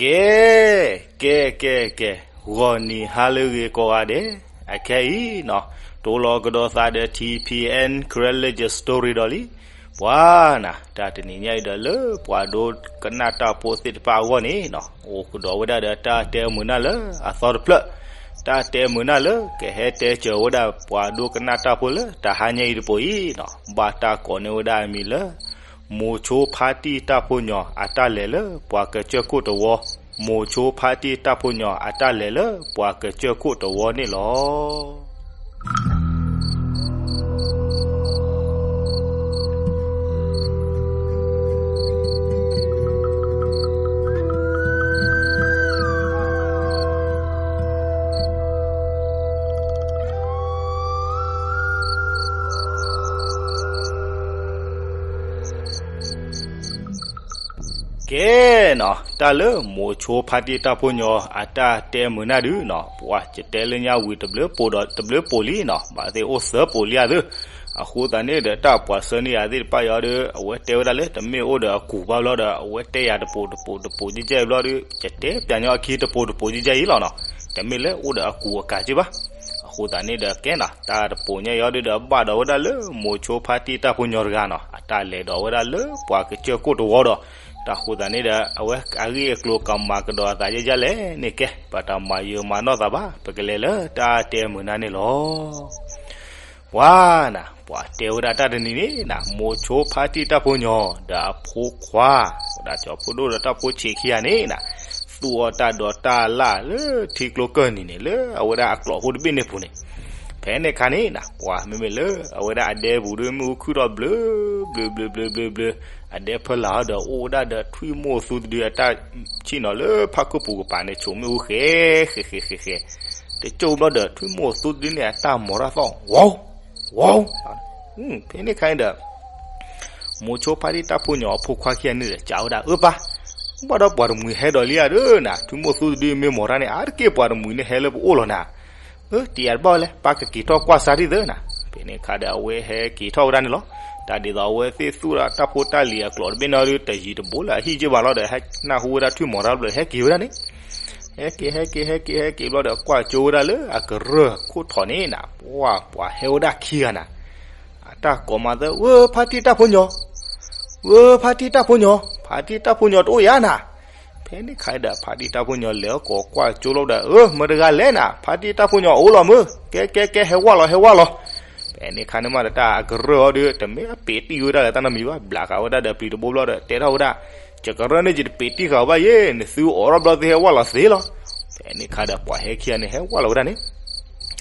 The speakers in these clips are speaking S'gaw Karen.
ကဲ, ကဲ, ကဲ, ကဲ, ဂီၤနံၤဟါလၢအဂ့ၤကိးဂၤဒဲး, အခဲအံၤနီၤ, တိလီၤကဒီးသးဒီး ထံၣ်ဖံၣ်အဲၣ် Karen Legend Story ဒီးလံ. ပှၤနၤ, တၢ်တနံၤညါအံၤဒီးလၢပှၤဒိကနၣ်တၢ်ဖိသ့ၣ်တဖၣ်အဂီၢ်န့ၣ်နီၤ, အိၣ်ကဒီးဝဲဒၣ်ဒီးတၢ်တဲမုာ်နၢ်လၢအသီတဖျၢၣ်, တၢ်တဲမုာ်နၢ်လၢကဟဲတဲစၢၤဝဲဒၣ်ပှၤဒိကနၣ်တၢ်ဖိလၢတဟါညါအံၤတပိၤအံၤနီၤ, ဘၣ်တၢ်ကိးန့ၢ်ဝဲဒၣ်အမံၤလၢ မိၤဆိဖါတံၢ်တၢ်ဖိညီအတၢ်လဲၤလၢပှၤကစၢၢ်ခိၣ်တဝီ, မိၤဆိဖါတံၢ်တၢ်ဖိညီအတၢ်လဲၤလၢပှၤကစၢၢ်ခိၣ်တဝီန့ၣ်လီၤ. ကဲနီၤ, တၢ်လၢမိၤဆိဖါတံၢ်တၢ်ဖိညီအတၢ်တဲမုာ်နၢ်ဒုနီၤ, ပှၤကတဲလၢညါဝံၤတဘျုးပိာ်ဒီးတဘျုးပိာ်လံနီၤ, ဘၣ်သ့ၣ်အိၣ်သၢပိာ်လံဧါသ့ၣ်, အဃိသတးန့ၣ်ဒီးတၢ်ပှၤဆှၢန့ၢ်ယၤသ့ၣ်တဖၣ်ယီၤဒီး အဝဲတဲဝဲဒၣ်လၢတမ့ၢ်အိၣ်ဒီးအကူာ်ဘၣ်ဘျီဒီး အဝဲတဲယၤတပိာ်တပိာ်တပိာ်ကဲကဲဘျီဒီး ကတဲပျးညီအခံတပိာ်တပိာ်ကဲကဲအံၤလီၤနီၤ, တမ့ၢ်လၢအိၣ်ဒီးအကူာ်အကၤက့ဘၣ်. အဃိသတးန့ၣ်ဒီးကဲနီၤ, တၢ်တပိာ်ညါယီၤဒုဒီးဘၣ်ဒီးဝဲဒၣ်လၢမိၤဆိဖါတံၢ်တၢ်ဖိညီတဂၤနီၤ, အတၢ်လဲၤဒီးဝဲဒၣ်လၢပှၤကစၢၢ်ခိၣ်တဝီဒီး, တၢ်ဃိသတးန့ၣ်ဒီး အဝဲအဂ့ၢ်အကျိၤကမၤကဒီးအသးယဲယဲလဲၣ်န့ၣ်ကဲ, ပတမၤယၢၤမၤနီၢ်သးဘၣ်, ပကလဲၤလၢတၢ်တဲမုာ်နၢ်န့ၣ်လီၤ. ပှၤနၤ, ပှၤတဲဝဲဒၣ်တၢ်တနံၤန့ၣ်နၤ, မိၤဆိဖါတံၢ်တၢ်ဖိညီ ဒီးအဖိခွါ, ဝဲဒၣ်ကၠီၤဖိဒိၣ်ဒီးတၢ်ဖိဆံးခံဂၤန့ၣ်နၤ, သူၣ်အီၣ်တၢ်ဒိးတၢ်လၢ်လၢထံကျိကၢၢ်နံၤန့ၣ် လၢအဝဲဒၣ်အကျိးဖိတဘ့ၣ်န့ၣ်ပူၤန့ၣ်, ဖဲန့ၣ်အခါန့ၣ်နၤ, ပှၤမ့မ့ၢ်လၢအဝဲဒၣ်အဒဲပူၤဒီးမ့ၣ်အူခုၣ်ထီၣ်ဘျၢ, ဘျၢဘျၢဘျၢဘျၢဘျၢ, အဒဲဖီလာ်ဒီးအိၣ်ဝဲဒၣ်ဒီးထွံၣ်မိၢ်သူတဒုအတၢ် ဆ့ၣ်နီၤလၢဖးခိၣ်ပူၤကပၤန့ၣ် ဆိးမ့ၣ်အူဃဲ, ဃဲဃဲဃဲဃဲ, တကၠိၢ်ဘျီဒီးထွံၣ်မိၢ်သူတဒုန့ၣ်အတၢ်မိၤတၢ်သီၣ်, ဝီ, ဝီ, ဖဲန့ၣ်အခါန့ၣ်ဒီး မိၤဆိဖါတံၢ်တၢ်ဖိညီအဖိခွါခံဂၤန့ၣ်ဒီး ကးဝဲဒၣ်အၢပၢ်, ဘၣ်ဒီးပှၤတမှံၤဟဲဒီးလံဧါဒီးနၤ, ထွံၣ်မိၢ်သူတဒုမ့ၢ်မိၤတၢ်န့ၣ် အါတက့ၢ်ပှၤတမှံၤန့ၣ်ဟဲလၢပအိၣ်လီၤနၤ, အၢတယၤတဘၣ်ဝဲလဲၣ်, ပၢ်ကက့ၤထီၣ်ကွၢ်ဆါဒ်သိးနၤ, ဖဲန့ၣ်အခါဒီးအဝဲဟဲက့ၤထီၣ်ဝဲဒၣ်န့ၣ်လီၤ. တၢ်ဒ်သိးအဝဲသ့ၣ်သူၣ်ဒီးတၢ်ဖိတၢ်လံၤအကျိးတဘ့ၣ်န့ၣ်ဒီး တယံၤတဘူးလၢအဟံၣ်က့ဘၣ်လီၤဒီး ဟဲနၢ်ဟူဝဲဒၣ်ထွံၣ်မိၤတၢ်ဘျီဒီး ဟဲက့ၤဝဲဒၣ်န့ၣ် ဟဲက့ၤ ဟဲက့ၤ ဟဲက့ၤဘျီဒီး ကွၢ်ကၠိဝဲဒၣ်လၢအကရၢၢ်ခိၣ်ထီၣ်န့ၣ်နၤ, ပှၤ ပှၤဟဲဝဲဒၣ်ခံဂၤနၤ, အတၢ်ကိးမၤသၢ ဝဲ ဖါတံၢ်တၢ်ဖိညီ, ဝဲ ဖါတံၢ်တၢ်ဖိညီ, ဖါတံၢ်တၢ်ဖိညီတအိၣ်ဧါနၤ. ဖဲန့ၣ်အခါဒီး ဖါတံၢ်တၢ်ဖိညီလဲၤအီၣ်ကိးကွၢ်ကၠိလီၤဒီး အၢ မတၤတဂၤလဲၣ်နၤ, ဖါတံၢ်တၢ်ဖိညီအိၣ်လီၤမၢ်, ကဲ ကဲ ကဲ ဟဲဝဲလီၤ ဟဲဝဲလီၤ. ဖဲန့ၣ်အခါန့ၣ်မးဒီး တၢ်အကရၢၢ်အီၤဒီး တမ့ၢ်အပ့ၤတံၢ်ဝဲဒၣ်လၢတၢ်နီတမံၤဘၣ်, ဘျးဃာ်ဝဲဒၣ်ဒီးပျံၤတဘိဘျီဒီး တဲထီၣ်ဝဲဒၣ်, ယကရၢၢ်န့ၣ် ယတပ့ၤတံၢ်ဃာ်ဘၣ်ယဲ, နသုအိးထီၣ်ဘျီသုဟဲဝဲလီၤသ့လီၤ. ဖဲန့ၣ်အခါဒီး ပှၤဟဲခံဂၤန့ၣ် ဟဲဝဲလီၤဝဲဒၣ်န့ၣ်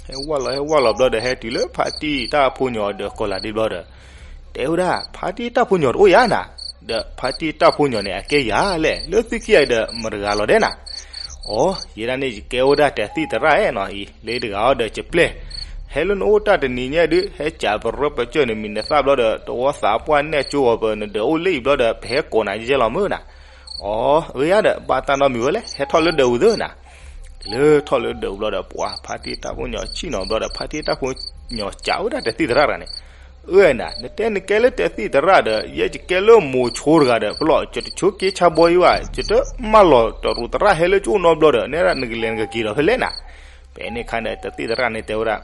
ဟဲဝဲလီၤ ဟဲဝဲလီၤဘျီဒီး ဟဲတုၤလၢဖါတံၢ်တၢ်ဖိညီဒီးကိးလၤဒ့ဘျီဒီး တဲဝဲဒၣ်, ဖါတံၢ်တၢ်ဖိညီတအိၣ်ဧါနၤ, ဒီးဖါတံၢ်တၢ်ဖိညီန့ၣ် အကဲယၤလဲၣ်, လၢသုခံဂၤအံၤဒီး မတၤတဂၤလီၤဒဲးနၤ. အိ, ယဲဒၣ်န့ၣ် ယကဲဝဲဒၣ်တသံၣ်သရၣ်နီၤအံၤ, လၢတဂၤအီၤဒီး ယပျဲၢ်, ဟဲလၢနအိၣ်တၢ်တနံၤညါဒုး ဟဲကးပရၢပကၢၢ်န့ၣ် မံၤနသၣ်ဘျီဒီး တဝီသးပှၢ်နဲၣ်ကၠိအီၤ ပနဒၢးအိၣ်လၢအံၤဘျီဒီး ပဟဲကိးနၤယဲလီၤမၢ်နၤ. အိ, အၢယါဒီး ဘၣ်တၢ်နီတမံၤဝဲလဲၣ်, ဟဲထီၣ်လၢဒၢးပူၤသၢနၤ. လၢထီၣ်လၢဒၢးပူၤဘျီဒီး ပှၤဖါတံၢ်တၢ်ဖိညီဆံၣ်နီၤဘျီဒီး ဖါတံၢ်တၢ်ဖိညီကးဝဲဒၣ်တသံၣ်သရၣ်တဂၤန့ၣ်, အၢနၤ, နတဲနကဲလၢတသံၣ်သရၣ်ဒီး ယဲယကဲလၢမိၤဆိတဂၤဒီး ပလီၢ် ယတဆိးက့ဆါဘီယံဘၣ်, ယတမၢလီၤတရူးသရၣ်ဟဲလၢကၠိနီတဘျီဒီး နဲဒၣ်နကလဲၤနကက့ၤဒီးဖဲလဲၣ်နၤ. ဖဲန့ၣ်အခါန့ၣ် တသံၣ်သရၣ်န့ၣ်တဲဝဲဒၣ်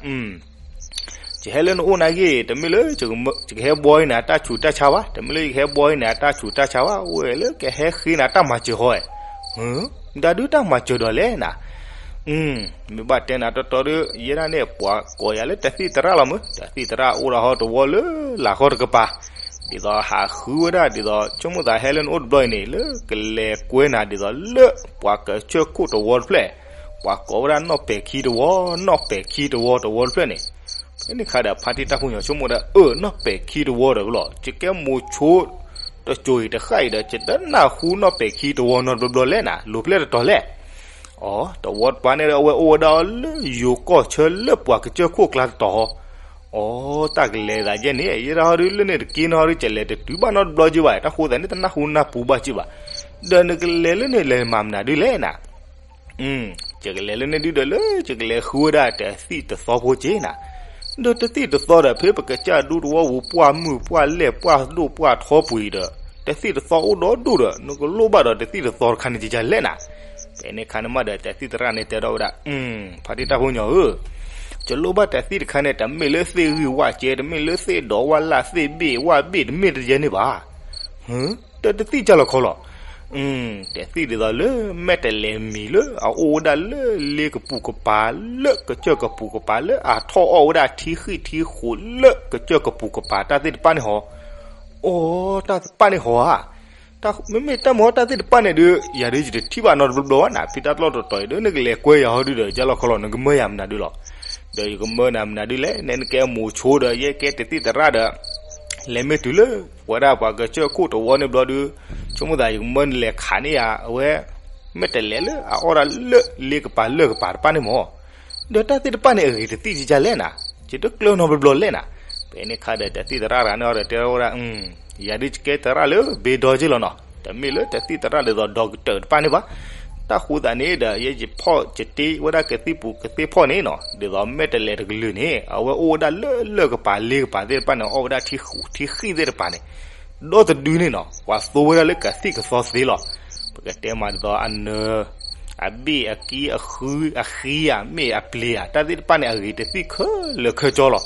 ယဟဲလၢနအိၣ်နာ်က့ တမ့ၢ်လၢယကဟဲဘှီနၤတၢ်ဆူးတၢ်ဆါဘၣ်, တမ့ၢ်လၢယကဟဲဘှီနၤတၢ်ဆူးတၢ်ဆါဘၣ်, အိၣ်ဝဲလၢကဟဲဃ့နၤတၢ်မၤစၢၤဟီ, မတၤဒုးတၢ်မၤစၢၤဒီးလဲၣ်နၤ. မ့ၢ်ဘၣ်တဲနၤတီတီဒီး ယဲဒၣ်န့ၣ် ပှၤကိးယၤလၢတသံၣ်သရၣ်လီၤမၢ်, တသံၣ်သရၣ်အိၣ်ဒီးဟီတဝီလၢလာ်ဃီတကပၤ, ဒ်သိးဟးဃုဝဲဒၣ် ဒ်သိးဆိကမိၣ်သးဟဲလၢနအိၣ်တဘျီအံၤန့ၣ် လၢကလဲၤကွဲနၤ ဒ်သိးလၢပှၤကစၢၢ်ခိၣ်တဝီတဖျၢၣ်, ပှၤကိးဝဲဒၣ်နီၢ်ပဲာ်ခံတဝီ, နီၢ်ပဲာ်ခံတဝီတဝီတဖျၢၣ်န့ၣ်. ဖဲန့ၣ်အခါဒီး ဖါတံၢ်တၢ်ဖိညီဆိကမိၣ်ဒီး အၢ နီၢ်ပဲာ်ခံတဝီဒီးလီၤ, ယကဲမိၤဆိတစိၤအံၤတဃၣ်အံၤဒီး ယတနၢ်ဟူနီၢ်ပဲာ်ခံတဝီနီတဘျီဘျီလဲၣ်နၤ, လိၤဖျဲၣ်တတီၤလဲၣ်. အိ, တဝီတပၤန့ၣ်ဒီး အဝဲအိၣ်ဝဲဒၣ်အီၤလၢယိၤကီၢ်ဆၢလၢပှၤကစၢၢ်ခိၣ်ကျါတတီၤဟီ. အိ, တၢ်ကလဲၤသးယဲန့ၣ် ယဲဒၣ်ဟီဒုးလၢန့ၣ်တက့ၢ်နီၤဟီဒုး ယလဲၤတတုၤဘၣ်နီတဘျီက့ဘၣ်, တၢ်ဃိသးန့ၣ် တနၢ်ဟူနၢ်ပူၤဘၣ်က့ဘၣ်, ဒီးနကလဲၤလၢန့ၣ်လဲၤမၤမနုၤဒုးလဲၣ်နၤ. ယကလဲၤလၢန့ၣ်ဒုးဒီး လၢယကလဲၤဃုဝဲဒၣ်တသံၣ်တသီဖိက့နၤ, ဒီးတသံၣ်တသီဒီး ဖဲပကစၢ်ဒူတဝီပူၤ ပှၢ်မုၢ်ပှၢ်လဲၣ်ပှၢ်ဒိၣ်ပှၢ်ထီပူၤအံၤဒီး တသံၣ်တသီအိၣ်ဒီဒူၣ်ဒီး နကလိၣ်ဘၣ်ဒီးတသံၣ်တသီတခါန့ၣ် ကကလဲၣ်နၤ. ဖဲန့ၣ်ခါန့ၣ်မးဒီး တသံၣ်သရၣ်န့ၣ်တဲထီၣ်ဝဲဒၣ်, ဖါတံၢ်တၢ်ဖိညီဧၢ, ကလိၣ်ဘၣ်တသံၣ်တခါန့ၣ် တမ့ၢ်လၢသ့ၣ်ဂံၢ်ဝၣ်ကဲ, တမ့ၢ်လၢသ့ၣ်ဒီးဝၣ်လၢ်သ့ၣ်ဘ့ၣ်ဝၣ်ဘ့ၣ် တမ့ၢ်တယဲန့ၣ်ဘၣ်. တသံၣ်ကလီၤခီလီၤ. တသံၣ်ဒ်သိးလၢမဲာ်တဲးလဲးမံၤလၢအအိၣ်ဝဲဒၣ်လၢလ့ကပူၤကပၤ လၢကစၢၢ်ကပူၤကပၤ လၢအထီၣ်အီၣ်ဝဲဒၣ်ထံဃံၣ်ထံဃိးလၢကစၢၢ်ကပူၤကပၤ တၢ်သ့ၣ်တဖၣ်န့ၣ်ဟီ, အိ တၢ်သ့ၣ်တဖၣ်န့ၣ်ဟီဧါ. မ့မ့ၢ်တၢ်မၤတၢ်သ့ၣ်တဖၣ်န့ၣ်ဒုး ယၤဒုးယတထံၣ်ဘၣ်နီတဘျီဘျီဘၣ်နၤ, ဖံတၢ်တလီၢ်တတီၤအံၤဒီး နကလဲၤကွဲယၤဟီဒုးဒီး ကလီၤခီလီၤ နကမၢယၤမနုၤဒုးလီၤ. ဒီးယကမၢနၤမနုၤဒုးလဲၣ်, နဲနကဲမိၤဆိဒီး ယဲကဲတသံၣ်သရၣ်ဒီး လဲၤမ့ၢ်တုၤလၢ ပဝဲဒၣ်ပှၤကစၢၢ်ခိၣ်တဝီန့ၣ်ဘျီဒုး, ဆိကမိၣ်သးယကမၢနလဲၤခးန့ၢ်ယၤ အဝဲ မဲာ်တဲးလဲးလၢအအီၣ်ဒၣ်လၢလ့ကပၤလၢၢ်ကပၤတဖၣ်န့ၣ်မး, ဒီးတၢ်သ့ၣ်တဖၣ်န့ၣ် အဂ့ၤတသံၣ်ကကလဲၣ်နၤ, ယတကျၢၤနီတဘျီဘျီလဲၣ်နၤ. ဖဲန့ၣ်ခါဒီး တသံၣ်သရၣ်တဂၤန့ၣ်အီၤဒီးတဲထီၣ်ဝဲဒၣ်, ယၤဒုးယကဲသရၣ်လၢဘ့ဒီက့လီၤနီၤ, တမ့ၢ်လၢတသံၣ်သရၣ်ဒ်သိးဒီကတၢၢ်တဖၣ်န့ၣ်ဘၣ်. တၢ်ဃိသးန့ၣ်ဒီး ယဲယဖီၣ်ယတ့ဝဲဒၣ်ကသံၣ်ပူၤကသ့ၣ်ဖီၣ်န့ၣ်နီၤ, ဒ်သိးမဲာ်တဲးလဲးတကလုာ်န့ၣ် အဝဲအိၣ်ဝဲဒၣ်လၢလၢၢ်ကပၤလ့ကပၤသ့ၣ်တဖၣ်န့ၣ် အီၣ်ဝဲဒၣ်ထံဃံၣ်သ့ၣ်တဖၣ်န့ၣ် ဒီတဒုန့ၣ်နီၤ, ပှၤသိဝဲဒၣ်လၢကသံၣ်ကသီသ့လီၤ. ပကတဲမးဒ်သိးအနၢၤ, အဘ့ၣ်အကံအဃုအဃံဧါ မ့ၢ်အပျ့ၤဧါ တၢ်သ့ၣ်တဖၣ်န့ၣ် အဂ့ၤတသံၣ်ခဲလၢာ်ခဲဆ့လီၤ.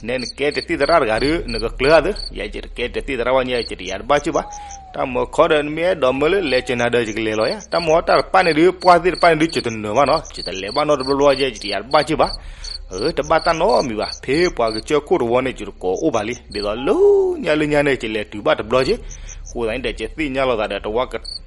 နဲနကဲတသံၣ်သရၣ်တဂၤဒုး နကကျၢၤဧါသ့, ယဲယတကဲတသံၣ်သရၣ်ဘၣ်ညီ ယတယၤတဘၣ်စ့ၢ်ဘၣ်. တၢ်မၤခီဒီး နမ့ၢ်အဲၣ်ဒိးမၢလၢလဲၤကနၤဒီး ယကလဲၤလီၤယါ, တၢ်မၤတၢ်တဖၣ်န့ၣ်ဒုး ပှၢ်သ့ၣ်တဖၣ်န့ၣ်ဒုး ယတနၢၤဘၣ်နီၤ, ယတလဲၤဘၣ်နီတဘျီဘျီ ယဲယတယၤတဘၣ်စ့ၢ်ဘၣ်. တဘၣ်တၢ်နီတမံၤဘၣ်, ဖဲပှၤကစၢၢ်ခိၣ်တဝီန့ၣ် ယတကိးအိၣ်ဘၣ်လံ, ဒ်သိးလၢညါလၢညါန့ၣ် ယလဲၤတုၤဘၣ်တဘျီက့, အဃိသတးန့ၣ်ဒီး ယသ့ၣ်ညါလိာ်သးဒီး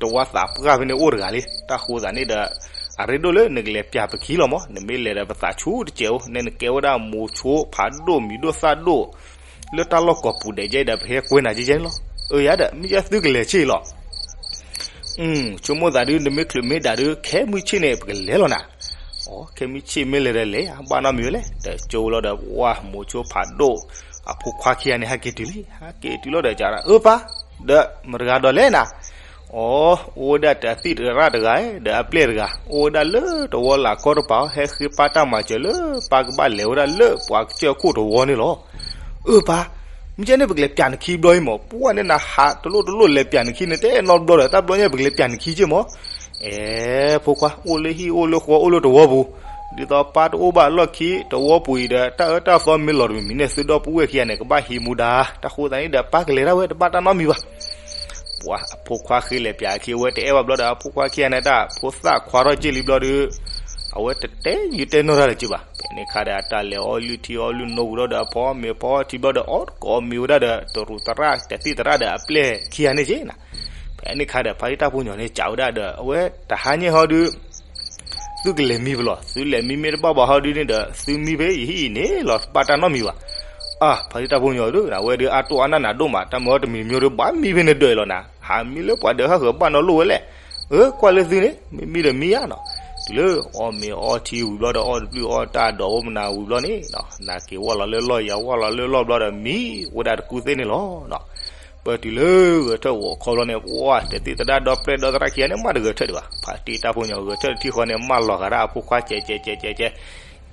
တဝါသးပှၢ်ဖဲန့ၣ်အိၣ်တဂၤလံ, တၢ်ဃိသးန့ၣ်ဒီး အရ့ဒိၣ်လၢနကလဲၤပျးပခံလီၤမး, နမ့ၢ်လဲၤဒီးပသးဆူၣ်တစဲးအိၣ်, နဲနကဲဝဲဒၣ်မိၤဆိဖးဒိၣ်မံၤဒိၣ်သၣ်ဒိၣ် လၢတၢ်လီၢ်ကိးပူၤဒဲးကဲဒီး ပဟဲကွဲနၤကဲကဲန့ၣ်လီၤ. အၢ ယၤဒီး မ့ၢ်ယဲသုကလဲၤဆ့လီၤ. ဆိကမိၣ်သးဒုး နမ့ၢ်ချုးမ့ၢ်ဒၣ်ဒုး ခဲမုၢ်ဆ့ၣ်န့ၣ် ပကလဲၤလီၤနၤ. အိ ခဲမုၢ်ဆ့ၣ်မ့ၢ်လဲၤဒီးလဲၤယါ ဘၣ်နီတမံၤဝဲလဲၣ်, ဒီးကၠိလီၤဒီး ပှၤမိၤဆိဖးဒိၣ် အဖိခွါခံဂၤန့ၣ် ဟဲက့ၤတုၤလံ, ဟဲက့ၤတုၤလီၤဒီး ကဒီး အၢပၢ်, ဒီးမတၤတဂၤဒီးလဲၣ်နၤ. အိ အိၣ်ဝဲဒၣ်တသံၣ်သရၣ်တဂၤ ဒီးအပျဲၢ်တဂၤ အိၣ်ဝဲဒၣ်လၢတဝီလၢ်ကီတပၤ ဟဲဃ့ပၢ်တၢ်မၤစၢၤလၢပၢ်ကဘၣ်လဲၤဝဲဒၣ်လၢပှၤကစၢၢ်ခိၣ်တဝီန့ၣ်လီၤ. အၢပၢ်, မ့ၢ်ကဲန့ၣ် ပကလဲၤပျးနခံဘျီအံၤမး, ပှၢ်န့ၣ်နဟးတလိၣ်တလိၣ်လဲၤပျးနခံန့ၣ် တအဲၣ်နီတဘျီဒီး တၢ်ဘျီညါ ပကလဲၤပျးနခံက့မး. အဲ ဖိခွါ အိၣ်လၢဟံၣ်အိၣ်လၢဃီအိၣ်လၢတဝီပူၤ, ဒ်သိးပၢ်တအိၣ်ဘၣ်လီၢ်ခံ တဝီပူၤအံၤဒီး တၢ်အၢတၢ်သီမ့ၢ်လီၤတမံၤမံၤန့ၣ် သုဒီပုၢ်ဝဲၢ်ခံဂၤန့ၣ် ကဘၣ်ဟံးမူဒါ, တၢ်ဃိသတးန့ၣ်ဒီး ပၢ်ကလဲၤဒၣ်ဝဲ တဘၣ်တၢ်နီတမံၤဘၣ်. ပှၤအဖိခွါဃ့လဲၤပျးခံ အဝဲတအဲၣ်ဘၣ်ဘျီဒီး အဖိခွါခံဂၤန့ၣ် တၢ်ဖိသၣ်ခွါထီၣ်က့ၤလံဘျီဒီး အဝဲတတဲယုာ်တဲနီၢ်တၢ်လၢၤက့ဘၣ်. ဖဲန့ၣ်ခါဒီး အတၢ်လဲၤအီၣ်လုၢ်ထံအီၣ်လုၢ်နိပူၤဒီး အဖီမ့ၤဖီထံဘျီဒီး အီၣ်တကိးမ့ၤဝဲဒၣ်ဒီး တရူးသရၣ် တသံၣ်သရၣ်ဒီးအပျဲၢ်ခံဂၤန့ၣ်က့နၤ. ဖဲန့ၣ်ခါဒီး ဖါတံၢ်တၢ်ဖိညီၤန့ၣ် စံးဝဲဒၣ်ဒီး အဝဲတဟါညါဟီဒုး သုကလဲၤမံဖဲလဲၣ်, သုလဲၤမံမ့ၢ်တဘၣ်ဘၣ်ဟီဒုးန့ၣ်ဒီး သုမံဖဲယဟံၣ်အံၤန့ၣ်လီၤ, တဘၣ်တၢ်နီတမံၤဘၣ်. အၢ ဖါတံၢ်တၢ်ဖိညီၤဒုး အဝဲဒုးအတိၢ်အနၢ်နးဒိၣ်မး, တၢ်မၤတမံၤမံၤဒုး ဘၣ်မံဖဲန့ၣ်ဒၢးလီၤနၤ, ဟးမံလၢပှၤဒၢးဟးဃုာ်ဘၣ်နီတလိၣ်ဝဲလဲၣ်. အၢ ကွၢ်လၢသုန့ၣ် မ့မံဒီးမံယါနီၤ. တုၤလၢအီၣ်မ့ၤအီထံဝံၤဘျီဒီး အီၣ်တဘျုးအီၣ်တၢ်ဒီး အိၣ်မနၤဝံၤဘျီန့ၣ် နၤက့ၤဝၢ်လီၤလၢလီၢ် ယၤဝၢ်လီၤလၢလီၢ်ဘျီဒီး မံဝဲဒၣ်တကူၣ်သ့ၣ်န့ၣ်လီၤ. ပၢၢ်တုၤလၢဂဲၤထၢၣ်ဂီၤခီဘျီန့ၣ် ပှၢ် တသံၣ်သရၣ်ဒီပျဲၢ်ဒီသရၣ်ခံဂၤန့ၣ် မ့ၢ်တဂဲၤထၢၣ်ဒံးဘၣ်, ဖါတံၢ်တၢ်ဖိညီၤဂဲၤထၢၣ်တထံၣ်ဃီန့ၣ် မၢလီၤဂာ်ဒၣ်အဖိခွါ ကဲကဲကဲကဲကဲ,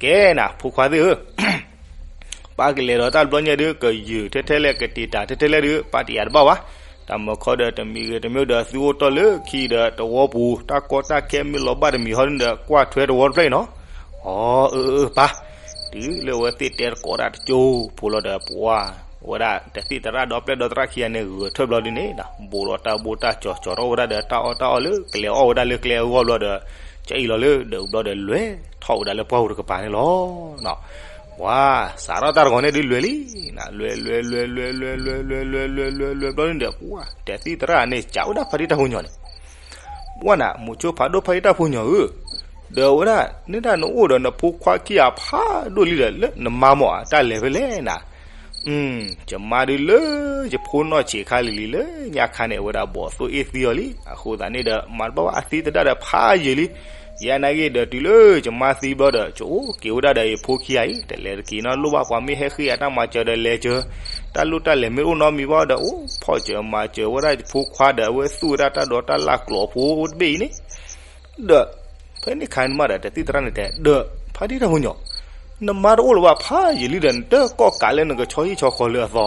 ကဲနၤ ဖိခွါသ့ၣ်ဧၢ ပၢ်ကလဲၤဒီးတၢ်တဘျီညါဒုး ကယုာ်ထဲထဲလဲၣ် ကတံာ်တာ်ထဲထဲလဲၣ်ဒုး ပၢ်တယာ်တဘၣ်ဘၣ်. တၢ်မၤခီဒီး တမံၤဂ့ၤတမံၤဒီး သုအိၣ်တ့ၢ်လၢခံဒီး တဝီပူၤ တၢ်ကီတၢ်ခဲမ့ၢ်လီၤဘၣ်တမံၤဟီဒုးဒီး ကွၢ်ထွဲတဝီတဖျၢၣ်အံၤနီၤ. အီ အၢ အၢ ပၢ်, တုၤလၢအဝဲသ့ၣ်တဲတကိးဒၣ်တကၠိဖိလီၤဒီး ပှၢ် ဝဲဒၣ်တသံၣ်သရၣ်ဒီပျဲၢ်ဒီသရၣ်ခံဂၤန့ၣ် ဂဲၤထၢၣ်ဘျီဒုးန့ၣ် ဘိးဒီးတၢ်ဘိတၢ်ကၠီၤ ကၠီၤထီၣ်ဝဲဒၣ်ဒီး တၢ်အီၣ်တၢ်အီလၢကျဲအီၣ်ဝဲဒၣ်လၢကျဲအဂီၢ်ဘျီဒီး ကအံၣ်လီၤလၢဒၢးဘျီဒီး လဲၤထီၣ်ဝဲဒၣ်လၢပှၢ်ပူၤတကပၤန့ၣ်လီၤ. ပှၢ် စးထီၣ်တၢ်တဂီၤန့ၣ်ဒုး လဲၤလံနၤ, လဲၤလဲၤလဲၤလဲၤလဲၤလဲၤလဲၤလဲၤလဲၤလဲၤလဲၤလဲၤဘျီန့ၣ်ဒီး ပှၢ် တသံၣ်သရၣ်န့ၣ် စံးဝဲဒၣ်ဖါတံၢ်တၢ်ဖိညီၤန့ၣ် ပှၢ်နၤ မိၤဆိဖးဒိၣ် ဖါတံၢ်တၢ်ဖိညီၤဧၢ, ဒီးဝဲဒၣ် နဒၣ်နအိၣ်ဒီးနဖိခွါခံဂၤဖးဒိၣ်လံဒီး လၢနမါမ့ၢ်ဧါ တၢ်လဲၤဖဲလဲၣ်နၤ. ယမါဒုးလၢ ယဖိနီၢ်ဆံးခါလံၤလံၤ လၢညါခါန့ၣ် အဝဲဒၣ်ဘီၣ်သိၣ်အ့ၣ်သံအီၤလံ. အဃိသတးန့ၣ်ဒီး မၤတဘၣ်ဘၣ် အသံသဒၣ်ဒီးဖးယံာ်လံ. ယနာ်က့ဒီး တုၤလၢယမါသံဘျီဒီး ကအိၣ်က့ၤဝဲဒၣ်ဒီးယဖိခံဂၤအံၤ တလဲၤတက့ၤနီတလိၣ်ဘၣ်. ပှၤမ့ၢ်ဟဲဃ့ယၤတၢ်မၤစၢၤဒီးလဲၤစၢၤ, တၢ်လိၣ်တၢ်လဲၤမ့ၢ်အိၣ်နီတမံၤဘၣ်ဒီး အိၣ်ဖီၣ်စၢၤမၤစၢၤဝဲဒၣ်ယဖိခွါဒီး အဝဲသူၣ်ဝဲဒၣ်တၢ်ဒိးတၢ်လၢ်ကျိာ်ဖိတဘ့ၣ်အံၤန့ၣ် ဒီး ဖဲန့ၣ်ခါန့ၣ်မးဒီး တသံၣ်သရၣ်န့ၣ်တဲ ဒီး ဖါတံၢ်တၢ်ဖိညီၤ, နမါတအိၣ်လၢၤဘၣ် ဖးယံာ်လံဒီး နတကိးကးလၢနကဆီဟံၣ်ဆီဃီလၢအ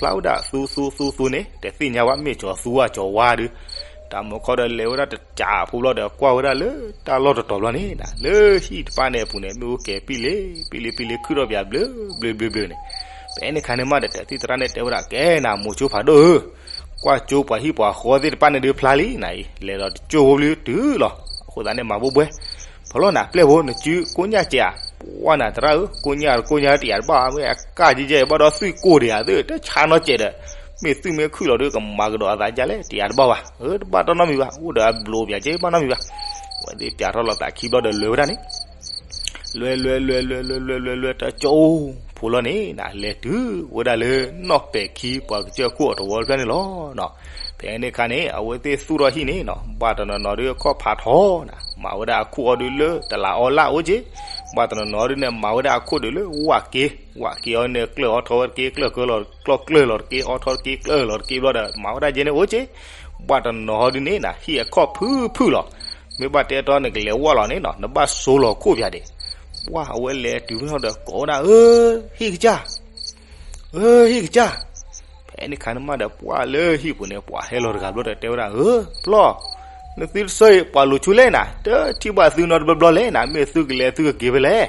အဝဲသ့ၣ်ဖျါဝဲဒၣ်သူသူသူသူန့ၣ် တသ့ၣ်ညါဘၣ် မ့ၢ်ကၠီၤသူဧါကၠီၤဝါဒုး, တၢ်မုၢ်ခီဒီးလဲၤဝဲဒၣ်တကးဖိဘျီဒီး ကွၢ်ဝဲဒၣ်လၢတၢ်လီၢ်တတီၤဘျီန့ၣ် လၢဟံၣ်တဖၣ်န့ၣ်အပူၤန့ၣ် မ့ၣ်အူကဲၤပံလ့ၤ ပံလ့ၤပံလ့ၤ ခုၣ်ထီၣ်ပၠးဘျၢဘျၢဘျၢဘျၢန့ၣ်, ဖဲန့ၣ်အခါန့ၣ်မးဒီး တသ့ၣ်သရၣ်န့ၣ်တဲဝဲဒၣ် ကဲနၤ မိၤဆိဖးဒိၣ်ဧၢ, ကွၢ်ကၠိပှၤဟံၣ်ပှၤဃီသ့ၣ်တဖၣ်န့ၣ်ဒုးဖျါလံနၤအံၤ, လဲၤဒီးတကၠိဖိဘျုးတုၤလီၤ, အဃိသတးန့ၣ်မၤဘိဘှဲ ဖီလီၢ်နၤ ပျဲၢ်ဖိ နစုကိၣ်ညၣ်ကဲးဧါ, ပှၢ်နၤသရၣ်ဧၢ, ကိၣ်ညၣ်ကိၣ်ညၣ်တယာ်တဘၣ် မ့ၢ်အကၢ်ကဲကဲ ဘၣ်ဒီးသွံၣ်ကိၢ်ဒံးဧါ သု တဆါနီၢ်ကဲးဒီး, မ့ၢ်သွံၣ်မ့ၢ်ခုၣ်လီၤဒီး ကမၤကဒီးအသးဒ်လဲၣ် တယာ်တဘၣ်ဘၣ်, အၢ တဘၣ်တီၢ်နီတမံၤဘၣ်, အိၣ်ဒီးအဘျိးပၠးကဲ ဘၣ်နီတမံၤဘၣ်, အဝဲသ့ၣ်ပၠးထီၣ်လီၤသးခံဘျီဒီးလဲၤဝဲဒၣ်န့ၣ် လဲၤလဲၤလဲၤလဲၤလဲၤလဲၤလဲၤလဲၤ တကၠိဖိလီၤန့ၣ်နၤ လဲၤတုၤဝဲဒၣ်လၢနီၢ်ပဲာ်ခံပှၤကစၢၢ်ခိၣ်အတဝီတဖျၢၣ်န့ၣ်လီၤ. ဖဲန့ၣ်အခါန့ၣ် အဝဲသ့ၣ်သူၣ်ထီၣ်ဟံၣ်န့ၣ်နီၤ ဘၣ်တနီၤနီၤဒုးခီၣ်ဖးထီနၤ မၤဝဲဒၣ်အခိၣ်အီၤဒုးလၢတလးအီလၣ်အိၣ်က့, ဘၣ်တနီၤနီၤဒုးန့ၣ် မၤဝဲဒၣ်အခိၣ်ဒုးလၢဝၣ်က့, ဝၣ်က့အီၤန့ၣ် ကျၢၢ်အီထီဝဲတက့ ကျၢၢ်ကၢလီၤတက့ ကျၢၢ်ကၢလီၤတက့ အီထီတက့ ကျၢၢ်လီၤတက့ဘျီဒီး မၤဝဲဒၣ်ကဲန့ၣ်အိၣ်က့, ဘၣ်တနီၤနီၤဒုးန့ၣ်နၤ ဟံၣ်အခီၣ်ဖုဖုလီၤ. မ့ၢ်ဘၣ်တဲတီနကလဲၤဝၣ်လီၤန့ၣ်နီၤ နဘၣ်စိလီၤခိၣ်ပၠးဒံး, ပှၢ်အဝဲလဲၤတုၤဖဲလီၤဒီးကိးဝဲဒၣ် အၢ ဟံၣ်ကစၢ် အၢ ဟံၣ်ကစၢ်, ဖဲန့ၣ်ခါန့ၣ်မးဒီး ပှၢ်လၢဟံၣ်ပူၤန့ၣ် ပှၤဟဲလီၤတဂၤဘျီဒီးတဲဝဲဒၣ် အၢ ပျီၢ်, နသုတဆၢအံၤ ပှၤလိၤဆူလဲၣ်နၤ တထံၣ်ဘၣ်သုနီတဘျီဘျီလဲၣ်နၤ မ့ၢ်သုကလဲၤသုကက့ၤဖဲလဲၣ်,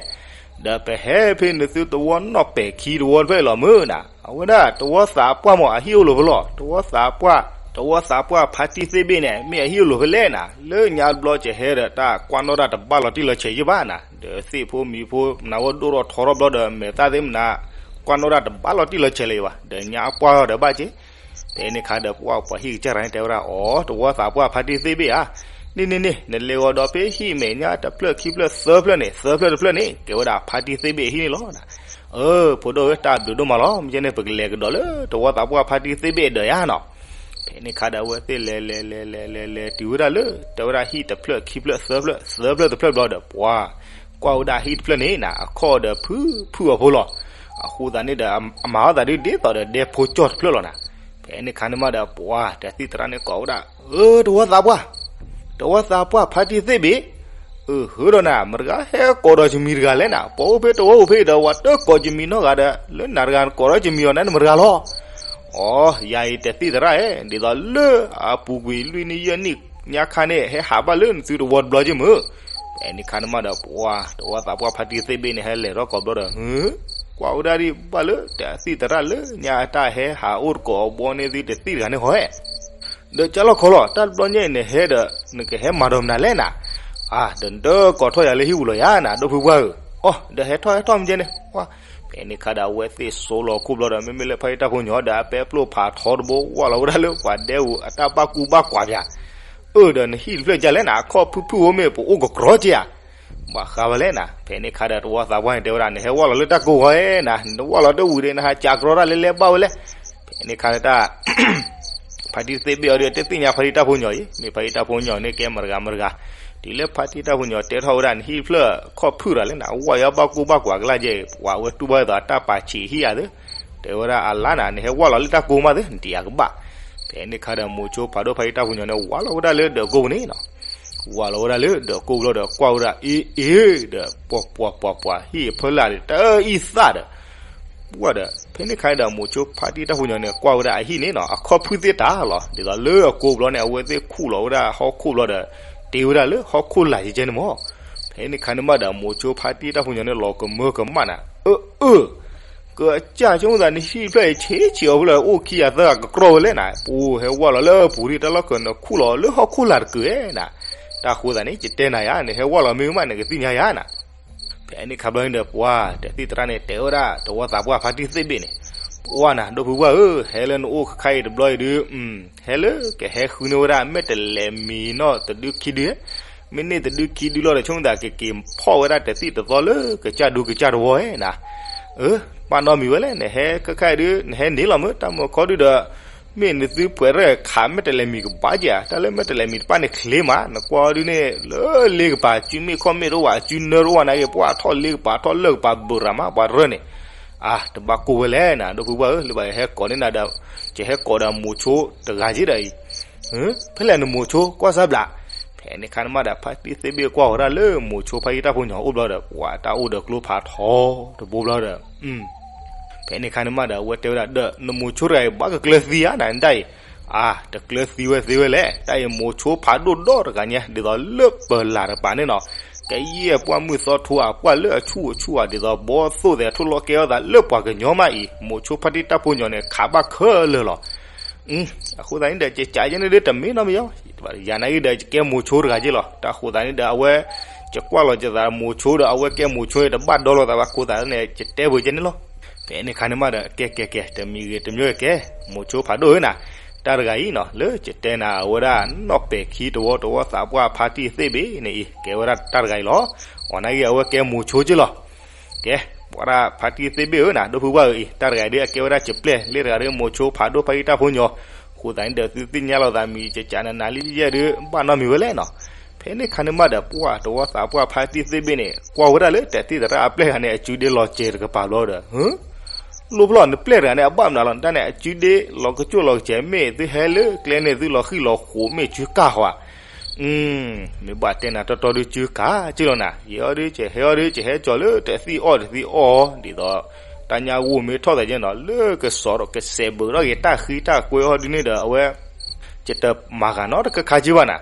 ဒီးပဟဲဖဲနသုတဝီနီၢ်ပဲာ်ခံတဝီတဖျၢၣ်လီၤမုၢ်နၤ အဝဲဒၣ်တဝီသးပှၢ်မး အဟံၣ်အိၣ်လိၤဖဲလဲၣ် တဝီသးပှၢ်, တဝီသးပှၢ်ဖါတံၢ်သ့ၣ်ဘ့ၣ်န့ၣ် မ့ၢ်အဟံၣ်အိၣ်လိၤဖဲလဲၣ်နၤ လၢညါတဘျီကဟဲဒီးတၢ်ကွၢ်နီၣ်တၢ်တဘၣ်လီၤတံၢ်လီၤဆဲးယံၤဘၣ်နၤ ဒီးသ့ၣ်ဖိမံၤဖိမနုၤဝဲဒိၣ်ထီၣ်ထီထီၣ်ဘျီဒီး မဲာ်သၣ်သ့ၣ်မနုၤ ကွၢ်နီၣ်တၢ်တဘၣ်လီၤတံၢ်လီၤဆဲးလၢၤဘၣ် ဒီးညါအပှၢ်ဒီးဘၣ်က့ၤ ဖဲန့ၣ်ခါဒီးပှၢ်ပှၤဟံၣ်ကစၢ်တဂၤန့ၣ်တဲဝဲဒၣ်, အိ တဝီသးပှၢ်ဖါတံၢ်သ့ၣ်ဘ့ၣ်ဧါ, န့ၣ်န့ၣ်န့ၣ် နလဲၤဂီၤဒီးဖဲဟံၣ်မဲာ်ညါတဖျၢၣ်ခံဖျၢၣ်သၢဖျၢၣ်န့ၣ် သၢဖျၢၣ်တဖျၢၣ်န့ၣ် ကဲဝဲဒၣ်ဖါတံၢ်သ့ၣ်ဘ့ၣ်အဟံၣ်န့ၣ်လီၤ. အၢ ဖိဒိၣ်ဧၢ တၢ်ဘျုးဒိၣ်မးလီၤ, မ့ၢ်ကဲန့ၣ် ပကလဲၤကဒီးလၢတဝီသးပှၢ်ဖါတံၢ်သ့ၣ်ဘ့ၣ်အဒၢးယါနီၤ. ဖဲန့ၣ်ခါဒီးအဝဲသ့ၣ်လဲၤလဲၤလဲၤလဲၤလဲၤလဲၤတုၤဝဲဒၣ်လၢ တဲဝဲဒၣ်ဟံၣ်တဖျၢၣ်ခံဖျၢၣ်သၢဖျၢၣ်သၢဖျၢၣ်တဖျၢၣ်ဘျီဒီး ပှၤကွၢ်ဝဲဒၣ်ဟံၣ်တဖျၢၣ်န့ၣ်နၤ အခီၣ်ဒီးဖုၣ်ဖုၣ်အီၤဖိလီၤ. အဃိသတးန့ၣ်ဒီး အမၤအီၣ်သးဒ်ဒ်သိးဒီးဒဲဖိကၠီၣ်တဖျၢၣ်လီၤနၤ. ဖဲန့ၣ်ခါန့ၣ်မးဒီး ပှၤတသံၣ်သရၣ်န့ၣ်ကိးဝဲဒၣ်, အၢ တဝီသးပှၢ်, တဝီသးပှၢ်ဖါတံၢ်သ့ၣ်ဘ့ၣ်, အၢ ဟၢဒီးနၤ မတဂၤဟဲကိးဒီးယမံၤတဂၤလဲၣ်နၤ, ပှၤအိၣ်ဖဲတဝီအိၣ်ဖဲအံၤဒီး ပှၤတကိးယမံၤနီတဂၤဒီး လၢနၤတဂၤနကိးဒီးယမံၤအီၤန့ၣ် နမတဂၤလီၤ. အိ ယၤအံၤတသံၣ်သရၣ်ဧၢ, ဒ်သိးလၢအပူၤကွံာ်လွံၢ်နံၣ်ယဲၢ်နံၣ်ညါခါန့ၣ် ဟဲဟးဘၣ်လၢနသုတဝီတဘျီက့မုၢ်. ဖဲန့ၣ်ခါန့ၣ်မးဒီး ပှၤတဝီသးပှၢ်ဖါတံၢ်သ့ၣ်ဘ့ၣ်န့ၣ် ဟဲလဲၤထီၣ်ကိးဘျီဒီး ကွၢ်ဝဲဒၣ်ဒ်ဘၣ်လၢ တသံၣ်သရၣ်လၢညါအတၢ်ဟဲဟးအိၣ်တကိးအဘီန့ၢ်သုတသံၣ်တဂၤန့ၣ်ဟီဧဲ ဒီးကၢ်လီၢ်ခီလီၤ တၢ်တဘျီညါအံၤနဟဲဒီး နကဟဲမၤဒီးမနုၤလဲၣ်နၤ. အၢ ဒီးနတကိးထီၣ်ယၤလၢဟံၣ်ပူၤလီၤယါနၤ ဒိၣ်ဖုပှၢ်ဧၢ. အိ ဒီးဟဲထီၣ်ဟဲထီၣ်မ့ၢ်ကဲန့ၣ် ဖဲန့ၣ်ခါဒီးအဝဲသ့ၣ်စိလီၤခိၣ်ဘျီဒီး မ့မ့ၢ်လၢဖါတံၢ်တၢ်ဖိညီဒီး အပဲပျိၢ်ဖးထီတဘိ ဝၢ်လီၤဝဲဒၣ်လၢပှၤဒဲဧိၤအတၢ်ဘၣ်ကူဘၣ်ကွၢ်ပၠး, အၢ ဒီးနဟံၣ်တဖျၢၣ်ကၢ်လဲၣ်နၤ အခီၣ်ဖုၣ်ဖုၣ်ဧိၤမ့ၢ် ပအိၣ်ကကြီက့ဧါ. ဘၣ်ဃးဝဲလဲၣ်နၤ. ဖဲန့ၣ်ခါဒီးတဝီသးပှၢ်န့ၣ်တဲဝဲဒၣ် နဟဲဝၢ်လီၤလၢတၢ်ကိးဂီၤဧဲနၤ, နဝၢ်လီၤတဝံၤဒီး နဟးကးကြီတၢ်လဲလဲဘၣ်ဝဲလဲၣ်. ဖဲန့ၣ်ခါဒီးတၢ် ဖါတံၢ်သ့ၣ်ဘ့ၣ်အီၤဒီး တသ့ၣ်ညါဖါတံၢ်တၢ်ဖိညီအံၤ, မ့ၢ်ဖါတံၢ်တၢ်ဖိညီန့ၣ် ကဲမတဂၤမတဂၤ, တုၤလၢဖါတံၢ်တၢ်ဖိညီတဲထီၣ်ဝဲဒၣ် နဟံၣ်တဖျၢၣ်ခီၣ်ဖုၣ်တၢ်လဲၣ်နၤ, ဝၢ်ယါဘၣ်ကူဘၣ်ကွၢ်ကလာ်ကဲ, ပှၤဝဲတူၢ်ဘၣ်အသးတၢ်ပာ်ဆံးဟံၣ်ယၤသ့, တဲဝဲဒၣ်အလါနၤ နဟဲဝၢ်လီၤလၢတၢ်ကိးမးသ့ နတယၤကဘၣ်. ဖဲန့ၣ်ခါဒီးမိၤဆိဖးဒိၣ်ဖါတံၢ်တၢ်ဖိညီန့ၣ် ဝၢ်လီၤဝဲဒၣ်လၢဒၢးကိးပူၤန့ၣ်နီၤ, ဝၢ်လီၤဝဲဒၣ်လၢဒၢးကိးပူၤလီၤဒီး ကွၢ်ဝဲဒၣ်အ့ၣ်အ့ၣ်ဒီး ပှၤပှၤပှၤပှၤ ဟံၣ်အဖီလာ်ဒီး တအၢအံၣ်သၣ်ဒီး ပှၢ်ဒီး ဖဲန့ၣ်ခါဒီးမိၤဆိဖါတံၢ်တၢ်ဖိညီန့ၣ် ကွၢ်ဝဲဒၣ်အဟံၣ်န့ၣ်နီၤ အခီၣ်ဖုၣ်သ့ၣ်တၢ်လီၤ. ဒ်သိးလၢအကိးပူၤလီၤန့ၣ် အဝဲသ့ၣ်ခူၣ်လီၤဝဲဒၣ်ဟီၣ်ခိၣ်ဘျီဒီး တ့ဝဲဒၣ်လၢဟီၣ်ခိၣ်လာ်ယကဲန့ၣ်မး. ဖဲန့ၣ်ခါန့ၣ်မးဒီး မိၤဆိဖါတံၢ်တၢ်ဖိညီန့ၣ် လီၤကမၢကမၣ်နၤ, အၢ အၢ ကစၢ်ဆိကမိၣ်သး နဟံၣ်တဖျၢၣ်အံၤ ဆံးဆံးအီၤဖဲလဲၣ် အိၣ်ခံဂၤသၢဂၤကကြီဝဲလဲၣ်နၤ, ပှၤဟဲဝၢ်လီၤလၢအပူၤဒ်တၢ်လီၢ်ခၢး နခူၣ်လီၤလၢဟီၣ်ခိၣ်လာ်တကုာ်ဧဲနၤ, တၢ်ဃိသးန့ၣ် ယတဲနၤယါ နဟဲဝၢ်လီၤမ့ၢ်မး နကသ့ၣ်ညါယါနၤ. ဖဲန့ၣ်ခါဘျီန့ၣ်ဒီး ပှၤတသံၣ်သရၣ်န့ၣ် တဲဝဲဒၣ် တဝီသးပှၢ်ဖါတံၢ်သ့ၣ်ဘ့ၣ်န့ၣ်, ပှၢ်နၤ ဒိၣ်ဖုပှၢ်ဧၢ, ဟဲလၢနအိၣ်ခါခါအံၤတဘျီအံၤဒုး ဟဲလၢကဟဲဃုန့ၢ်ဝဲဒၣ် မဲာ်တဲးလဲးမံၤနီၢ်တဒုခံဒု, မ့ၢ်န့ၢ်တဒုခံဒုလီၤဒီး ဆိကမိၣ်သး ကက့ၤဖီၣ်ဝဲဒၣ်တသံၣ်တသီလၢ ကစၢ်ဒူကစၢ်တဝီဧဲနၤ. အၢ ဘၣ်နီတမံၤဝဲလဲၣ်, နဟဲခါခါအံၤဒုး နဟဲန့ၣ်လီၤမ့ၢ် တၢ်မုာ်ခီဒုးဒီး မ့ၢ်နသုပှဲၤရဲၣ်ခးမဲာ်တဲးလဲးမံၤကဘၣ်ကဲဧါ, တၢ်လၢမဲာ်တဲးလဲးမံၤတပၣ်န့ၣ်ချ့မး, နကွၢ်ဒုးန့ၣ် လၢလ့ကပၤ စုမ့ၣ်ခီၣ်မ့ၣ်တအိၣ်ဘၣ် စုနၢတအိၣ်ဘၣ်နာ်က့ ပှၤထီၣ်လ့ကပၤထီၣ်လၢၢ်ကပၤဘုးရၤမး ပှၤရၢၢ်န့ၣ်. အၢ တဘၣ်ကိၢ်ဝဲလဲၣ်နၤ ဒိၣ်ဖုပှၢ်ဧၢ, လၢဘၣ်ယဟဲကိးန့ၢ်နၤဒီး ယဟဲကိးဒီးမိၤဆိတဂၤက့ဒီးအံၤ ဖဲလဲၣ်နမိၤဆိကွၢ်စၢ်ဘျး. ဖဲန့ၣ်ခါန့ၣ်မးဒီး ဖါတံၢ်သ့ၣ်ဘ့ၣ်ကွၢ်ဝဲဒၣ်လၢမိၤဆိဖါတံၢ်တၢ်ဖိညီအိၣ်ဘျီဒီး ပှၤတၢ်အိၣ်ဒီးကျိဖးထီတဘိဘျီဒီး ဖဲန့ၣ်ခါန့ၣ်မးဒီး အဝဲတဲဝဲဒၣ်ဒီး နမိၤဆိတဂၤအံၤ ဘၣ်ကကျၢၤသံဧါနၤ နတၢ်အံၤ. အၢ တကျၢၤသံဝဲသ့ဝဲလဲၣ်, တၢ်အံၤမိၤဆိဖးဒိၣ်ဒီတဂၤညါ ဒ်သိးလၢပလၢ်တပၤန့ၣ်နီၤ, ကယဲၢ်ပှၢ်မုၢ်သီထိဧါ ပှၢ်လၢအဆူၣ်အဆူၣ်ဧါ ဒ်သိးဘီသိၣ်သဲးထိၣ်လီၤကဲထီၣ်သးလၢပှၤကညီမးအံၤ မိၤဆိဖါတံၢ်တၢ်ဖိညီန့ၣ် ခးဘၣ်ခဲလၢာ်လီၤ. အဃိသတးန့ၣ်ဒီး ယကးယဲန့ၣ်ဒ်တမ့ၢ်နီတမံၤယါ, ယၤနာ်က့ဒီး ယကဲမိၤဆိတဂၤက့လီၤ. တၢ်ဃိသတးန့ၣ်ဒီး အဝဲ ယကွၢ်လီၤယသးမိၤဆိဒီး အဝဲကဲမိၤဆိန့ၣ် တဘၣ်ဒီလိာ်သးဘၣ် အဃိသတးန့ၣ် ယတဲပှဲၤကဲန့ၣ်လီၤ. ဖဲန့ၣ်ခါန့ၣ်မးဒီး ကဲကဲကဲ တမံၤဂ့ၤတမံၤဂ့ၤကဲ မိၤဆိဖးဒိၣ်ဧၢနၤ, တၢ်တဂၤအံၤနီၤ လၢယတဲနၤအဝဲဒၣ် နီၢ်ပဲာ်ခံတဝီ တဝီသးပှၢ်ဖါတံၢ်သ့ၣ်ဘ့ၣ်န့ၣ်အံၤ ကဲဝဲဒၣ်တၢ်တဂၤအံၤလီၤ. အီၤနာ်က့ အဝဲကဲမိၤဆိက့လီၤ. ကဲ ပှၤဒၣ်ဖါတံၢ်သ့ၣ်ဘ့ၣ်ဧၢနၤ ဒိၣ်ဖုပှၢ်ဧၢအံၤ တၢ်တဂၤအံၤဒ်အကဲဝဲဒၣ်ကပျဲၢ် လၢတဂၤဒ်မိၤဆိဖးဒိၣ်ဖါတံၢ်တၢ်ဖိညီ, အဃိသတးန့ၣ်ဒီး သုသ့ၣ်ညါလိာ်သးမံၤ ကကးနနၤလံယဲၢ်ဒုး ဘၣ်နီတမံၤဝဲလဲၣ်နီၤ. ဖဲန့ၣ်ခါန့ၣ်မးဒီး ပှၢ်တဝီသးပှၢ်ဖါတံၢ်သ့ၣ်ဘ့ၣ်န့ၣ် ကွၢ်ဝဲဒၣ်လၢတသံၣ်သရၣ်အပျဲၢ်တဂၤန့ၣ် အစုဒ့လီၤစဲၤတကပၤဘျီဒီး လိၣ်ဖျီၣ်နပျဲၢ်တဂၤန့ၣ် အဘၣ်မနုၤလီၤ နတၢ်န့ၣ် အစုဒ့လီၤကစိၣ်လီၤကစဲၤ မ့ၢ်သုဟဲလၢကျဲန့ၣ် သုလီၤဃံၣ်လီၤဃိး မ့ၢ်စုကၢ်ဃီဧါ. မ့ၢ်ဘၣ်တဲနၤတီတီဒုးစုကၢ်က့လီၤနၤ, ယဲအီၤဒုး ကဟဲအီၤဒုး ကဟဲကၠီၤလၢတသံၣ်အီၣ်တသံၣ်အီၣ် ဒ်သိး တၢ်ညါဂိၢ်မ့ၢ်ထီၣ်သးယဲနီၤ လၢကစီၤဒီးကစဲးဘၢးထီၣ်က့ၤ တၢ်ဃံတၢ်ကွဲအီၤဒုးန့ၣ်ဒီး အဝဲ ယတမၤဂၤနီတခါခါက့ဘၣ်နၤ.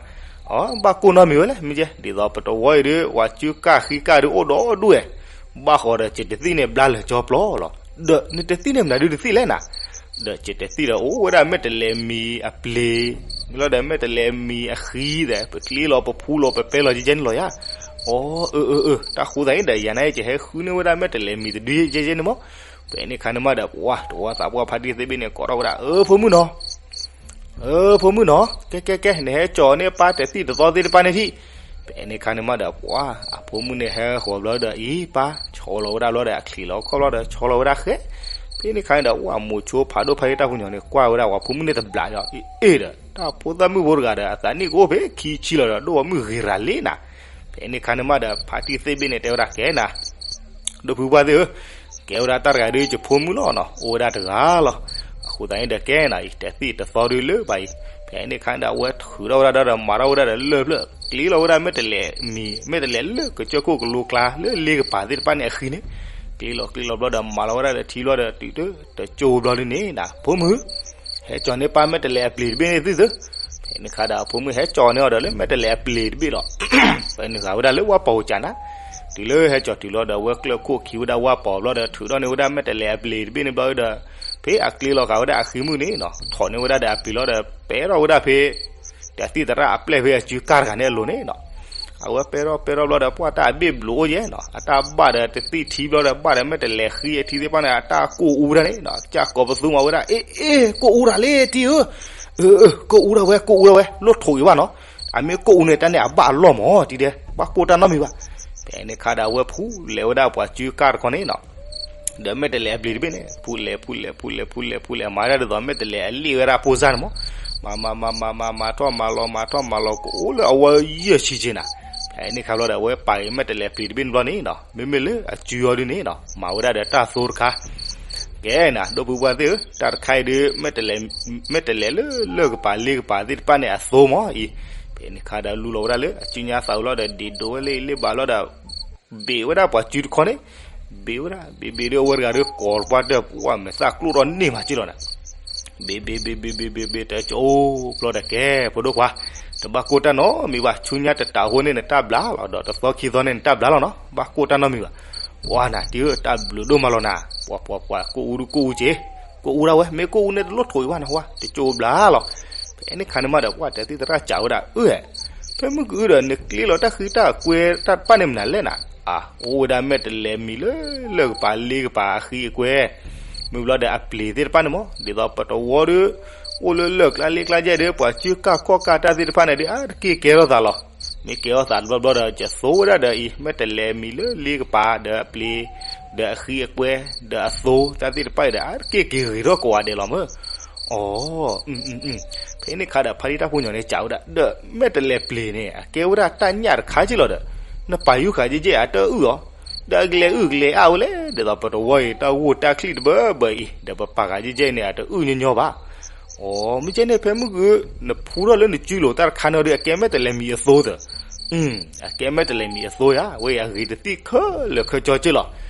အဘၣ်ကိၢ်နီတမံၤဝဲလဲၣ် မ့ၢ်ကဲ ဒ်သိးပတဝီအံၤဒုး ပှၤစုကၢ်ဃံကၢ်ဒုးအိၣ်ဒီးဒူၣ်ဝဲ, ဘၣ်ဃီဒီးကတသံၣ်န့ၣ် ဘျါလၢာ်ကၠီပျီလီၤ. ဒီးနတသံၣ်န့ၣ်မနုၤဒုးတသံၣ်လဲၣ်နၤ. ဒီးကတသံၣ်ဒီးအိၣ်ဝဲဒၣ်မဲာ်တဲးလဲးမံၤအပျ့ၤ, မ့ၢ်လီၤဒီးမဲာ်တဲးလဲးမံၤအဃံသဲး ပကျ့လီၤ ပဖူလီၤ ပပဲလီၤကဲကဲန့ၣ်လီၤယါ. အၢ အၢ အၢ တၢ်ဃိသတးန့ၣ်ဒီး ယၤန့ၣ် ကဟဲဃုန့ၢ်ဝဲဒၣ်မဲာ်တဲးလဲးမံၤတဒုယဲကဲန့ၣ်မး. ဖဲန့ၣ်ခါန့ၣ်မးဒီး ပှၤတဝီသးပှၢ်ဖါတံၢ်သ့ၣ်ဘ့ၣ်န့ၣ် ကိးထီၣ်ဝဲဒၣ် အၢ ဖိမုၣ်နီၤ, အၢ ဖိမုၣ်နီၤ, ကဲ ကဲ ကဲ နဟဲကၠီၤန့ၢ်ပၢ်တသံၣ်တသီသ့ၣ်တဖၣ်န့ၣ်ထံၣ်. ဖဲန့ၣ်ခါန့ၣ်မးဒီး ပှၤအဖိမုၣ်န့ၣ်ဟဲဃီၤဘျီဒီး အံၤ ပၢ် ဆီလီၤဝဲဒၣ်ဘျီဒီး အချံးလီၤခီၣ်ဘျီဒီး ဆီလီၤဝဲဒၣ်ဃဲ. ဖဲန့ၣ်ခါန့ၣ်ဒီး ဝဲမိၤဆိဖးဒိၣ်ဖါတံၢ်တၢ်ဖိညီၤန့ၣ် ကွၢ်ဝဲဒၣ်ပှၤဖိမုၣ်န့ၣ်တဘျးဒီး အ့ၣ် အ့ၣ်ဒီး တၢ်ဖိသၣ်မုၣ်ဖိတဂၤဒီး အသးနံၣ်ကအိၣ်ဖဲခံဆံလီၤဒီး ဒိၣ်ဝဲမုၣ်ဂ့ၤရၤလံနၤ. ဖဲန့ၣ်ခါန့ၣ်မးဒီး ဖါတံၢ်သ့ၣ်ဘ့ၣ်န့ၣ် တဲဝဲဒၣ် ကဲနၤ ဒိၣ်ဖုပှၢ်သ့ၣ်ဧၢ, ကဲဝဲဒၣ်တၢ်တဂၤဒုး ယဖိမုၣ်လီၤနီၤ, အိၣ်ဝဲဒၣ်တဂၤလီၤ. အဃိသတးန့ၣ်ဒီး ကဲနၤအံၤ တသံၣ်တသီဒုးလၢၤဘၣ်အံၤ. ဖဲန့ၣ်ခါန့ၣ်ဒီး အဝဲထုးထီၣ်ဝဲဒၣ်ဒီး မၤထီၣ်ဝဲဒၣ်ဒီးလၢၢ်ဖျၢၣ် ကျ့လီၤဝဲဒၣ်မဲာ်တဲးလဲးအမံၤ မဲာ်တဲးလဲးလၢကစၢၢ်ခိၣ်ကလိကျါ လၢလ့ကပၤသ့ၣ်တဖၣ်န့ၣ်အဃံန့ၣ်, ကျ့လီၤကျ့လီၤဘျီဒီး မၤလီၤဝဲဒၣ်ဒီးထံဘျီဒီး တုၤတကၠိဘျီဒုးန့ၣ်နၤ ဖိမုၣ် ဟဲကၠီၤန့ၢ်ပၢ် မဲာ်တဲးလဲးအပျ့ၤတဘ့ၣ်န့ၣ်သုသု. ဖဲန့ၣ်ခါဒီး အဖိမုၣ်ဟဲကၠီၤန့ၢ်အီၤဒီးလၢမဲာ်တဲးလဲးအပျ့ၤတဘ့ၣ်လီၤ. ဖဲန့ၣ်ဂၤဝဲဒၣ်လၢဝၣ်ပီၤကၠးနၤ, တုၤလၢဟဲကၠီၤတုၤလီၤဒီး ဝဲကျၢၢ်ခိၣ်ခံဝဲဒၣ်ဝၣ်ပီၤဘျီဒီး ထုးထီၣ်န့ၢ်ဝဲဒၣ်မဲာ်တဲးလဲးအပျ့ၤတဘ့ၣ်န့ၣ်ဘျီဒီး ဖဲအကျ့လီၤဃာ်ဝဲဒၣ်အဃံမုၢ်န့ၣ်နီၤ ထီၣ်န့ၢ်ဝဲဒၣ်ဒီးအပျ့ၤလီၤဒီး ပဲထီၣ်ဝဲဒၣ်ဖဲ တသံၣ်သရၣ်အပျဲၢ်ဖဲအစုကၢ်တဂၤန့ၣ်အလိၤန့ၣ်နီၤ. အဝဲပဲထီၣ်ပဲထီၣ်ဘျီဒီး ပှၢ်တၢ်အဘ့ၣ်ဘျိးအိၣ်ယဲနီၤ, အတၢ်ဘၣ်ဒီးတသံၣ်ထံဘျီဒီး ဘၣ်ဒီးမဲာ်တဲးလဲးဃံအထံသ့ၣ်တဖၣ်န့ၣ် အတၢ်ကိၢ်အူတၢ်န့ၣ်နီၤ, ကၢ်ကိးပသူမၤဝဲဒၣ် အ့ အ့ ကိၢ်အူတၢ်လံထံဧၢ, အၢ အၢ ကိၢ်အူတၢ်ဝဲ ကိၢ်အူတၢ်ဝဲ လိၣ်ထိးအံၤဘၣ်နီၤ, အမ့ၢ်ကိၢ်အူန့ၣ် တၢ်န့ၣ်အဘၣ်အလီၢ်မး တံၤဒဲး ဘၣ်ကိၢ်တၢ်နီတမံၤဘၣ်. ဖဲန့ၣ်ခါဒီး အဝဲဖူးလဲၤဝဲဒၣ်ပှၤစုကၢ်တခီန့ၣ်နီၤ ဒီးမဲာ်တဲးလဲးအပျ့ၤတဘ့ၣ်န့ၣ် ဖူးလဲၤ ဖူးလဲၤ ဖူးလဲၤ ဖူးလဲၤ ဖူးလဲၤ မၤဒၣ်ဒ်သိး မဲာ်တဲးလဲးအလ့ၣ်ဝဲဒၣ်ဖိစၢ်န့ၣ်မး, မၤ မၤ မၤ မၤ မၤ မၤထီၣ်မၤလီၤ မၤထီၣ်မၤလီၤ ကအိၣ်လၢအဝဲယဲၢ်ဆံက့နၤ. ဖဲန့ၣ်ခါဘျီဒီး အဝဲပာ်က့ၤမဲာ်တဲးလဲးအပျ့ၤတဘ့ၣ်န့ၣ်ဘျီန့ၣ်နီၤ မ့မ့ၢ်လၢအစုအီၤဒုန့ၣ်နီၤ မၤဝဲဒၣ်ဒီးတၢ်သိတခါ ကဲနၤ ဒိၣ်ဖုပှၢ်သ့ၣ်ဧၢ, တၢ်တခါအံၤဒုး မဲာ်တဲးလဲး မဲာ်တဲးလဲးလၢလၢၢ်ကပၤလ့ကပၤသ့ၣ်တဖၣ်န့ၣ်အသိမးအံၤ. ဖဲန့ၣ်ခါဒီးလူလီၤဝဲဒၣ်လၢအစုညါသးဝံၤလီၤဒီး ဒ့ၣ်ဒိးဝဲလၢအလ့ၣ်ဘၣ်လီၤဒီး ဘ့ၣ်ဝဲဒၣ်ပှၤစုတခီန့ၣ်, ဘ့ၣ်ဝဲဒၣ် ဘ့ၣ်ဘ့ၣ်ဒုးအဝဲတဂၤဒုးကိးတပှၢ်တၢၢ် ပှၢ်မဲာ်သၣ်ကျိၣ်ထီၣ်န့ၢ်မးက့လီၤနၤ. ဘ့ၣ်ဘ့ၣ်ဘ့ၣ်ဘ့ၣ်ဘ့ၣ်ဘ့ၣ်ဘ့ၣ် တကၠိဘျီဒီး ကဲဖိဒိၣ်ခွါ, တဘၣ်ကိၢ်တၢ်နီတမံၤဘၣ်, ဆူညါတတးအဃိန့ၣ်နတၢ်ဘျါလီၤ, ဒီးတသီခံသီန့ၣ်နတၢ်ဘျါလီၤနီၤ, ဘၣ်ကိၢ်တၢ်နီတမံၤဘၣ်. ပှၤနၤတံၤဧၢ, တၢ်ဘျုးဒိၣ်မးလီၤနၤ, ပှၤပှၤပှၤ ကိၢ်အူဒုးကိၢ်အူက့, ကိၢ်အူဒၣ်ဝဲ, မ့ၢ်ကိၢ်အူန့ၣ်တလိၣ်ထိးအံၤဘၣ်နဟူဧါ, တကၠိဘျါလီၤ. ဖဲန့ၣ်ခါန့ၣ်မးဒီး ပှၢ်တသံၣ်သရၣ်စံးဝဲဒၣ် အၢ ဖဲမုၢ်ကအုဒီး နကျ့လီၤတၢ်ဃံတၢ်ကွဲတၢ်တဖၣ်န့ၣ်မနုၤလဲၣ်နၤ, အါ အိၣ်ဝဲဒၣ်မဲာ်တဲးလဲးမံၤလၢလၢၢ်ကပၤလ့ကပၤအဃံအကွဲ, မ့ၢ်ဘျီဒီးအပျ့ၤသ့ၣ်တဖၣ်န့ၣ်မး, ဒ်သိးပတဝီဒီး အိၣ်လၢလၢၢ်ကျါလ့ကျါယဲၢ်ဒီး ပှၤစုကၢ်ခီၣ်ကၢ်တၢ်သ့ၣ်တဖၣ်န့ၣ်ဒီး အါတက့ၢ်ကဲထီၣ်သးလီၤ. မ့ၢ်ကဲထီၣ်သးတဘျီဘျီဒီး ယသိဝဲဒၣ်ဒီးအံၤ မဲာ်တဲးလဲးမံၤလၢလ့ကပၤ ဒီးအပျ့ၤ ဒီးအဃံအကွဲ ဒီးအသိတၢ်သ့ၣ်တဖၣ်အံၤဒီး အါတက့ၢ်က့ၤဂ့ၤထီၣ်ကိးဂၤဒဲးလီၤမး. အိ ဖဲန့ၣ်ခါဒီး ဖါတံၢ်တၢ်ဖိညီၤန့ၣ်စံးဝဲဒၣ် ဒီးမဲာ်တဲးလဲးပျ့ၤန့ၣ် အကဲဝဲဒၣ်တၢ်ညၣ်တခါက့လီၤဒီး နပာ်ယူၤဃာ်ကဲကဲအတအုၣ်အီၤ, ဒီးအကလဲၤအုၣ်ကလဲၤအါဝဲလဲၣ်, ဒ်သိးပတဝီအံၤတၢ်ဂိၢ်တၢ်ချံၣ်တဘၢဘၢအံၤ ဒီးပပာ်ဃာ်ကဲကဲန့ၣ် အတအုၣ်ညီညီဘၣ်. အိ မ့ၢ်ကဲန့ၣ် ဖဲမုၢ်ဂုၢ် နဖူထီၣ်လၢနစုလိၤတၢ်တခါန့ၣ်ဒီး အကဲမဲာ်တဲးလဲးမံၤအသိသၢ အကဲမဲာ်တဲးလဲးမံၤအသိယါ, ဝဲအဂ့ၤတသံၣ်ခဲလၢာ်ခဲဆ့က့လီၤ.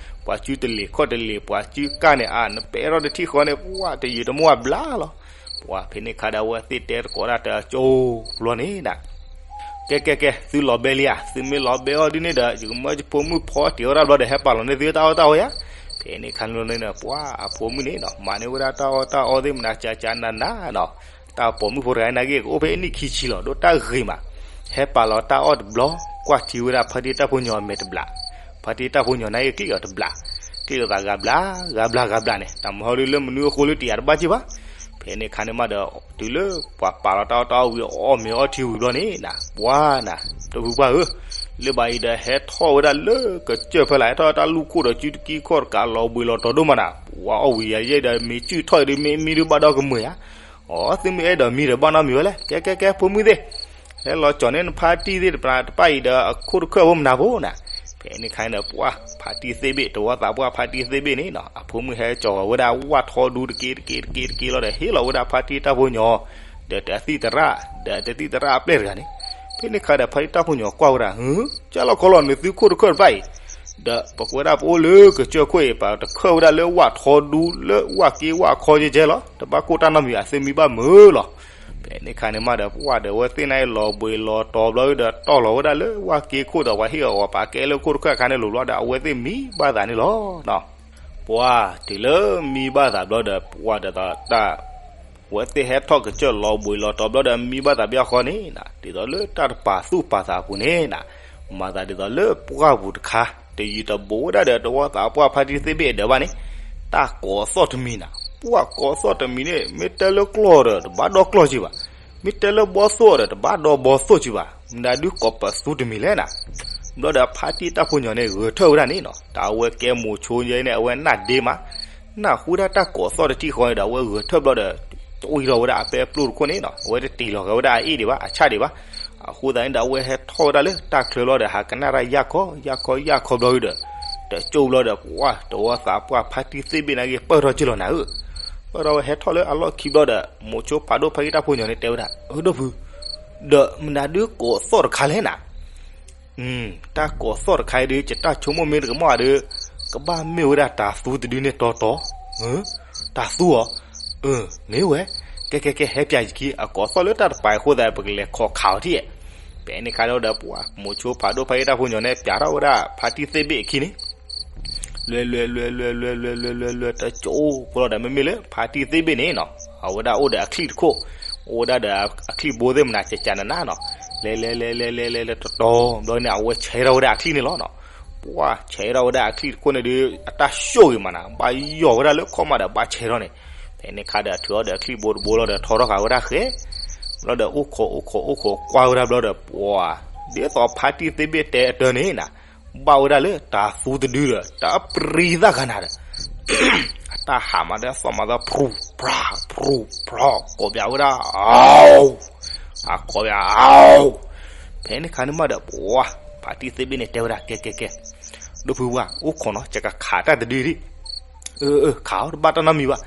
ပှၤစုတလ့ၤခီၣ်တလ့ၤ ပှၤစုကၢ်န့ၣ် အါ နပဲထီၣ်တထံၣ်ဃီန့ၣ် ပှၤတယံာ်တမီၢ်အဘျါလီၤ. ပှၤဖဲန့ၣ်ခါဒီးအဝဲသ့ၣ်တဲတကိးတၢ်တကၠိဘျီန့ၣ်နၤ, ကဲကဲကဲ သုလီၤဘဲလံဧါ, သုမ့ၢ်လီၤဘဲအီၤဒ်န့ၣ်ဒီး ယကမၢယဖိမုၣ်ဖီတ့ၢ်ဝဲဒၣ်ဘျီဒီး ဟဲပာ်လီၤန့ၢ်သုတၢ်အီၣ်တၢ်အီယါ. ဖဲန့ၣ်ခါန့ၣ်န့ၣ် ပှၤအဖိမုၣ်န့ၣ်နီၤ မၤန့ၢ်ဝဲဒၣ်တၢ်အီၣ်တၢ်အီသ့ၣ်မနၤ ကၠးကၠးနးနးနီၤ တၢ်ပိာ်မုၣ်ဖိတဂၤန့ၣ်က့ၤ ကအိၣ်ဖဲအနံၣ်ခံဆံလီၤ ဒိၣ်တၢ်ဂ့ၤမး, ဟဲပာ်လီၤတၢ်အီၣ်တဘျီ ကွၢ်ထံဝဲဒၣ်ဖါတံၢ်တၢ်ဖိညီၤအမဲာ်တဘျး, ဖါတံၢ်တၢ်ဖိညီၤန့ၣ်က့ၤကျံၣ်အီၤတဘျး, ကျံၣ်အီၤသးဂၤဘျါ ဂၤဘျါ ဂၤဘျါန့ၣ် တၢ်မဟီဒုလၢမနုၤအဃိလၢတယာ်တဘၣ်က့ၤဘၣ်. ဖဲန့ၣ်ခါန့ၣ်မးဒီး တုၤလၢပှၤပာ်လီၤတၢ်အီၣ်တၢ်အီဝံၤ အီၣ်မ့ၤအီထံဝံၤဘျီန့ၣ်နၤ ပှၤနၤ တဖုပှၢ်ဧၢ, လၢဘၣ်အံၤဒီးဟဲထီၣ်ဝဲဒၣ်လၢကစၢၢ်ဖဲလၢ ဟဲထီၣ်တၢ်လူၢ်ခိၣ်ဒီးစုတကံခီၣ်တကး လီၤဘှံးလီၤတီၤဒိၣ်မးနၤ ပှၤအီၣ်ဝံၤယၤယဲဒီး မ့ၢ်စုၣ်ထီၣ်အံၤဒီး မ့ၢ်မံဒုးဘၣ်ဒီးကမုာ်ဧါ. အိ သုမ့ၢ်အဲၣ်ဒိးမံဒီးဘၣ်နီတမံၤဝဲလဲၣ်, ကဲကဲကဲ ဖိမုၣ်သ့ၣ်, ဟဲလီၤကၠီၤန့ၢ်နဖါတံၢ်သ့ၣ်တဖၣ်တဖၣ်အံၤဒီး အခိၣ်တခၢၣ်ဖိမနၤဖိနၤ. ဖဲန့ၣ်ခါန့ၣ်ဒီး ပှၤဖါတံၢ်သ့ၣ်ဘ့ၣ် တဝီသးပှၢ်ဖါတံၢ်သ့ၣ်ဘ့ၣ်န့ၣ်နီၤ အဖိမုၣ်ဟဲကၠီၤဝဲဒၣ်ဝၣ်ထီဒူတက့တက့တက့တက့လီၤဒီး ဟ့ၣ်လီၤဝဲဒၣ်ဖါတံၢ်တၢ်ဖိညီၤ ဒီးတသံၣ်သရၣ် ဒီးတသံၣ်သရၣ်အပျဲၢ်တဂၤန့ၣ်. ဖဲန့ၣ်ခါဒီး ဖါတံၢ်တၢ်ဖိညီၤကွၢ်ဝဲဒၣ် ဟု ကၢ်လီၤခီလီၤ နသုခိၣ်တခၢၣ်တဖၣ်အံၤ ဒီးပကွဲဒၣ်ပအိၣ်လၢကစၢၢ်ခိၣ်အံၤ ပတခၢၣ်ဝဲဒၣ်လၢဝၣ်ထီဒူလၢဝၣ်က့ဝၣ်ခီကဲကဲလီၤ. တဘၣ်ကိၢ်တၢ်နီတမံၤ အသုမံဘၣ်မုာ်လီၤ. ဖဲန့ၣ်ခါန့ၣ်မးဒီး ပှၤဒီးဝဲသ့ၣ်န့ၣ်လီၤဘှံးလီၤတီၤဘျီဒီး တီၢ်လီၤဝဲဒၣ်လၢဝၣ်က့ခိၣ်ဒီး ပှၤဟ့ၣ်အီၤပှၤကဲလၢခိၣ်တခၢၣ်အခါန့ၣ်လိၤဘျီဒီး အဝဲသ့ၣ်မံဘၣ်သးန့ၣ်လီၤ. ပှၤတုၤလၢမံဘၣ်သးဘျီဒီး ပှၤဒီးတၢ် ဝဲသ့ၣ်ဟဲထီၣ်ကစၢၢ်လီၤဘှံးလီၤတီၤဘျီဒီး မံဘၣ်သးဘၣ်ဃီန့ၣ် ဒ်သိးလၢတၢ်တပာ်သူၣ်ပာ်သးအပူၤန့ၣ် မၤသးဒ်သိးလၢပှၢ်ပူၤတခါ တယံာ်တဘူးဝဲဒၣ်ဒီး တဝီသးပှၢ်ဖါတံၢ်သ့ၣ်ဘ့ၣ်အဒၢးဘၣ်န့ၣ်, တၢ်ကိးသီၣ်တမံၤနၤ, ပှၤကိးသီၣ်တမံၤန့ၣ် မ့ၢ်တဲလၢကျီၢ်ဒီး တဘၣ်ဒီးကျီၢ်ကံဘၣ်, မ့ၢ်တဲလၢဘီသိၣ်ဒီး တဘၣ်ဒီးဘီသိၣ်ကံဘၣ်, မနုၤဒုးကိးပသူတမံၤလဲၣ်နၤ. ဘျီဒီးဖါတံၢ်တၢ်ဖိညီၤန့ၣ် ဂဲၤထၢၣ်ဝဲဒၣ်န့ၣ်နီၤ, တၢ်အဝဲကဲမိၤဆိယဲန့ၣ် အဝဲနၢ်ဒ့မး, နၢ်ဟူဒၣ်တၢ်ကိးသီၣ်တထံၣ်ဃီန့ၣ်ဒီး အဝဲဂဲၤထၢၣ်ဘျီဒီး တအံၤလီၤဝဲဒၣ်အပဲပျိၢ်တခိၣ်န့ၣ်နီၤ, အဝဲတတံၤလီၤဂဲၤဝဲဒၣ်အအ့ၣ်ဒံးဘၣ် အဆၣ်ဒံးဘၣ်. အဃိသတးန့ၣ်ဒီး အဝဲဟဲထီၣ်ဝဲဒၣ်လၢတၢ်ချၢဘျီဒီး ဟးကနၣ်တၢ်ယၢ်ခီယၢ်ခီယၢ်ခီဘျီဒီး တကၠိဘျီဒီး ပှၤ တဝီသးပှၢ်ဖါတံၢ်သ့ၣ်ဘ့ၣ်နာ်က့ ပၢၢ်ထီၣ်က့ၤလီၤနၤဧၢ. ပၢၢ်ထီၣ်ဝဲဟဲထီၣ်လၢအလီၢ်ခံဘျီဒီး မိၤဆိဖးဒိၣ်ဖါတံၢ်တၢ်ဖိညီၤန့ၣ်တဲဝဲဒၣ် အၢ ဒီပုၢ်, ဒီးမနုၤဒုးကိးသီၣ်တခါလဲၣ်နၤ. တၢ်ကိးသီၣ်တခါအံၤဒုး ယတၢ်ဆိကမိၣ်မ့ၢ်တကမၣ်ဒီး ကဘၣ်မ့ၢ်ဝဲဒၣ်တၤသူတဒုန့ၣ်တီတီ, တၤသူဧါ, အၢ မ့ၢ်ဝဲ, ကဲကဲကဲ ဟဲပၠးယခံ အကိးသီၣ်လၢတၢ်တပၤအဃိသတး ပကလဲၤခိးခးအီၤထံၣ်, ဖဲန့ၣ်ခါဒီးပှၤ မိၤဆိဖးဒိၣ်ဖါတံၢ်တၢ်ဖိညီၤန့ၣ် ပၠးထီၣ်ဝဲဒၣ်ဖါတံၢ်သ့ၣ်ဘ့ၣ်အခံန့ၣ် လွဲလွဲလွဲလွဲလွဲလွဲလွဲလွဲလွဲ တကၠိဖိလီၤဒီး မ့မ့ၢ်လၢဖါတံၢ်သ့ၣ်ဘ့ၣ်န့ၣ်နီၤ အဝဲဒၣ်အိၣ်ဒီးအချံၣ်တခိၣ်, အိၣ်ဝဲဒၣ်ဒီးအချံၣ်ဘိသ့ၣ်မနၤ ကကနနနီၤ, လဲၤလဲၤလဲၤလဲၤလဲၤလဲၤလဲၤတတီၤဘျီန့ၣ် အဝဲဆဲးထီၣ်ဝဲဒၣ်အချံၣ်န့ၣ်လီၤနီၤ. ပှၤဆဲးထီၣ်ဝဲဒၣ်အချံၣ်တခိၣ်န့ၣ်ဒီး အတၢ်ဆိၣ်ဂ့ၤမးနၤ ဘၣ်ယီၢ်ဝဲဒၣ်လၢခီၣ်မးဒီးဘၣ်ဆဲးထီၣ်န့ၣ်, ဖဲန့ၣ်ခါဒီးထုးအီၤဒီးအချံၣ်ဘိတဘိလီၤဒီး ထီထီၣ်ဃာ်ဝဲဒၣ်ဃဲ ဘျီဒီးအိၣ်ခိးအိၣ်ခိးအိၣ်ခိးကွၢ်ဝဲဒၣ်ဘျီဒီး ပှၤ ဒ်သိးဖါတံၢ်သ့ၣ်ဘ့ၣ်တဲအတၢ်န့ၣ်နၤ ဘၣ်ဝဲဒၣ်လၢတၤသူတဒုဒီး တၢ်ပြံသၣ်ဂၤနၤဒီး အတၢ်ဟးမးဒီးသီၣ်မးသီၣ် ဖြူဖြါ ဖြူဖြါ ကိးပၠးဝဲဒၣ် အဝ်, အကိးပၠး အဝ်, ဖဲန့ၣ်ခါန့ၣ်မးဒီး ပှၤ ဖါတံၢ်သ့ၣ်ဘ့ၣ်န့ၣ်တဲဝဲဒၣ် ကဲကဲကဲ, ဒီပုၢ်ဝဲၢ် အိၣ်ခိးနီၤ ယကခးတၢ်တဒုဒံး, အၢ အၢ ခးအီၤတဘၣ်တၢ်နီတမံၤဘၣ်.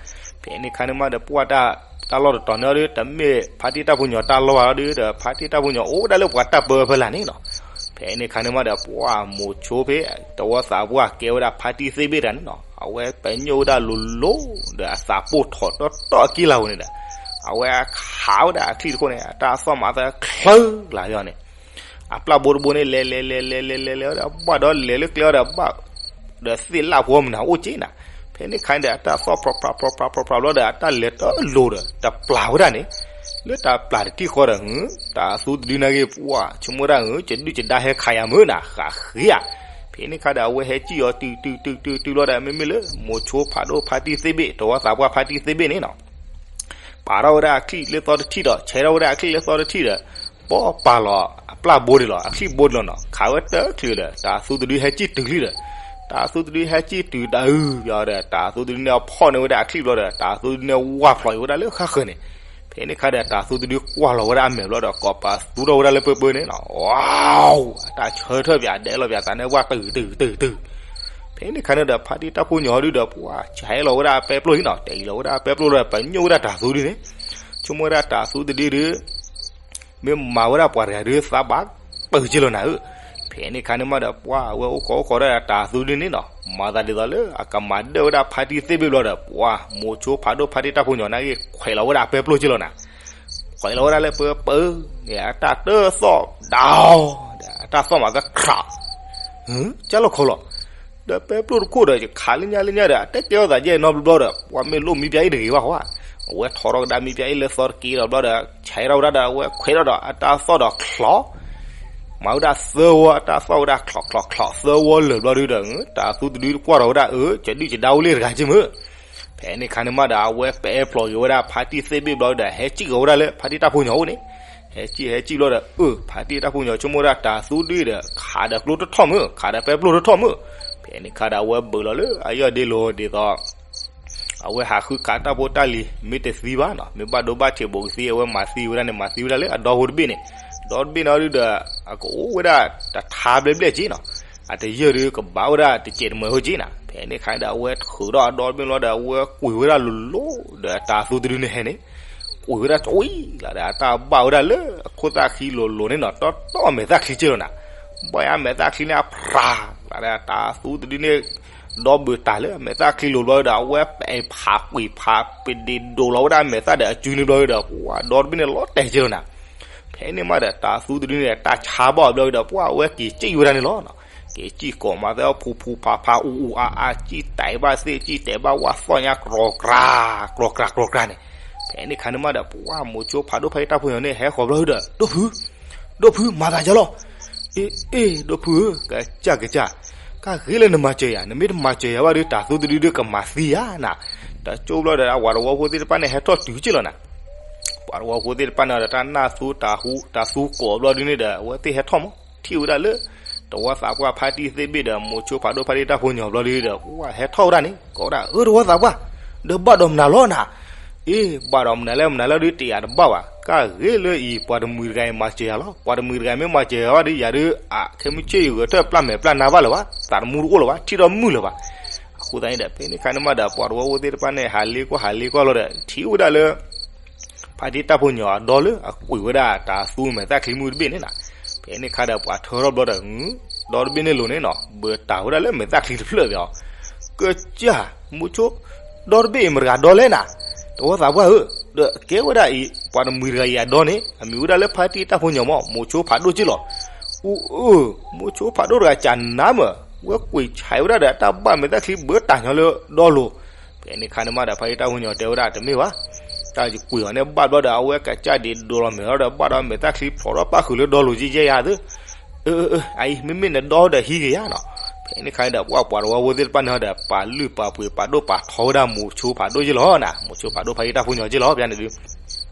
ဖဲန့ၣ်ခါန့ၣ်မးဒီး ပှၤ တၢ်လီၢ်တတီၤန့ၣ်ဒီး တမ့ၢ်ဖါတံၢ်တၢ်ဖိညီၤတၢ်လီၢ်ဘၣ်ဒီး ဖါတံၢ်တၢ်ဖိညီၤအိၣ်ဝဲဒၣ်လၢပှၤတၢ်ပၢဖဲလၢ်န့ၣ်နီၤ. ဖဲန့ၣ်ခါန့ၣ်မးဒီး ပှၤမိၤဆိဖဲ တဝီသးပှၢ်ကဲဝဲဒၣ်ဖါတံၢ်သ့ၣ်ဘ့ၣ်တဂၤန့ၣ်နီၤ အဝဲပညိၣ်ဝဲဒၣ်လိၤလိၤဒီး အသးပိၢ်ထီၣ်တီတီအကံၢ်လၢ်ဝဲန့ၣ်ဒီး အဝဲခးဝဲဒၣ်အချံၣ်တခိၣ်န့ၣ် အတၢ်သီၣ်မးသီၣ်ချၢလၢ်ယီၤန့ၣ် အပျၢ်ဘိတဘိန့ၣ် လဲၤလဲၤလဲၤလဲၤလဲၤလဲၤလဲၤဝဲဒီး ဘၣ်ဒီးလဲၤလၢကျဲဝဲဒီးဘၣ် ဒီးသ့ၣ်လၣ်ဖိမနုၤအိၣ်က့နၤ. ဖဲန့ၣ်ခါန့ၣ်ဒီး အတၢ်သီၣ်ဖြီဖြါဖြီဖြါဖြီဖြါဘျီဒီး အတၢ်လဲၤတလိၤဒီး တပျၢ်ဝဲဒၣ်န့ၣ် လၢတၢ်ပျၢ်တထံၣ်ဃီဒီး တၤသူတဒုနာ်က့ ပှၤ ဆိကမိၣ်ဒၣ်ဧၢ ယဒုၣ်ယဒါဟဲခးယၤမုၢ်နၤ ဃးဃ့ဧါ. ဖဲန့ၣ်ခါဒီး အဝဲဟဲစံၣ်အီၤတုၤတုၤတုၤတုၤတုၤဘျီဒီး မ့မ့ၢ်လၢ မိၤဆိဖးဒိၣ်ဖါတံၢ်သ့ၣ်ဘ့ၣ် တဝီသးပှၢ်ဖါတံၢ်သ့ၣ်ဘ့ၣ်န့ၣ်နီၤ ပာ်ထီၣ်ဝဲဒၣ်အချံၣ်လၢသီတထံၣ်ဒီး ဆဲးထီၣ်ဝဲဒၣ်အချံၣ်လၢသီတထံၣ်ဒီး ပီၢ်ပာ်လီၤအပျၢ်ဘိဒံးလီၤ အချံၣ်ဘိဒံးလီၤနီၤ ခးဝဲတချုးဒီး တၤသူတဒုဟဲစံၣ်တုၤလံဒီး တၤသူတဒုဟဲစံၣ်တုၤတအုးယီၤဒီး တၤသူတဒုန့ၣ်အဖီၣ်န့ၢ်ဝဲဒၣ်အချံၣ်ဘျီဒီး တၤသူတဒုန့ၣ်ဝၢ်ဖျိးအံၤဝဲဒၣ်လၢဃၣ်ဃၢၤန့ၣ် ဖဲန့ၣ်ခါဒီး တၤသူတဒုကွၢ်လီၤဝဲဒၣ်အမဲာ်ဘျီဒီး ကိးပသူထီၣ်ဝဲဒၣ်လၢပၢပၢန့ၣ်နီၤ ဝါ အတၢ်ဆၢထၢၣ်ပၠးဒဲးလီၤပၠးသးန့ၣ် ဝၢ်တုၤတုၤတုၤတုၤ ဖဲန့ၣ်ခါန့ၣ်ဒီး ဖါတံၢ်တၢ်ဖိညီၤဒုဒီး ပှၤဆဲးလီၤဝဲဒၣ်အပဲပျိၢ်အံၤနီၤ တအံၤလီၤဝဲဒၣ်အပဲပျိၢ်လီၤဒီး ပညိၣ်ဝဲဒၣ်တၤသူဒုန့ၣ် ဆိကမိၣ်ဝဲဒၣ်တၤသူတဒုဒီး မ့ၢ်မၤဝဲဒၣ်ပှၤတဂၤဒုးသးဘၣ်ပၢၤက့လီၤနၤဧၢ. ဖဲန့ၣ်ခါန့ၣ်မးဒီး ပှၤအဝဲအိၣ်ခိးအိၣ်ခိးဒၣ်တၤသူဒုန့ၣ်နီၤ မၤသးဒ်သိးလၢအကမၤဒၢၣ်ဝဲဒၣ်ဖါတံၢ်သ့ၣ်ဘ့ၣ်ဘျီဒီး ပှၤမိၤဆိဖးဒိၣ်ဖါတံၢ်တၢ်ဖိညီၤနာ်က့ ခွဲးလီၤဝဲဒၣ်အပဲပျိၢ်က့လီၤနၤ ခွဲးလီၤဝဲဒၣ်လၢပၢပၢန့ၣ် အတၢ်တသီၣ်ဒီး အတၢ်သီၣ်မးသီၣ်ချး ကၢ်လီၤခီလီၤ ဒီးပဲပျိၢ်တခိၣ်ဒီး ယခးလၢညါလၢညါဒီး အတကဲထီၣ်သးယဲၢ်နီတဘျီဘျီဒီး ပှၤမ့ၢ်လိၣ်မံပၠးအ့ၣ်တဂ့ၤဘၣ်ဃီ အဝဲထီထီၣ်ကဒါမံပၠးအ့ၣ်လၢသီတက့ဒီးဘျီဒီး ဆဲးထီၣ်ဝဲဒၣ်ဒီး အဝဲခွဲးထီၣ်ဒီး အတၢ်သီၣ်ဒီးချီ မၤဝဲဒၣ်သၢဝီ အတၢ်သီၣ်ဝဲဒၣ်ချီချီချီ သၢဝီလၢာ်ဘျီဒုဒီး တၤသူတဒုကွၢ်ထီၣ်ဝဲဒၣ် အၢ ယဒုၣ်ယဒါအိၣ်လၢတဂၤက့မုၢ် ဖဲန့ၣ်ခါန့ၣ်မးဒီး အဝဲပဲဖျိးက့ၤဝဲဒၣ်ဖါတံၢ်သ့ၣ်ဘ့ၣ်ဘျီဒီး ဟဲစံၣ်က့ၤဝဲဒၣ်လၢဖါတံၢ်တၢ်ဖိညီၤအိၣ်န့ၣ် ဟဲစံၣ်ဟဲစံၣ်ဘျီဒီး အၢ ဖါတံၢ်တၢ်ဖိညီၤဆိကမိၣ်ဝဲဒၣ်တၤသူဒုဒီး ခးဒီးကျိတထီၣ်မုၢ် ခးဒီးပဲပျိၢ်တထီၣ်မုၢ် ဖဲန့ၣ်ခါဒီးအဝဲဘုးလီၤလၢအယီၢ်ဒ့လိၤဒ်သိး အဝဲဟးဃုခးတၢ်ဖိတၢ်လံၤ မ့ၢ်တသံဘၣ်နီၤ မ့ၢ်ဘၣ်ဒိဘၣ်ထံးဘူးကသံ အဝဲမၤသံဝဲဒၣ်န့ၣ် မၤသံဝဲဒၣ်လၢအဒီဖိတဘ့ၣ်န့ၣ် ဒီတဘ့ၣ်န့ၣ်ဒုဒီး အကအိၣ်ဝဲဒၣ်တထါဘျဲၣ်ဘျဲၣ်က့နီၤ အတယၢၢ်ဒုကဘၣ်ဝဲဒၣ်တစဲးတမှဲၤဟိက့နၤ ဖဲန့ၣ်ခါဒီးအဝဲထုးဒီးအဒီတဘ့ၣ်လီၤဒီး အဝဲကွံာ်ဝဲဒၣ်လိၤလိၤဒီးအတၤသူတဒုန့ၣ်ဟဲန့ၣ် ကွံာ်ဝဲဒၣ်တဝံၤလီၤဒီး အတၢ်ဘၣ်ဝဲဒၣ်လၢအခိၣ်သၣ်ခံလိၤလိၤန့ၣ်နီၤ တီတီအမဲာ်သၣ်ချံက့လီၤနၤ ဘၣ်ယါမဲာ်သၣ်ချံန့ၣ်အဖြးလီၤဒီး အတၤသူတဒုန့ၣ် ဒီဘုးတၢ်လၢအမဲာ်သၣ်ချံလိၤဘျီဒီး အဝဲပဲာ်ဖးကွံာ်ဖး ပဒ့ဒိးလီၤဝဲဒၣ်အမဲာ်သၣ်ဒီးအစုန့ၣ်ဘျီဒီး ပှၤဒီတဘ့ၣ်န့ၣ်လီၤတဲာ်က့လီၤနၤ ဖဲန့ၣ်မးဒီး တၤသူတဒုန့ၣ် တၢ်ဆါဘၣ်အီၤဘျီဒီး ပှၤအဝဲက့ၤစံၣ်ဝဲဒၣ်န့ၣ်လီၤနီၤ က့ၤစံၣ်ကိးမၤသဲအီၤဖူဖူဖးဖး အူအူအါအါ စံၣ်တဲာ်ဘၣ်သ့ၣ် စံၣ်တဲာ်ဘၣ်ဝၣ်သီၣ်ညါ ကြီကြၤ ကြီကြၤကြီကြၤန့ၣ် ဖဲန့ၣ်ခါန့ၣ်မးဒီး ပှၤမိၤဆိဖးဒိၣ်ဖါတံၢ်တၢ်ဖိညီၤန့ၣ် ဟဲဃီၤဘျီဒီး ဒိၣ်ဖု ဒိၣ်ဖု မၤသးဒ်လဲၣ် အ့ အ့ ဒိၣ်ဖုဧၢ ကစၢ်ကစၢ် ကၢ်ဂ့ၤလၢနမၤစၢၤယၤ, နမ့ၢ်တမၤစၢၤယၤဘၣ်ဒီး တၤသူတဒုဒုကမၤသံယၤနၤ. တကၠိဘျီဒီး အဝၤတဝီဖိသ့ၣ်တဖၣ်န့ၣ် ဟဲထီၣ်တုၤက့ၢ်လီၤနၤ. ပှၤတဝီဖိသ့ၣ်တဖၣ်န့ၣ်ဒီး တၢ်နၢ်သူတၤဟူ တၤသူကိးဘျီဒုန့ၣ်ဒီး အဝဲသ့ၣ်ဟဲထီၣ်မး ထံၣ်ဝဲဒၣ်လၢ တဝီသးပှၢ်ဖါတံၢ်သ့ၣ်ဘ့ၣ်ဒီး မိၤဆိဖးဒိၣ်ဖါတံၢ်တၢ်ဖိညီဘျီဒုဒီး ဝဲဟဲထီၣ်ဝဲဒၣ်န့ၣ် ကိးဝဲဒၣ် အၢ တဝီသးပှၢ်, ဒီးဘၣ်ဒီးမနုၤလီၤနၤ. အ့ ဘၣ်ဒီးမနုၤလဲၣ်မနုၤလဲၣ်ဒီး တယာ်တဘၣ်ဘၣ်. ကၢ်ဂ့ၤလၢအံၤ ပှၤတမှံၤတဂၤအံၤမၤစၢၤယၤလီၤ. ပှၤတမှံၤတဂၤမ့ၢ်မၤစၢၤယၤဘၣ်ဒီး ယၤဒုး အခဲမုၢ်ဆ့ၣ်အံၤ ဂဲၤထၢၣ်ပျၢ်မဲာ်ပျၢ်နါဘၣ်လၢၤဘၣ်, သးတမူတအိၣ်လၢၤဘၣ်, ထံၣ်ထီၣ်မုၢ်လၢၤဘၣ်. အဃိသတးန့ၣ်ဒီး ဖဲန့ၣ်ခါန့ၣ်မးဒီး ပှၤတဝီဖိသ့ၣ်တဖၣ်န့ၣ် ဟးလ့ကွၢ်ဟးလ့ကွၢ်လီၤဒီး ထံၣ်ဝဲဒၣ်လၢ ဖါတံၢ်တၢ်ဖိညီအဒီလၢအကွံာ်ဝဲဒၣ်တၤသူမဲာ်သၣ်ချံမုၢ်တဘ့ၣ်န့ၣ်နၤ. ဖဲန့ၣ်ခါဒီးပှၤထၢထီၣ်ဘျီဒီး ဒီတဘ့ၣ်န့ၣ်လိၤန့ၣ်နီၤ ဘၢတၢ်ဝဲဒၣ်လၢမဲာ်သၣ်ချံတဖျၢၣ်ဘၣ်အီၤ. ကစၢ် မိၤဆိ ဒီတဘ့ၣ်အံၤမတၤဂၤဒီလဲၣ်နၤ. တဝီသးပှၢ်ဧၢ, ဒီးကဲဝဲဒၣ်အံၤ ပှၤတမှံၤတဂၤအံၤအဒီန့ၣ် အမံၤဝဲဒၣ်လၢဖါတံၢ်တၢ်ဖိညီမး မိၤဆိဖးဒိၣ်က့ၢ်လီၤ. အူအၢ, မိၤဆိဖးဒိၣ်တဂၤကနါမး ဝဲကွံာ်ဆဲးဝဲဒၣ်ဒီးတၢ်ဘၣ်မဲာ်သၣ်ချံဘၢတၢ်ညီလၢဒီလိၤ. ဖဲန့ၣ်ခါန့ၣ်မးဒီး ဖါတံၢ်တၢ်ဖိညီတဲဝဲဒၣ်တမ့ၢ်ဘၣ်, တၢ်ကွံာ်အီၤန့ၣ်ဘၣ်ဘျီဒီး အဝဲကစၢ်ဒံးဒိလီၤမဲာ်လီၤဒီး ဘၣ်ဒီးမဲာ်သၣ်ချံဖျိးထီၣ်ပၣ်ဃုာ်လၢဒီလိၤကဲကဲယၤသ့. အအအ အအံၤ မ့မ့ၢ်နဒီဒီးဟံးက့ၤယၤနီၤ. ဖဲန့ၣ်ခါန့ၣ်ဒီး ပှၤပှၤတဝီဖိသ့ၣ်တဖၣ်န့ၣ်ဒီး ပာ်လုၢ်ပာ်ပှ့ၤပာ်ဒိၣ်ပာ်ထီဝဲဒၣ်မိၤဆိဖးဒိၣ်က့ၢ်လီၤနၤ. မိၤဆိဖးဒိၣ်ဖါတံၢ်တၢ်ဖိညီက့ၢ်လီၤ ပျၢန့ၣ်ဒုး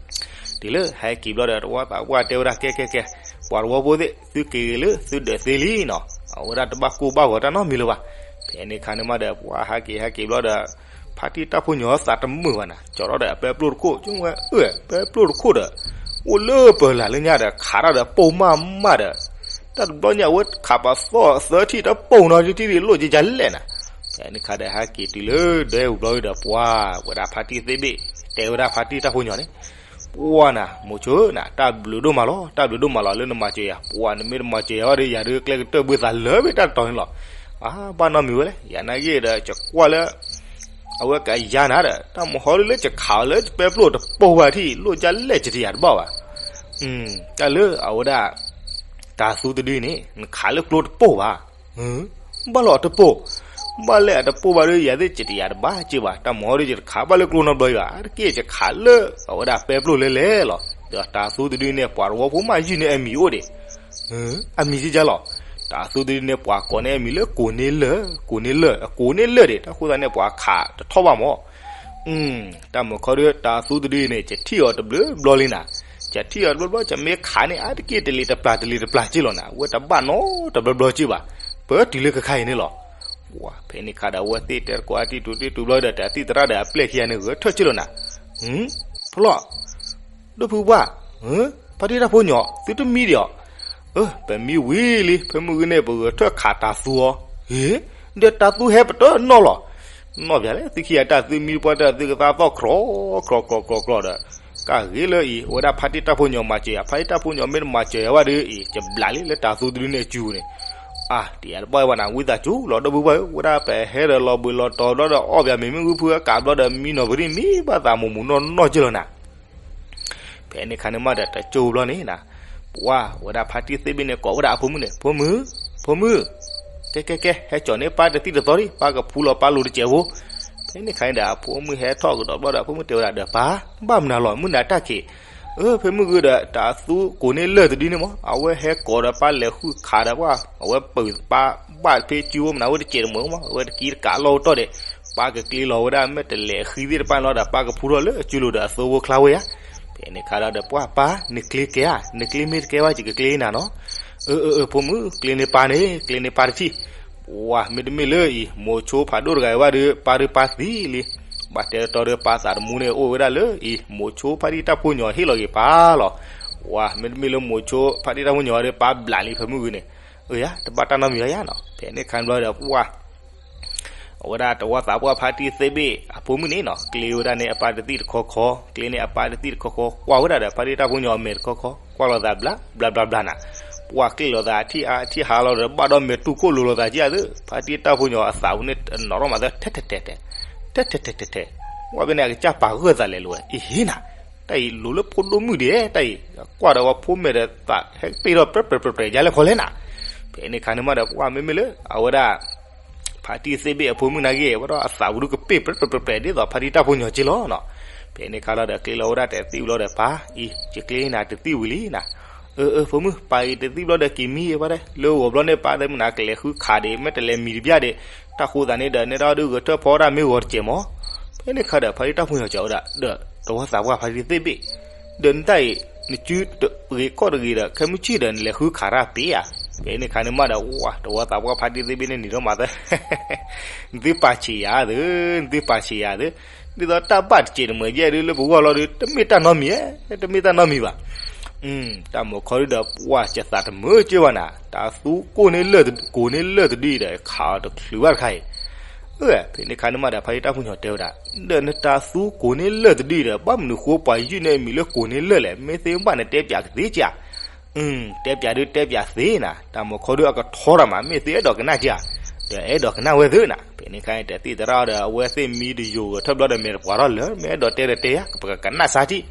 တုၤလၢဟဲက့ၤဘျီဒီး တဝီသးပှၢ်တဲဝဲဒၣ် ကဲကဲကဲ, ပှၤတဝီဖိသ့ၣ် သုက့ၤဂ့ၤလၢသုဒၢးသ့လံနီၤ. အဝဲဒၣ်တဘၣ်ကိၢ်ဘၣ်ဂီၤတၢ်နီတမံၤလၢၤဘၣ်. ဖဲန့ၣ်ခါန့ၣ်မးဒီး ပှၤဟဲက့ၤဟဲက့ၤဘျီဒီး ဖါတံၢ်တၢ်ဖိညီသးတမုာ်ဘၣ်နၤ, ကၠီထီၣ်ဒီးအပဲပျိၢ်တခိၣ် ကၠိဝဲအၢ ပဲပျိၢ်တခိၣ်ဒီး အိၣ်လၢပၢၤလၢ်လၢညါဒီး ခးတၢ်ဒီးပိာ်မးမးဒီး တၢ်တဘျီညါအဝဲခးပာ်သီၣ်သၢထံၣ်တပိာ်နီၤ တထံၣ်လိၣ်ကကလဲၣ်နၤ. ဖဲန့ၣ်ခါဒီးဟဲက့ၤတုၤလၢဒဲအူဘျီဒီး ပှၤဝဲဒၣ်ဖါတံၢ်သ့ၣ်ဘ့ၣ် တဲဝဲဒၣ်ဖါတံၢ်တၢ်ဖိညီန့ၣ် ပှၤနၤ မိၤဆိနၤ တၢ်ဘျုးဒိၣ်မးလီၤ တၢ်ဘျုးဒိၣ်မးလီၤ လၢနမၤစၢၤယၤ, ပှၤနမ့ၢ်တမၤစၢၤယၤဘၣ်ဒီး ယၤဒုးကျဲကတၢၢ်ဘၣ်သးလၢဘ့ၣ်တၢ်တတီၤန့ၣ်လီၤ. အါ ဘၣ်နီတမံၤဝဲလဲၣ် ယၤနာ်က့ၤဒီး ယကွၢ်လၢ အဝဲကယၤနၤဒီး တၢ်မဟီဒုးလၢယခးအီၤလၢပဲပျိၢ်တပိာ်ဘၣ်ထံၣ် လိၣ်ကလဲၣ် ယတယာ်တဘၣ်ဘၣ်. တၢ်လၢအဝဲဒၣ် တၤသူတဒုန့ၣ် နခးလၢကျိတပိာ်ဘၣ်. ဘၣ်လီၤအတပိာ်, ဘၣ်လၢအတပိာ်ဘၣ်ဒီး ယၤသ့ၣ်ယတယာ်တဘၣ်က့ၤဘၣ်, တၢ်မဟီဒုး ယတခးဘၣ်လၢကျိနီတဘျီဘၣ်, အါတက့ၢ်ယခးလၢ အဝဲဒၣ်ပဲပျိၢ်လဲၣ်လဲၣ်လီၤ. ဒီးတၤသူတဒုန့ၣ် ပှၤတဝီဖိမးယုၢ်န့ၢ်အမံၤအိၣ်ဒံး အမံၤကကလီၤ. တၤသူတဒုန့ၣ် ပှၤကိးန့ၢ်အမံၤလၢကိးန့ၢ်လၢၢ်, ကိးန့ၢ်လၢၢ်, ကိးန့ၢ်လၢၢ်ဒံး, တၢ်ဃိသတးန့ၣ် ပှၤခးတထီၣ်ဘၣ်မး. တၢ်မုခီဒုး တၤသူတဒုန့ၣ် ယထံၣ်အီၤတဘျုးဘျီလံနၤ, ယထံၣ်အီၤတဘျီဘျီ ယမ့ၢ်ခးန့ၣ် အါတက့ၢ်တလံၤတပျၢ်တလံၤတပျၢ်က့ၢ်လီၤနၤ, အဝဲတဘၣ်နီတဘျီဘျီက့ၢ်ဘၣ်, ပတုၤလၢခဲခါအံၤန့ၣ်လီၤ. ဝါ ဖဲန့ၣ်ခါဒီး အဝဲသ့ၣ်တဲတကိးအါတံၢ်တူာ်တံၢ်တူာ်ဘျီဒီး တၢ်သံၣ်သရၣ်ဒီးအပျဲၢ်ခံဂၤန့ၣ် ဂဲၤထၢၣ်က့ၢ်လီၤနၤ. ဖျီၣ် ဒိၣ်ဖုပှၢ်, ဖါတံၢ်တၢ်ဖိညီ သုတမံဒံးအီၤ. အၢ ပမံဝံၤလံ ဖဲမုၢ်ဂ့ၤန့ၣ် ပဂဲၤထၢၣ်ခးတၤသူအီၤ. ဟ့ ဒီးတၤသူဟဲပတနီၣ်လီၤ. နီၣ်ပၠးလဲၣ် သုခံဂၤတၢ်သုမံတပှၢ်တၢ်သုကသါသီၣ်ကြီကြီကြီကြီဒီး ကၢ်ဂ့ၤလၢအံၤ အဝဲဒၣ်ဖါတံၢ်တၢ်ဖိညီမၤစၢၤယၤ, ဖါတံၢ်တၢ်ဖိညီမ့ၢ်တမၤစၢၤယၤဘၣ်ဒီးအံၤ ယဘျးလံလၢတၤသူတဒုန့ၣ်အစုပူၤန့ၣ်. အါ တယာ်တဘၣ်ဘၣ်နၤ ဝံသးစူၤလီၤ ဒီပုၢ်ဝဲၢ်ဧၢ, ဝဲဒၣ်ပဟဲဒီးလီၤဘှံးလီၤတီၤဘျီဒီး အီၣ်ပၠးမ့ၤမ့ၣ်အူဖုအကးဘျီဒီး မံနီၢ်ပရံၣ်မံဘၣ်သးမူးမူးနီၢ်နီၢ်က့ၢ်လီၤနၤ. ဖဲန့ၣ်ခါန့ၣ်မးဒီး တကၠိဘျီန့ၣ်နၤ, ပှၤဝဲဒၣ်ဖါတံၢ်သ့ၣ်ဘ့ၣ်န့ၣ် ကိးဝဲဒၣ်အဖိမုၣ်န့ၣ်, ဖိမုၣ်, ဖိမုၣ်, ကဲကဲကဲ ဟဲကၠီၣ်န့ၢ်ပၢ်တသံၣ်တသီဒံး, ပၢ်ကဖူလီၤပၢ်လိၤတစဲးဖိ. ဖဲန့ၣ်ခါန့ၣ်ဒီး အဖိမုၣ်ဟဲထီၣ်ကဒီးဘျီဒီး အဖိမုၣ်တဲဝဲဒၣ်ဒီး ပၢ်, ဘၣ်မနုၤလီၤ မုၢ်နၤတၢ်ခံး, အၢ ဖဲမုၢ်ဂ့ၤဒီး တၤသူကိးန့ၢ်လၢၢ်တဒုန့ၣ်မး အဝဲဟဲကိးဒီးပၢ်လဲၤဃုခးဒီးပှၤ အဝဲပၢၤပၢ်ဘၣ်ဖဲကၠူဝဲမနၤ အဝဲတစဲးတမှဲၤမး အဝဲတကံတကးလီၢ်အိၣ်တီၢ်ဒီး ပၢ်ကကျ့လီၤဝဲဒၣ်မ့ၢ်တလဲၤဃံသ့ၣ်တဖၣ်လီၤဒီး ပၢ်ကဖူထီၣ်လၢအကၠူလိၤဒီးအသိဖိချါဝဲယါ. ဖဲန့ၣ်ခါဒီး ပှၤပၢ် နကျ့ကဲဧါ, နကျ့မ့ၢ်တကဲဘၣ် ယကကျ့နၤနီၤ. အၢ အၢ အၢ ဖိမုၣ် ကျ့န့ၢ်ပၢ်န့ၣ် ကျ့န့ၢ်ပၢ်တထံၣ်. ဝါ မ့တမ့ၢ်လၢအံၤ မိၤဆိဖးဒိၣ်တဂၤအံၤဘၣ်ဒီး ပၢ်ဒီးပၢ်သံလံ. ဘၣ်တဲတတီဒီး ပၢ်သးတမူန့ၣ် အိၣ်ဝဲဒၣ်လၢအံၤ မိၤဆိဖါတံၢ်တၢ်ဖိညီဟ့ၣ်လီၤက့ၤပၢ်လီၤ. ဝါ မ့တမ့ၢ်လၢမိၤဆိဖါတံၢ်တၢ်ဖိညီဒီး ပၢ်ဘျးလံဖဲမုၢ်ဂ့ၤန့ၣ်. အၢ ယါ တဘၣ်တၢ်နီတမံၤယါနီၤ. ဖဲန့ၣ်ခါန့ၣ်ဘျီဒီး ပှၤ အဝဲဒၣ်တဝီသးပှၢ်ဖါတံၢ်သ့ၣ်ဘ့ၣ်အဖိမုၣ်န့ၣ်နီၤ ကျ့ဝဲဒၣ်န့ၣ်အပၢ်တသံၣ်တခီခီ, ကျ့န့ၢ်အပၢ်တသံၣ်တခီခီ, ကွၢ်ဝဲဒၣ်ဒီးဖါတံၢ်တၢ်ဖိညီအမဲာ်တခီခီ, ကွၢ်လိာ်သးဘျး ဘျးဘျးဘျးနၤ. ပှၤကျ့လိာ်သးအထံၣ်အါအထံၣ်ဟါလီၤဒီး ဘၣ်ဒီးမဲာ်တူၢ်ခိၣ်လိၤလိာ်သးက့ဧါသ့, ဖါတံၢ်တၢ်ဖိညီအသးပူၤန့ၣ် နီၢ်ထီၣ်မးသၢ ထဲထဲထဲထဲ, ထဲထဲထဲထဲ, ဝဲဖဲန့ၣ် အကစၢ်ပာ်ဂၢၢ်သးလဲၤလိၤဝဲ, အ့ဟ့နၤ, တၢ်အံၤလိၤလၢဖိဒိၣ်မုၣ်ဒံး, တၢ်အံၤ ကွၢ်ဒီးဝဲဖိမဲာ်ဒီးသး ဟဲကပ့ၢ်ထီၣ်ပြဲပြဲပြဲပြဲ ယါလဲၤခီလဲၣ်နၤ. ဖဲန့ၣ်ခါန့ၣ်မးဒီး ပှၤမ့မ့ၢ်လၢ အဝဲဒၣ် ဖါတံၢ်သ့ၣ်ဘ့ၣ်အဖိမုၣ်နာ်က့ အဝဲဒၣ်အသးပူၤဒုးကပ့ၢ်ပြဲပြဲပြဲပြဲ ဒ်သိးဖါတံၢ်တၢ်ဖိညီက့လီၤနီၤ. ဖဲန့ၣ်ခါလီၤဒီး ကျ့လီၤဝဲဒၣ်တသံၣ်ဝံၤလီၤဒီး ပၢ်အံၤ ယကျ့နၤတသံၣ်ဝံၤလံနၤ. အၢ အၢ ဖိမုၣ် ပၢ်အံၤတသံဘျီဒီးက့ၤမံအဝဲဒၣ် လၢဂီၤဘျီန့ၣ် ပၢ်တဲမနုၤကလဲၤဃုခးဒံး မ့ၢ်တလဲၤမံတဘျီဒံး တၢ်ဃိသးန့ၣ်ဒီး နဲဒၣ်ဒုးဂဲၤထၢၣ်ဖီဝဲဒၣ်မ့ၢ်ဂီၤတစဲးမး. ဖဲန့ၣ်ခါဒီး ဖါတံၢ်တၢ်ဖိညီစံးဝဲဒၣ် ဒီးတဝီသးပှၢ်ဖါတံၢ်သ့ၣ်ဘ့ၣ် ဒီးနတၢ်အံၤ နစုတဂ့ၤကီၢ်တဂ့ၤဒီး ခဲမုၢ်ဆ့ၣ်ဒီးနလဲၤဃုခးတၢ်ပ့ၤဧါ. ဖဲန့ၣ်ခါန့ၣ်မးဒီး ဝါ တဝီသးပှၢ်ဖါတံၢ်သ့ၣ်ဘ့ၣ်န့ၣ်နံၤထီၣ်မးသၢ နသုပာ်ဆံးယၤသု, နသုပာ်ဆံးယၤသု, ဒ်သိးတၢ်ဘၣ်တစဲးတမံၤယဲၢ်ဒုးလၢပဂီၢ်လီၤဒုး တမ့ၢ်တၢ်နီတမံၤဧါ, တမ့ၢ်တၢ်နီတမံၤဘၣ်. တၢ်မုာ်ခီဒုဒီး ပှၢ်ကသးတမုာ်က့ဘၣ်နၤ, တၢ်သူကိးန့ၢ်လၢၢ်တဒုဒီး ခးအီၤတချုးဘၣ်တခါအံၤ. ဖဲန့ၣ်ခါန့ၣ်မးဒီး ဖါတံၢ်တၢ်ဖိညီတဲဝဲဒၣ်, ဒီးနတၢ်သူကိးန့ၢ်လၢၢ်တဒုဒီး ဘၣ်မနုၤဃိပှၤယုၢ်န့ၢ်အမံၤလၢကိးန့ၢ်လၢၢ်လဲၣ်, မ့ၢ်သ့ဘၣ်နတဲပၠးကသ့ကၠး တဲပၠးဒုးတဲပၠးသ့နၤ, တၢ်မုာ်ခီဒုအကထီတၢ်မး မ့ၢ်သ့အဲၣ်ဒိးကနၣ်ကၠး, ဒီးအဲၣ်ဒိးကနၣ်ဝဲသ့နၤ. ဖဲန့ၣ်ခါန့ၣ် တသံၣ်သရၣ်ဒီး အဝဲသ့ၣ်မံတယိာ်ဂဲၤထၢၣ်ဘျီဒီး မဲာ်တပှၤထီၣ်လၢာ် မ့ၢ်အဲၣ်ဒိးတဲဒီးတဲယၤ ပကကနၣ်စါထံၣ်.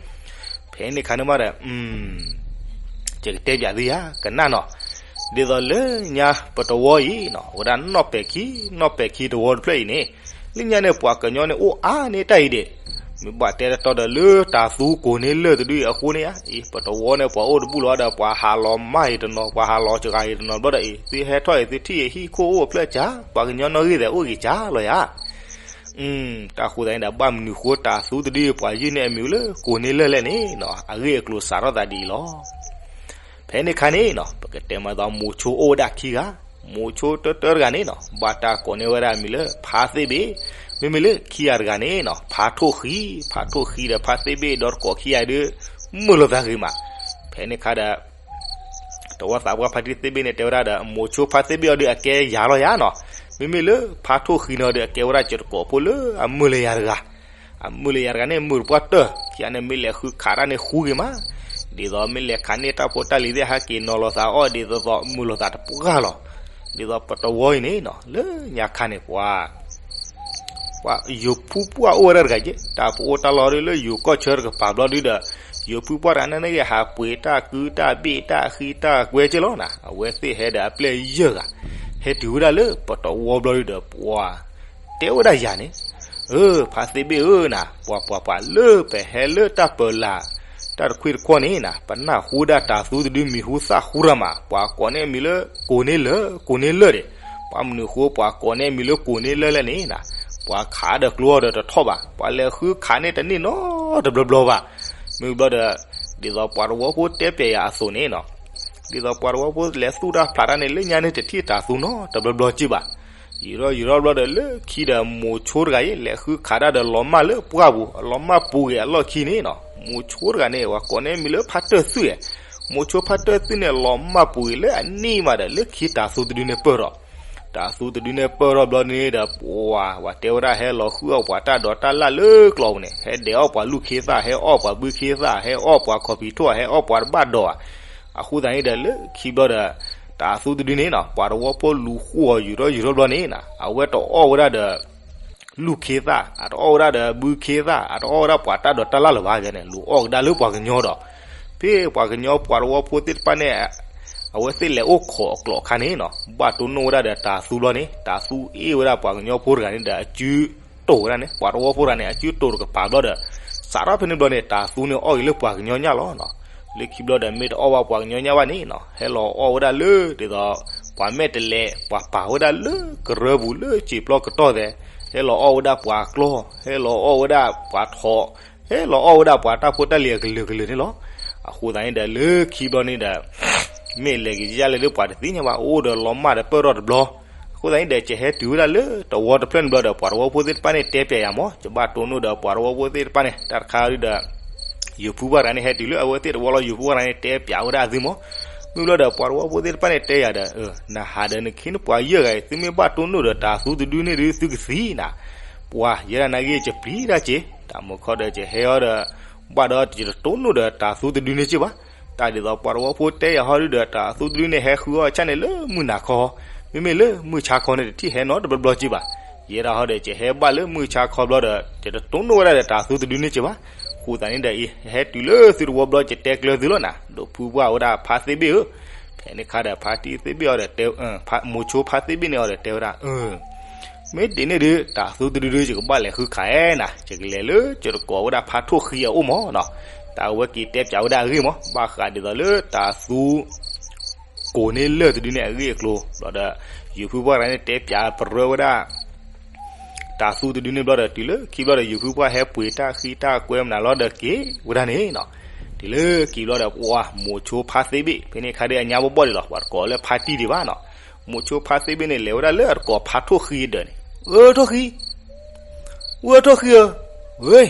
ဖဲန့ၣ်ခါန့ၣ်မးဒီး ယကတဲပၠးသုယၤ ကနၣ်နီၤ. ဒ်သိးလၢညါပတဝီအံၤနီၤ အဝဲဒၣ်နီၣ်ပဲာ်ခံ နီၣ်ပဲာ်ခံတဝီတဖျၢၣ်အံၤန့ၣ် လၢညါန့ၣ် ပှၤကညီန့ၣ်အိၣ်အါန့ၢ်တၢ်အံၤဒံး, မ့ၢ်ဘၣ်တဲတတီဒီးလၢတၢ်သူကိးန့ၢ်လၢၢ်တဒုအံၤအဃိန့ၣ်ဧါ, အံၤ ပတဝီန့ၣ် ပှၤအိၣ်တဘူၣ်လီၤဒီး ပှၤဟးလီၤမၢ်အံၤတနီၤ ပှၤဟးလီၤစှၤအံၤတနီၤဘျီဒီးအံၤ သုဟဲထီၣ်အံၤ သုထံၣ်အံၤ ဟံၣ်ခိၣ်အိၣ်အဖျၢၣ်ကၠၤ ပှၤကညီနီၣ်ဂံၢ်သဲးအိၣ်ဂ့ၤကၠၤလီၤယၤ. တၢ်ဃိသတးန့ၣ်ဒီး ဘၣ်မနုၤဃိတၢ်သူတဒုအံၤ ပှၤယုၢ်န့ၢ်အမံၤလၢကိးန့ၢ်လၢၢ်လဲၣ်န့ၣ်နီၤ အဂ့ၢ်အကျိၤစးထီၣ်သးဒ်အံၤလီၤ. ဖဲန့ၣ်ခါန့ၣ်နီၤ ပကတဲမးသိး မိၤဆိအိၣ်ဝဲဒၣ်ခံဂၤ, မိၤဆိတၢတၢတဂၤန့ၣ်နီၤ ဘၣ်တၢ်ကိးန့ၢ်ဝဲဒၣ်အမံၤလၢ ဖါသ့ၣ်ဘ့ၣ်, မ့မ့ၢ်လၢခံဂၤတဂၤန့ၣ်နီၤ ဖါထိၣ်ဃံ, ဖါထိၣ်ဃံဒီးဖါသ့ၣ်ဘ့ၣ်ဒီးတကိးခံဂၤအံၤဒုး မုာ်လိာ်သးဂ့ၤမး. ဖဲန့ၣ်ခါဒီး တဝီသးပှၢ်ဖါတံၢ်သ့ၣ်ဘ့ၣ်န့ၣ် တဲဝဲဒၣ်ဒီး မိၤဆိဖါသ့ၣ်ဘ့ၣ်အီၤဒုး အကဲယၤလီၤယၤနီၤ, မ့မ့ၢ်လၢဖါထိၣ်ဃံန့ၣ်ဒီး အကဲဝဲဒၣ်ကတကိးဖိလၢအမုာ်လၢယၤတဂၤ အမုာ်လၢယၤတဂၤန့ၣ် မုာ်တပှၢ်တၢၢ်, ခံဂၤန့ၣ် မ့ၢ်လဲၤဃုခးတၢ်န့ၣ်ဃူဂ့ၤမး, ဒ်သိးမ့ၢ်လဲၤခးန့ၢ်တၢ်ဖိတၢ်လံၤသ့ၣ် ဟဲက့ၤနီၤလိာ်သးအီၣ်ဒ်သိးသိး မုာ်လိာ်သးတပှၢ်လီၤ. ဒ်သိးပတဝီအံၤန့ၣ်နီၤ လၢညါခါန့ၣ် ပှၤ ပှၤယိၤဖုပှၢ်အိၣ်ဝဲဒၣ်တဂၤက့, တၢ်ပအိၣ်တၢ်လီၤဒုးလၢယိၤကီၢ်ဆၢတကပၤဘျီဒုဒီး ယိၤဖုပှၢ်တဂၤန့ၣ်ဂ့ၤ ဟးပှ့ၤတၢ်ကုတၢ်ဘ့ၣ်တၢ်ဃံတၢ်ကွဲက့လီၤနၤ, အဝဲသ့ၣ်ဟဲဒီးအပျဲၢ်ယဲၢ်ဂၤ, ဟဲတုၤဝဲဒၣ်လၢပတဝီဘျီဒုဒီး ပှၤ တဲဝဲဒၣ်ယၤန့ၣ်, အၢ ဖါသ့ၣ်ဘ့ၣ်ဧၢနၤ, ပှၤပှၤပှၤလၢပဟဲလၢတၢ်ပၢၤလၢ် တၢ်တခွံတခွီန့ၣ်နၤ ပနၢ်ဟူဒၣ်တၢ်သူတဒုမံၤဟူသၣ်ဟူရၤမး, ပှၤကိးန့ၢ်အမံၤလၢ ကိးန့ၢ်လၢၢ် ကိးန့ၢ်လၢၢ်ဒံး, ဘၣ်မနုၤဃိပှၤကိးန့ၢ်အမံၤလၢကိးန့ၢ်လၢၢ်လဲၣ်န့ၣ်နၤ, ပှၤခးဒီးကျိအီၤဒီးတထီၣ်ဘၣ်, ပှၤလဲၤဃုခးန့ၢ်တန့ၢ်နီတဘျီဘျီဘၣ်. မ့ၢ်ဘျီဒီး ဒ်သိးပှၤတဝီဖိတဲပျဲယၤအသိးန့ၣ်နီၤ ဒ်သိးပှၤတဝီဖိလဲၤသူၣ်တၢ်ဖျးတၢ်န့ၣ် လၢညါန့ၣ်တထံၣ်တၢ်သူနီတဘျီဘျီက့ဘၣ်. ယံာ်ထီၣ်ယံာ်ထီၣ်ဘျီဒီး လၢခံဒီးမိၤဆိတဂၤအံၤ လဲၤဃုခးတၢ်ဒီးလီၤမၢ်လၢပှၢ်ပူၤ, လီၤမၢ်ပူၤဂ့ၤအလီၢ်ခံန့ၣ်နီၤ, မိၤဆိတဂၤန့ၣ် ပှၤကိးန့ၢ်မံၤလၢဖါတၢၢ်သုးဧါ, မိၤဆိဖါတၢၢ်သုးန့ၣ် လီၤမၢ်ပူၤဂ့ၤလၢအနံၣ်မးဒီး လၢခံတၢ်သူတဒုန့ၣ်ပၢၢ်ထီၣ် တၢ်သူတဒုန့ၣ်ပၢၢ်ထီၣ်ဘျီန့ၣ်ဒီး ပှၤ ပှၤတဲဝဲဒၣ်ဟဲလီၤဃုအီၣ်ပှၤတၢ်ဒိးတၢ်လၣ်လၢကျိာ်ပူၤန့ၣ်, ဟဲဒဲးအီၣ်ပှၤလူၢ်ခ့သၣ်, ဟဲအီၣ်ပှၤဘုခ့သၣ်, ဟဲအီၣ်ပှၤခီၣ်ဖံးထိၣ်, ဟဲအီၣ်ပှၤတဘၣ်ဒိးဧါ. အဃိသတးန့ၣ်ဒီး လၢခံဘျီဒီး တၢ်သူတဒုန့ၣ်နီၤ ပှၤတဝီဖိလူၤဃိအီၤယူၤထီၣ်ယူၤထီၣ်ဘျီန့ၣ်နီၤ အဝဲတအီၣ်ဝဲဒၣ်ဒီး လူၢ်ခ့သၣ်, အတအီၣ်ဝဲဒၣ်ဒီးဘုခ့သၣ်, အတအီၣ်ဝဲဒၣ်ပှၤတၢ်ဒိးတၢ်လၣ်လၢၤဘၣ်န့ၣ်, လူၤအီၣ်ကဒါလၢပှၤကညီဒီး ဖဲပှၤကညီပှၤတဝီဖိသ့ၣ်တဖၣ်န့ၣ် အဝဲသ့ၣ်လဲၤအိၣ်ခိးအကျိာ်အခါန့ၣ်နီၤ ဘၣ်တိၢ်နီၣ်ဝဲဒၣ်ဒီးတၢ်သူဘျီန့ၣ်, တၢ်သူအ့ၣ်ဝဲဒၣ်ပှၤကညီဖိတဂၤန့ၣ်ဒီး အစုတိာ်ဝဲဒၣ်န့ၣ်, ပှၤတဝီဖိတဂၤန့ၣ် အစုတိာ်တကပၤဘျီဒီး စးထီၣ်ဖဲန့ၣ်ဘျီန့ၣ် တၢ်သူန့ၣ်အီၣ်ဂ့ၤလၢပှၤကညီညၣ်လီၤ. လၢခံဘျီဒီး မ့ၢ်တအီၣ်ဘၣ်ပှၤကညီညၣ်ဘၣ်န့ၣ်နီၤ ဟဲလီၤအီၣ်ဝဲဒၣ်လၢ ဒ်သိး ပှၤမဲာ်တဲးလဲး ပှၤပာ်ဝဲဒၣ်လၢကရၢပူၤလၢစံာ်ပျီကတီၢ်သဲး, ဟဲလီၤအီၣ်ဝဲဒၣ်ပှၤကျီၢ်, ဟဲလီၤအီၣ်ဝဲဒၣ်ပှၤထိး, ဟဲလီၤအီၣ်ဝဲဒၣ်ပှၤတၢ်ဖိတၢ်လံၤအကလုာ်ကလုာ်န့ၣ်လီၤ. အဃိသတးန့ၣ်ဒီး လၢခံဘျီန့ၣ်ဒီး မ့ၢ်လဲၤက့ၤယဲလဲၣ်လၢပှၤတသ့ၣ်ညါဘၣ်, အိၣ်ဒီးလီၤမၢ်ဒီးပၢၢ်ထီၣ်တဘျီ. အဃိသတးန့ၣ်ဒီး ကဟဲတုၤဝဲဒၣ်လၢတဝီတဖျၢၣ်န့ၣ်ဘျီဒီး ပှၤတဝီဖိသ့ၣ်တဖၣ်န့ၣ်တဲပျဲယၤမး, ယဘၣ်တိၢ်နီၣ်ဒီးပှၤတဝီဖိသ့ၣ်တဖၣ်န့ၣ် တၢ်တခါဒုဒီး ယိၤဖုပှၢ်တဂၤန့ၣ် ဟဲတုၤလၢအဝဲသ့ၣ်တဝီလီၤ, ယိၤဖုပှၢ်တဂၤန့ၣ် တဲပျးဝဲဒၣ်အသုမး. မ့ၢ်ဘျီဒီး ပှၤတဝီဖိသ့ၣ်တဖၣ်န့ၣ်တဲယၤဒီး နဟးဒီးနခ့နပှၤယဲၢ်ဂၤအံၤ သုမ့ၢ်ဘၣ်တိၢ်နီၣ်ဒီးတၢ်သူတဒုန့ၣ်ဒု သုကသံနၤ, ပှၤယဲဒၣ်နဂ့ၢ်ကပျံၤတၢ်က့, တၢ်မုာ်ခီဒီးကဟဲအီၤဒီး ဘၣ်ဒီးယတတိၢ်နီၣ်ဒီးတၢ်သူတဒုန့ၣ်က့ဘၣ်. တၢ်ဒ်သိးပှၤတဝီဖိတဲယၤဟီဒုဒီး တၢ်သူတဒုန့ၣ် ဟဲဃုအီၣ်ဆၣ်န့ၣ်လၢမုၢ်နၤခီ, မ့မ့ၢ်လၢမုၢ်ဆါခီန့ၣ် တထံၣ်ဟဲနီတဘျီဘျီက့ဘၣ်. ယဲဒၣ်ဟီဒီး ကဟဲဘၣ်လၢမုၢ်ဆါခီဘျီဒီး ယတတိၢ်နီၣ်ဝဲဒၣ်ဒီးတၢ်သူတဒုန့ၣ်က့ဘၣ်. ဃိသတးန့ၣ်ဒီး အံၤ ဟဲတုၤလၢသုတဝီဘျီ ကတဲကျၢၤသုလီၤနၤ, ဒိးဖုပှၢ်ဝဲဒၣ်ဖါသ့ၣ်ဘ့ၣ်ဧၢ. ဖဲန့ၣ်ခါဒီး ဖါတံၢ်သ့ၣ်ဘ့ၣ်အီၤဒီးတဲ, မိၤဆိဖါသ့ၣ်ဘ့ၣ်န့ၣ်အီၤဒီးတဲဝဲဒၣ်, မ့ၢ်ဒ်န့ၣ်ဒုး တၢ်သူတဒုဒု ယကဘၣ်လဲၤဃုခးနၤ, ယကလဲၤလၢယတကိးဝဲဒၣ်ဖါထိၣ်ဃံအအိၣ်မးနီၤ. တၢ်အဝဲက့ၤတဲပၠးဝဲဒၣ်အဂ့ၢ်မး ဘၣ်ဃးဒ်သိးလၢတၢ်သူ ကိးန့ၢ်လၢၢ်တဒုန့ၣ်အဂ့ၢ်အကျိၤ ဘျီဒီး ယိၤဖုပှၢ်တဂၤန့ၣ် တဲပၠးပရၢဝဲဒၣ် တၢ်သူတဒုန့ၣ်ဘျီဒီး တုၤလၢခံဘျီဒီး ယိၤဖုပှၢ်ဟဲပှ့ၤတၢ်ဃံတၢ်ကွဲမနုၤလီၤဒီးက့ၤဝဲဒၣ်န့ၣ်နီၤ. တုၤလၢက့ၤဘျီဒီး ပှၤမိၤဆိဖါသ့ဘ့ၣ် ဖဲန့ၣ်ခါဒီးအညါဘီဘီဒံးလီၤ ပှၤတကိးလၢဖါတံၢ်ဒံးဘၣ်နီၤ. မိၤဆိဖါသ့ဘ့ၣ်န့ၣ် လဲၤဝဲဒၣ်လၢအတကိးဖါထိၣ်ဃံအဒၢးန့ၣ် အၢထိၣ်ဃံ ဝဲထိၣ်ဃံဧၢ, ဝဲ,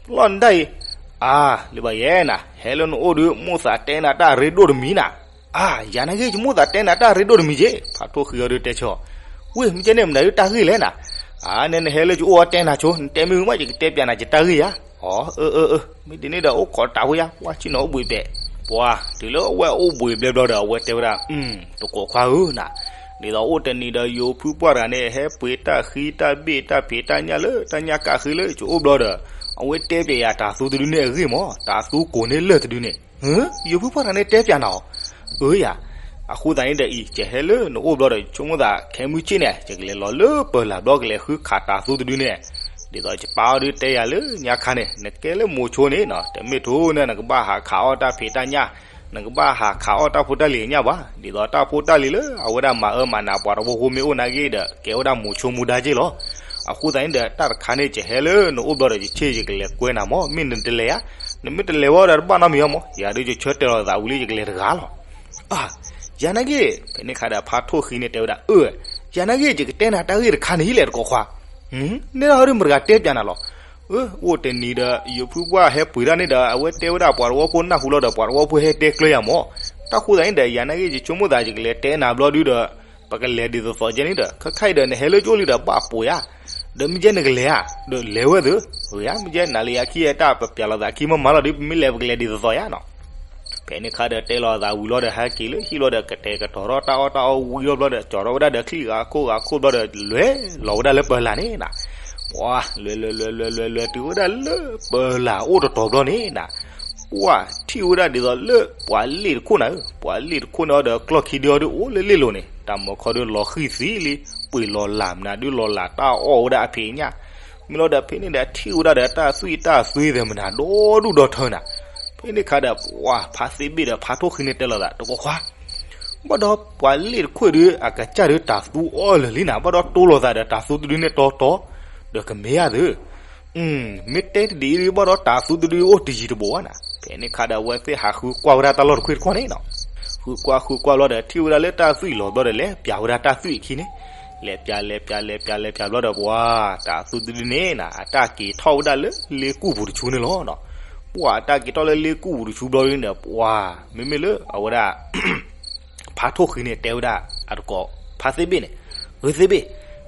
လီၢ်နဒၣ်အံၤ, အါ, လၢဘၣ်ယဲနၤ, ဟဲလၢနအိၣ်ဒီး မိၣ်သးတဲနၤတၢ်ရ့ဒိၣ်တမံၤနၤ, အါ, ယၤနာ်က့ ယမိၣ်သးတဲနၤတၢ်ရ့ဒိၣ်တမံၤက့, ဖးထိၣ်ဃံအီၤဒီးတဲဆၢအီၤ, ဝ့ၢ် မ့ၢ်ကဲန့ၣ်မနုၤဒုးတၢ်ဂ့ၢ်လဲၣ်နၤ, အါ, နဲနဟဲလၢယအိၣ်အီၤတဲနၤဆိ, နတဲမ့ၢ်ဝံၤမး ယကတဲပၠးနၤယတၢ်ဂ့ၢ်ယါ, အီ, အၢ, အၢ, အၢ, မ့ၢ်ဒ်န့ၣ်ဒီး အိၣ်ခိးတၢ်ဖိယါ, ပှၤဆ့ၣ်နီၤအိၣ်ဘှံးပဲာ်, ပှၤ, တုၤလၢအဝဲအိၣ်ဘှံးဘျဲဘျီဒီး အဝဲတဲဝဲဒၣ်, တကိးခွါဧၢနၤ, ဒ်သိးအိၣ်တနံၤဒီး ယိၤဖုပှၢ်တဂၤန့ၣ် ဟဲပှ့ၤတၢ်ဃံတၢ်ဘ့ၣ်တၢ်ဖံးတၢ်ညၣ်လၢတၢ်ညၣ်ကၣ်ဃ့လၢယအိၣ်ဘျီဒီး, အဝဲတဲပၠးယၤတၢ်သူတဒုန့ၣ်အဂ့ၢ်မး, တၢ်သူကိးန့ၢ်လၢၢ်တဒုန့ၣ်, ယိၤဖုပှၢ်တဂၤန့ၣ်တဲပၠးနၤအီၤ, အၢယၤ, အဃိသတးန့ၣ်ဒီးအံၤ ယဟဲလၢနအိၣ်ဘျီဒီး ယဆိကမိၣ်သး ခဲမုၢ်ဆ့ၣ်န့ၣ် ယကလဲၤလီၤလၢပၢၤလၢ်ဘျီ ကလဲၤဃုခးတၢ်သူတဒုန့ၣ်, ဒ်သိးယပၢ်အီၤဒုးတဲယၤလၢညါခါန့ၣ် နကဲလၢမိၤဆိန့ၣ်နီၤ တမ့ၢ်ထိန့ၣ် နကဘၣ်ဟးခးအီၣ်တၢ်ဖံးတၢ်ညၣ်, နကဘၣ်ဟးခးအီၣ်တၢ်ဖိတၢ်လံၤအညၣ်ဘၣ်, ဒ်သိးတၢ်ဖိတၢ်လံၤလၢအဝဲဒၣ်မၤအၢမၤနးပှၤတဝီဖိမ့ၢ်အိၣ်နာ်က့ဒီး ကဲဝဲဒၣ်မိၤဆိမူဒါက့လီၤ. အဃိသတးန့ၣ်ဒီး တၢ်တခါန့ၣ် ယဟဲလၢနအိၣ်ဘျီဒီး ယဆ့ၣ်ယကလဲၤကွဲနၤမး, မ့ၢ်နတလဲၤဧါ, နမ့ၢ်တလဲၤဝဲဒီးတဘၣ်နီတမံၤဘၣ်မး, ယၤဒုးယဆၢတဲာ်လီၤသးဝံၤလံ ယကလဲၤတဂၤလီၤ. အါ, ယၤနာ်က့, ဖဲန့ၣ်ခါဒီးဖါထိၣ်ဃံန့ၣ်တဲဝဲဒၣ်, အၢ, ယၤနာ်က့ ယကတဲနၤတၢ်ဂ့ၢ်တခါန့ၣ်လီၤ တကိးခွါ, နဲဒၣ်ဟီဒုးမတၤတဂၤတဲပၠးနၤလီၤ. အၢ, အိၣ်တနံၤဒီး ယိၤဖုပှၢ်ဟဲပှ့ၤတၢ်န့ၣ်ဒီး အဝဲတဲဝဲဒၣ်ပှၤတဝီဖိနၢ်ဟူလီၤဒီး ပှၤတဝီဖိဟဲတဲကျၢၤယၤမး, တၢ်ဃိသတးန့ၣ်ဒီး ယၤနာ်က့ ယဆိကမိၣ်သး ယကလဲၤတဲနၤဘျီဒုးဒီး ပကလဲၤဒ်သိးသိးကဲန့ၣ်ဒီး ခဲခါအံၤဒီး နဟဲလၢယအိၣ်လံဒီး ဘၣ်ပှ့ၤဧါ, ဒီးမ့ၢ်ကဲနကလဲၤဧါ, ဒီးလဲၤဝဲသ့, အၢ, မ့ၢ်ကဲနၤလၢယၤခံ တၢ်ပပျးလီၤသးခံမ့ၢ်မၤလီၤဒီး ပမ့ၢ်လဲၤပကလဲၤဒ်သိးသိးယါနီၤ. ဖဲန့ၣ်ခါဒီးတဲလီၤသးဝံၤလီၤဒီး ဟဲက့ၤလၢဟံၣ်လီၤဒီး ကတဲာ်ကတီၤထီၣ်တၢ်အီၣ်တၢ်အီဝံၤလီၤဘျီဒီး ကၠီၤထီၣ်ဝဲဒၣ်ဒီးချံၣ်ဂၤခိၣ်ဂၤခိၣ်ဘျီဒီး လဲၤလီၤဝဲဒၣ်လၢပၢၤလၢ်န့ၣ်နၤ. ပှၤလဲၤလဲၤလဲၤလဲၤလဲၤလဲၤတုၤဝဲဒၣ်လၢပၢၤလၢ်အိၣ်တတီၤဘျီန့ၣ်နၤ, ပှၤထံၣ်ဝဲဒၣ်ဒ်သိးလၢပှၤလ့ၣ်တခိၣ်နၤဧၢ, ပှၤလ့ၣ်တခိၣ်န့ၣ်ဒီးကျီၢ်ခံဒုအီၤဒုးအိၣ်လၢလ့ၣ်လိၤန့ၣ် တၢ်မီၤခီဒုးလီၤဃံၢ်သံလံ, ပှ့ၤလီၤလၢ်မနုၤဒုးလီၤလၢ်တၢ်အီၣ်ဝဲဒၣ်အဖံးအညၣ်, မ့ၢ်လီၤဒီးဖဲန့ၣ်ဒီးထံၣ်ဝဲဒၣ်ဒီးတၢ်သွံၣ်တၢ်သွံသ့ၣ်မနုၤ ဒီဒူၣ်ဒီထၢနၤ. ဖဲန့ၣ်ခါဒီးပှၤဖါသ့ဘ့ၣ်ဒီးဖါထိၣ်ဃံန့ၣ်တဲလီၤသး တကိးခွါ ဘၣ်ဒီးပှၤလ့ၣ်တခိၣ်ဒုး အကစၢ်ဒုးတၢ်သူအီၣ်လၢာ်လံနၤ, ဘၣ်ဒီးတိၢ်လိာ်သးဒီးတၢ်သူတဒုန့ၣ်တီတီ, ဒီးကမ့ၢ်ဧါသ့, မ့ၢ်တဲတဒ်အံၤဒုး ဘၣ်ဒီးတၢ်သူတဒုအိၣ်တယံၤတဘူးဘၣ်နၤ. ဖဲန့ၣ်ခါဒီးအဝဲသ့ၣ်ဟးဃုကွၢ်ဝဲဒၣ်တၢ်လီၢ်တခွ့ၣ်တခီၣ်န့ၣ်နီၤ, ဃုကွၢ်ဃုကွၢ်ဘျီဒီးထံၣ်ဝဲဒၣ်လၢတၢ်သွံၣ်လီၤဘျီဒီး လဲၤပၠးဝဲဒၣ်တၢ်သွံၣ်အခံန့ၣ်, လဲၤပၠးလဲၤပၠးလဲၤပၠးလဲၤပၠးဘျီဒီးပှၤ တၢ်သူတဒုန့ၣ်နၤ အတၢ်က့ၤထီၣ်ဝဲဒၣ်လၢလ့ကူၣ်ပူၤတဆူန့ၣ်လီၤနီၤ. ပှၤအတၢ်က့ၤထီၣ်လၢလ့ကူၣ်ပူၤတဆူဘျီဒုန့ၣ်ဒီး ပှၤ မ့မ့ၢ်လၢအဝဲဒၣ် ဖါထိၣ်ဃံန့ၣ်တဲဝဲဒၣ်အတကိးဖါသ့ဘ့ၣ်န့ၣ်, ဂ့ၤသ့ဘ့ၣ်,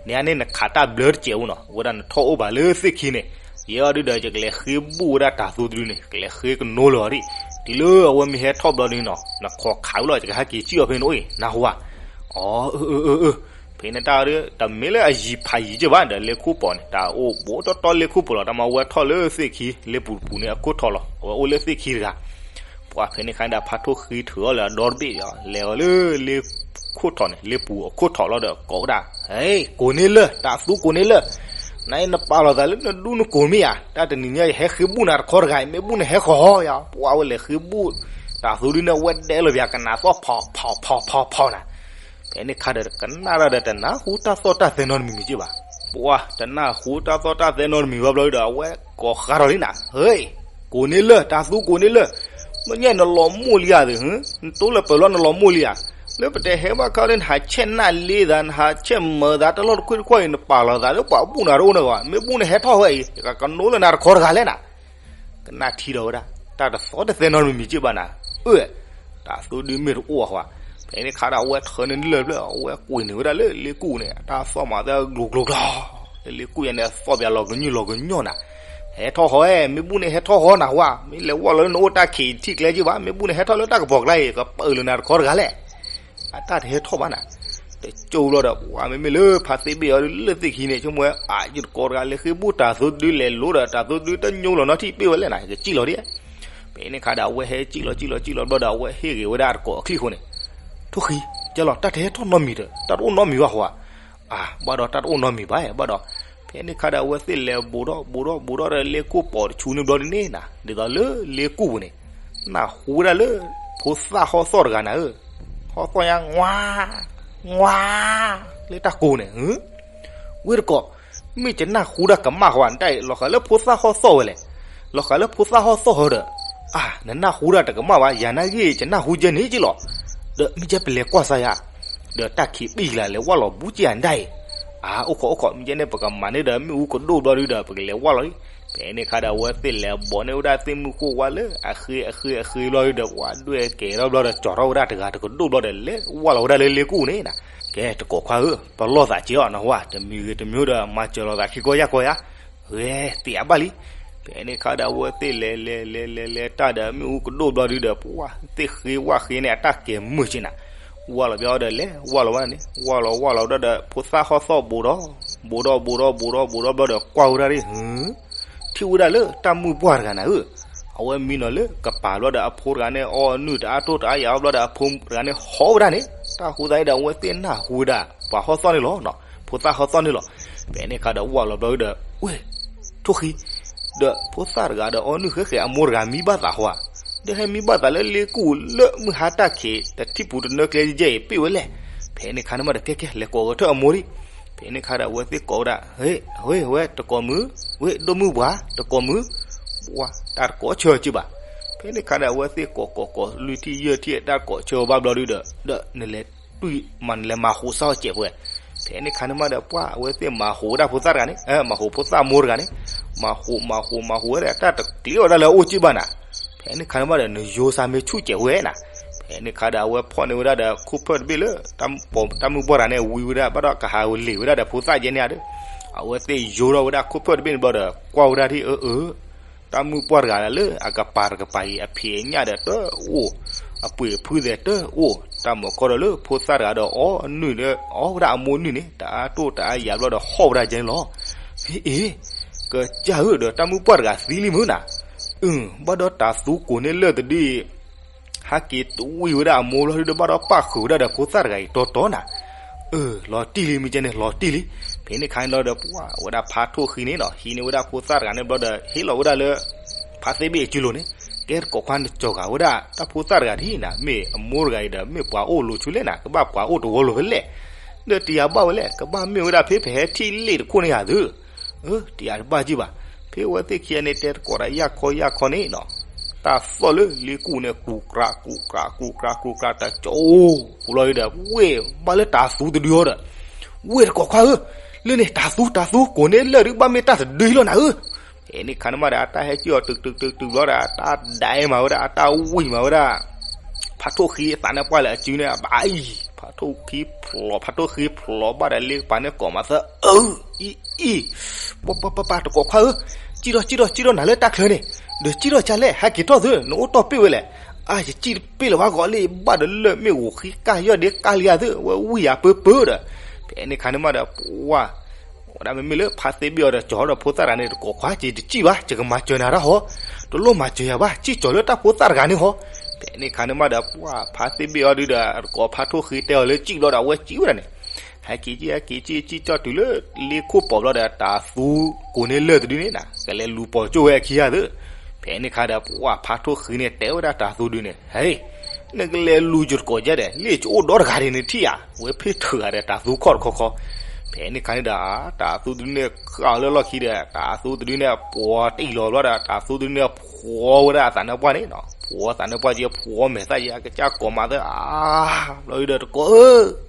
န့ၣ်န့ၣ်နခးတၢ်ဘျၢတစဲးအိၣ်နီၤ, အဝဲဒၣ်နထီၣ်အိၣ်ဘၣ်လၢသ့ၣ်ခံန့ၣ်, ယဲအီၤဒုဒီး ယကလဲၤဃ့ဘူၣ်ဝဲဒၣ်တၢ်သူတဒုန့ၣ် ကလဲၤဃ့ကနိလၢာ်အီၤဒံး, တုၤလၢအဝဲမ့ၢ်ဟဲထီၣ်ဘျီဒုန့ၣ်နီၤ နခိးခးဝဲလီၤ ယကဟဲက့ၤစံၣ်အီၤဖဲနအိၣ်အံၤ နၢ်ဟူဧါ. အီ, အၢ, အၢ, အၢ, အၢ, ဖဲန့ၣ်တၢ်အီၤဒု တမ့ၢ်လၢအယံၤဖးယံၤက့ဘၣ်ဒီး လ့ကူၣ်ပူၤန့ၣ် တၢ်အိၣ်ဘူးတီတီလ့ကူၣ်ပူၤလီၤ, တၢ်မၤဝဲထီၣ်လၢသ့ၣ်ခံ လ့ပူၤတပူၤန့ၣ် အခိၣ်ထီၣ်လီၤ, အဝဲအိၣ်လၢသ့ၣ်ခံတဂၤ ပှၤဖဲန့ၣ်ခါန့ၣ်ဒီး ဖါထိၣ်ဃံထုးအီၤလၢအဒီတဘ့ၣ်ဒီး လဲၤအီၤလၢလ့ခိၣ်ထီၣ်န့ၣ် လ့ပူၤအခိၣ်ထီၣ်လီၤဒီးကိးဝဲဒၣ်, ကိးန့ၢ်လၢၢ် တၢ်သူကိးန့ၢ်လၢၢ်, နအံၤနပာ်လီၤသးလၢနဒူနကိၢ်မ့ၢ်ဧါ, တၢ်တနံၤညါယဟဲဃ့ဘူၣ်နၤတခီတဂၤအံၤ မ့ၢ်ဘူၣ်န့ၣ်ဟဲဃီၤဟီယၤ, ပှၤဝဲလဲၤဃ့ဘူၣ် တၢ်သူဒုန့ၣ် အဝဲဒဲလီၤပှၤကနၣ်သီၣ် ဖီဖီဖီဖီနၤ ဖဲန့ၣ်ခါဒီးကနၣ်တၢ်ဒီးတနၢ်ဟူတၢ်သီၣ်တၢ်သဲနီတမံၤမံၤက့ဘၣ်, ပှၤတနၢ်ဟူတၢ်သီၣ်တၢ်သဲနီတမံၤဘၣ်ဘျီဒီး အဝဲကိးဃါထီၣ်လံနၤ, ဟ့ၣ်, ကိးန့ၢ်လၢၢ် တၢ်သူကိးန့ၢ်လၢၢ်, မ့ၢ်ညါနလီၤမိၢ်လံဧါသ့, နတိလၢပၢၤလီၤနလီၤမိၢ်လံဧါ, လၢပတဟဲဘၣ်ခါဒီး နဟးဆဲးနၢ်လ့သး နဟးဆဲးမၢၤသး တၢ်လီၢ်တခွ့ၣ်တခီၣ်အံၤ နပာ်လီၤသးလၢပှၤဘူၣ်နၤတအိၣ်န့ၣ်ဂီၢ် မ့ၢ်ဘူၣ်န့ၣ်ဟဲထီၣ်ဟီအံၤ ယကကနိလၢနၤတခီတဂၤလဲၣ်နၤ ကနၣ်ထံဒီးဝဲဒၣ် တၢ်တသီတသဲနီတမံၤမံၤက့ဘၣ်နၤ, အၢ, တၢ်သူဒုမ့ၢ်တအိၣ်အဃိ, ဖဲန့ၣ်ခါဒီးအဝဲထၢန့ၢ်လၢၢ်ဖျၢၣ် အဝဲကွံာ်န့ၢ်ဝဲဒၣ်လၢလ့ကူၣ်န့ၣ် တၢ်သီၣ်မၤသးကျိၤကျိၤကျီၤ, လၢလ့ကူၣ်ယၤန့ၣ် သီၣ်ပၠးလီၤကညီလီၤကညီနၤ, ဟဲထီၣ်ဟီဧၢ မ့ၢ်ဘူၣ်န့ၣ်ဟဲထီၣ်ဟီနၤဝဲ, မ့ၢ်လဲၤဝီၢ်လီၤလၢနအိၣ်တၢ်ခံးထံၣ်ကျဲက့ဘၣ်, မ့ၢ်ဘူၣ်န့ၣ်ဟဲထီၣ်လၢတၢ်ကပီၤကျါအံၤ ကပၢၢ်လၢနၤတခီတဂၤလဲၣ် အတၢ်တဟဲထီၣ်ဘၣ်နၤ, တကၠိဘျီဒီး ပှၤမ့မ့ၢ်လၢဖါသ့ဘ့ၣ်အီၤဒုးလၢသ့ၣ်ခံန့ၣ် ဆိကမိၣ်ဝဲ အါ ယတကိးတဂၤလဲၤဃ့ဘူၣ်တၢ်သိတဒုလဲၤလိၤဒီး တၢ်သိတဒုတညိလီၤနီထံၣ်ပ့ၢ်ဝဲလဲၣ်နၤ ယကစံၣ်လီၤဒ်, ဖဲန့ၣ်ခါဒီး အဝဲဟဲစံၣ်လီၤစံၣ်လီၤစံၣ်လီၤဘျီဒီး အဝဲဟ့ၣ်ဂ့ၤဝဲဒၣ်အတကိးအချံၣ်အဃိန့ၣ်, ထိၣ်ဃံ, ကဲလီၤ တၢ်တဟဲထီၣ်နီတမံၤဒီး တၢ်တအိၣ်နီတမံၤဘၣ်ဃိဧါ, အါ ဘၣ်ဒီးတၢ်တအိၣ်နီတမံၤဘၣ် ဘၣ်ဒီး, ဖဲ ဖဲန့ၣ်ခါဒီးအဝဲသ့ၣ်လဲၤဘူးထီၣ်ဘူးထီၣ်ဘူးထီၣ်ဒီးလ့ကူၣ်ပိာ်တဆူန့ၣ်ဘျီဒ်န့ၣ်နၤ, ဒ်သိးလၢလ့ကူၣ်ပူၤန့ၣ် နၢ်ဟူဝဲဒၣ်လၢ ဖိသၣ်ဟီၣ်သီၣ်တဂၤနၤဧၢ, ဟီၣ်သီၣ်ညါ ငွါ ငွါ လၢတၢ်ကိးန့ၣ် ဝ့ၢ်တကိး, မ့ၢ်ယနၢ်ဟူတၢ်ကမၣ်ဃီဧါ, တၢ်အံၤ လီၤဃးလၢဖိသၣ်ဟီၣ်သီၣ်ဝဲလဲၣ်, လီၤဃးလၢဖိသၣ်ဟီၣ်သီၣ်ဟီၣ်ဒီး, အါ နနၢ်ဟူတၢ်တကမၣ်ဘၣ်, ယၤနာ်ဂ့ၢ် ယနၢ်ဟူကဲန့ၣ်က့လီၤ, ဒီးမ့ၢ်ကဲပလဲၤကွၢ်စါယၤ, ဒီးတၢ်ခံးပံၣ်ကလၤလဲၤဝၢ်လီၤဘူးက့ၤအဒၣ်အံၤ, အါ အိၣ်ခိးအိၣ်ခိး မ့ၢ်ကဲန့ၣ် ပကမၤန့ၢ်ဒီးမ့ၣ်အူကဒိၣ်ဘျီဒုဒီး ပကလဲၤဝၢ်လီၤလံ. ဖဲန့ၣ်ခါဒီးအဝဲသ့ၣ်လဲၤဘီးန့ၢ်ဝဲဒၣ်သ့ၣ်မုၢ်ဃိၣ်ဝါလၢအဃ့အဃ့အဃ့ဘျီဒုဒီး ဝဲဒွဲၣ်ကဲၤထီၣ်ဘျီဒီး ကၠီၤထီၣ်ဝဲဒၣ်တဂၤတကဒိၣ်ဘျီဒီး လဲၤဝၢ်လီၤဝဲဒၣ်လၢလ့ကူၣ်န့ၣ်နၤ, ကဲတကိးခွါဧၢ, ပလီၢ်သးက့အီၤနဟူဧါ, တမံၤဂ့ၤတမံၤဒီး မၤစၢၤလီၤသးခံကီၢ်ယၢ်ကီၢ်ယၤ, ဂဲၤသ့အဘၣ်လံ. ဖဲန့ၣ်ခါဒီးအဝဲသ့ၣ်လဲၤလဲၤလဲၤလဲၤလဲၤတၢ်ဒီးမ့ၣ်အူကဒိၣ်ဘျီဒုဒီး ပှၤသ့ၣ်ဃ့ဝၢ်ဃ့န့ၣ် အတၢ်ကဲၤမုာ်က့နၤ, ဝၢ်လီၤဘၣ်အီၤဒီးလဲၤဝၢ်လီၤဝဲဒၣ်န့ၣ် ဝၢ်လီၤဝၢ်လီၤဝဲဒၣ်ဒီး ဖိသၣ်ဟီၣ်သီၣ်ဘူးဒီး ဘူးဒီးဘူးဒီးဘူးဒီးဘူးဒီးဘျီဒီး ကွၢ်ဝဲဒၣ်ဒ် ထံၣ်ဝဲဒၣ်လၢတၢ်မုၢ်ပှၢ်တဂၤနၤဧၢ, အဝဲမံနီၤလၢကပၤဘျီဒီးအဖိတဂၤန့ၣ် အီနုၢ်တအါတိၢ်တအါယၤဘျီဒီး အဖိတဂၤန့ၣ်ဟီၣ်ဝဲဒၣ်န့ၣ် တၢ်ဃိသတးန့ၣ်ဒီး အဝဲသ့ၣ်နၢ်ဟူဝဲဒၣ် ပှၤဟီၣ်သီၣ်န့ၣ်လီၤ, ဖိသၣ်ဟီၣ်သီၣ်န့ၣ်လီၤ. ဖဲန့ၣ်ခါဒီးဝၢ်လီၤဘျီဒီး ဝ့ၢ် ထိၣ်ဃံ ဒီးဖိသၣ်တဂၤဒီးအီနုၢ်ဃဲဃဲ အမိၢ်တဂၤမံဘၣ်သးဟီဧါ, ဒီးဟဲမံဘၣ်သးလၢလ့ကူၣ်လၢမုၢ်ဟါတၢ်ခံး တထံၣ်ပူၤတနၢကျဲယဲအံၤပ့ၣ်ဝဲလဲၣ်. ဖဲန့ၣ်ခါန့ၣ်မးဒီး ကဲကဲ လဲၤကိးဂဲၤထၢၣ်အမိၢ်ဒံး. ဖဲန့ၣ်ခါဒီးအဝဲသ့ၣ်ကိးဝဲဒၣ် ဝ့ၢ် ဝ့ၢ် ဝ့ၢ် တကိးမုၢ်, ဝ့ၢ် ဒိၣ်မုၢ်ပှၢ် တကိးမုၢ်, ပှၤတၢ်တကိးဆၢက့ဘၣ်. ဖဲန့ၣ်ခါဒီးအဝဲသ့ၣ်ကိးကိးကိး လွံၢ်ထံၣ်ယဲၢ်ထံၣ် တၢ်တကိးဆၢဘၣ်ဘျီဒုဒီး ဒီးနလဲၤတွံၢ်မး နလဲၤမၤဟူးစၢ်အီၤစဲးဖဲ ဖဲန့ၣ်ခါန့ၣ်မးဒီး ပှၤအဝဲသ့ၣ်မၤဟူးဝဲဒၣ်ဖိသၣ်တဂၤန့ၣ်, မၤဟူးဖိသၣ်မိၢ်တဂၤန့ၣ်, မၤဟူးမၤဟူးမၤဟူးဝဲဒၣ် တၢ်တကျ့အီၤဒၣ်လၢအအိၣ်က့ဘၣ်နၤ. ဖဲန့ၣ်ခါန့ၣ်မးဒီး နယိၤစၢ်မ့ၢ်ဆူၣ်စဲးဝဲနၤ. ဖဲန့ၣ်ခါဒီးအဝဲဖီၣ်န့ၢ်ဝဲဒၣ်ဒီး ခိၣ်ဖၢၣ်တဘ့ၣ်လၢ တၢ်မုၢ်ပှၢ်တဂၤန့ၣ် ဝံဝဲဒၣ် ဘၣ်ဒီးကဟးဝဲလ့ၤဝဲဒၣ်ဒီးဖိသၣ်ယဲန့ၣ်ဧါဒီး အဝဲသ့ၣ်ယိၤထီၣ်ဝဲဒၣ်ခိၣ်ဖၢၣ်တဘ့ၣ်န့ၣ်ဘျီဒီး ကွၢ်ဝဲဒၣ်ဒ်အၢအၢ တၢ်မုၢ်ပှၢ်တဂၤလၢအကပၤတကပၤအံၤ အဖံးအညၣ်ဒီးတအိၣ်, အပှ့ၤအဖုသဲးတအိၣ်, တၢ်မၤကီဒီးလၢဖိသၣ်တဂၤဒီးအီနုၢ်ဒီး အီဝဲဒၣ်အမိၢ်နုၢ်န့ၣ် တအါတိၢ်တအါယၤဘျီဒီးဟီၣ်ဝဲဒၣ်ယဲန့ၣ်လီၤ. ဟ့ၣ်အ့ၣ်, ကစၢ်ဧၢ ဒီးတၢ်မုၢ်ပှၢ်တဂၤသံလံမုၢ်နၤ. အု ဘၣ်ဒီးတၤသူကိးန့ၢ်လၢၢ်တဒုအံၤ ဟဲက့ၤတဝံၣ်ဝဲဒၣ်အမိၢ်လီၤဒုဒီး ဘၣ်ဒီးပၣ်ဃုာ်ဝဲဒၣ်ဒီးဖိသၣ်တဂၤအံၤတီတီနၤ. အၢ လီၤတံၢ်လံ မ့ၢ်ကဲန့ၣ် လီၤတံၢ်လံ. ဖဲန့ၣ်ခါန့ၣ်လီၤဒီး ပှၤဝဲဒၣ်ဖါထိၣ်ဃံန့ၣ်နီၤ ဟံးန့ၢ်ဝဲဒၣ်ဖိသၣ်တဂၤန့ၣ်ဘျီဒီး ဟ့ၣ်လီၤဝဲဒၣ်လၢ ဖါသ့ၣ်ဘ့ၣ်အစုလိၤန့ၣ်, ကဲတကိးခွါ နကၠီၤဂာ်ဝဲဒၣ် တၢ်ဖိသၣ်တဂၤဒ်နၤ မ့ၢ်အမိၢ်တဂၤအံၤဒီး မ့ၢ်ပှၤအိၣ်လိၤဆူလဲၣ်နၤ ကဘၣ်ပှၤအိၣ်တဝီလိၤဖဲလဲၣ်. ဒီးတယၤဘၣ်ဝဲလဲၣ် ကဘၣ်မ့ၢ်ဝဲဒၣ်ဖဲပဟဲထံၣ်လ့ၣ်တခိၣ်န့ၣ်ဧါသု အၢ တယၤတဘၣ်ကံၢ်ဘၣ်. ဖဲအဝဲသ့ၣ်ခံဂၤန့ၣ် တဲတကိးတၢ်ယၢ်ခီယၢ်ခီန့ၣ်နီၤ, တၢ်သီၣ်လၢလ့ကူၣ်န့ၣ် ကူၣ်ကြးကူၣ်ကြးကူၣ်ကြးကူၣ်ကြး တၢ်ကၠီၤအိၣ် ပူၤလီၤဒီး ဝ့ၢ်ဘၣ်လၢတၤသူတဒုအီၤဒီး, ဝ့ၢ်တကိးခွါဧၢ, လၢန့ၣ် တၤသူ တၤသူ ကိးန့ၢ်လၢၢ်ဒု ဘၣ်မ့ၢ်တၢ်တဒုလီၤနၤဧၢ. ဖဲန့ၣ်ခါန့ၣ်မးဒီး အတၢ်ဟဲကံၢ်အီၤတုၤတုၤတုၤတုၤဘျီဒီး အတၢ်ဒဲမၤဝဲဒၣ် အတၢ်ဝံၣ်မၤဝဲဒၣ် ဖါထိၣ်ဃံအသးန့ၣ်ပှၢ်လၢအစုန့ၣ် အဘၣ်အံၤ ဖါထိၣ်ဃံဖျိး ဖါထိၣ်ဃံဖျိးဘၣ်ဒီးလ့ကပၤန့ၣ်ကိးမးသၢ အၢ အံၤ အံၤ ပပပပတကိးခွါဧၢ, ကံၣ်ထီၣ်ကံၣ်ထီၣ်ကံၣ်ထီၣ်နၤလၢတၢ်ချၢန့ၣ်, ဒီးကံၣ်ထီၣ်ကလဲၣ် ဟဲက့ၤထီၣ်သု နအိၣ်တီၢ်ပ့ၣ်ဝဲလဲၣ်. အါ ယကံၣ်တပ့ၣ်လၢၤဘၣ်ဂီၤလံ ဘၣ်ဒီးလၢၢ်မ့ၣ်ဂိၤဃံကၢ်ယီၢ်ဒ့ကၢ်လံဧါသု ဝဲဝံၣ်ယၤပၢပၢဒီး, ဖဲန့ၣ်ခါန့ၣ်မးဒီး ပှၤ ဝဲဒၣ်မ့မ့ၢ်လၢဖါသ့ၣ်ဘ့ၣ်အီၤဒီးကၠီၤဒီးဖိသၣ်တဂၤန့ၣ် တကိးခွါ က့ၤတကံၣ်ဘၣ် ယကမၤစၢၤနၤဒၣ်ဟီ, တလိၣ်မၤစၢၤယၤဘၣ် ကံၣ်ကၠီၤလၢတၢ်ဖိသၣ်တဂၤန့ၣ်ဟီ. ဖဲန့ၣ်ခါန့ၣ်မးဒီး ပှၤဖါသ့ၣ်ဘ့ၣ်အီၤဒုဒီး တကိးဖါထိၣ်ဃံတဲအီၤလၢကံၣ်ဘျီဒီး အဝဲကံၣ်ဝဲဒၣ်န့ၣ်, ဟဲက့ၤကံၣ် ဟဲက့ၤကံၣ် ကံၣ်ကၠီၣ်တုၤလၢလ့ခိၣ်ပိာ်ဘျီဒီး တၤသူကိးန့ၢ်လၢၢ်တဒုန့ၣ်နၤ ကလဲၤလူၤပိာ်ကၠိၣ်ဝဲအခံဂၤသု. ဖဲန့ၣ်ခါဒီး ပှၤဖါထိၣ်ဃံန့ၣ် တဲဝဲဒၣ်တၤသူဒုန့ၣ် ဟဲ နကလဲၤလူၤယတကိးယဲဒဲး လၢယအိၣ်ဒီတဂၤဒ်န့ၣ်ထံၣ်ဧါ, ဝဲဖ့ၣ်ထုးဂၤဒီးတၤသူခီၣ်တခီခီ. ဖဲန့ၣ်ခါန့ၣ်ဒီး တၤသူတဒုန့ၣ် ဃၣ်လၢလီၢ်ခံဒီး တၤသူတဒုန့ၣ် ပှီၤတံၢ်လီၤဘျီဒီး တၤသူတဒုန့ၣ် ဖှီဝဲဒၣ်အသးန့ၣ်ပှၢ်န့ၣ်နီၤ, ဖှီသးန့ၣ်ပှၢ်က့ ဖှီမဲာ်သၣ်က့ အကစၢ်ကိးမးသၢ အါ ဘျီဒီးတကိးဧၢ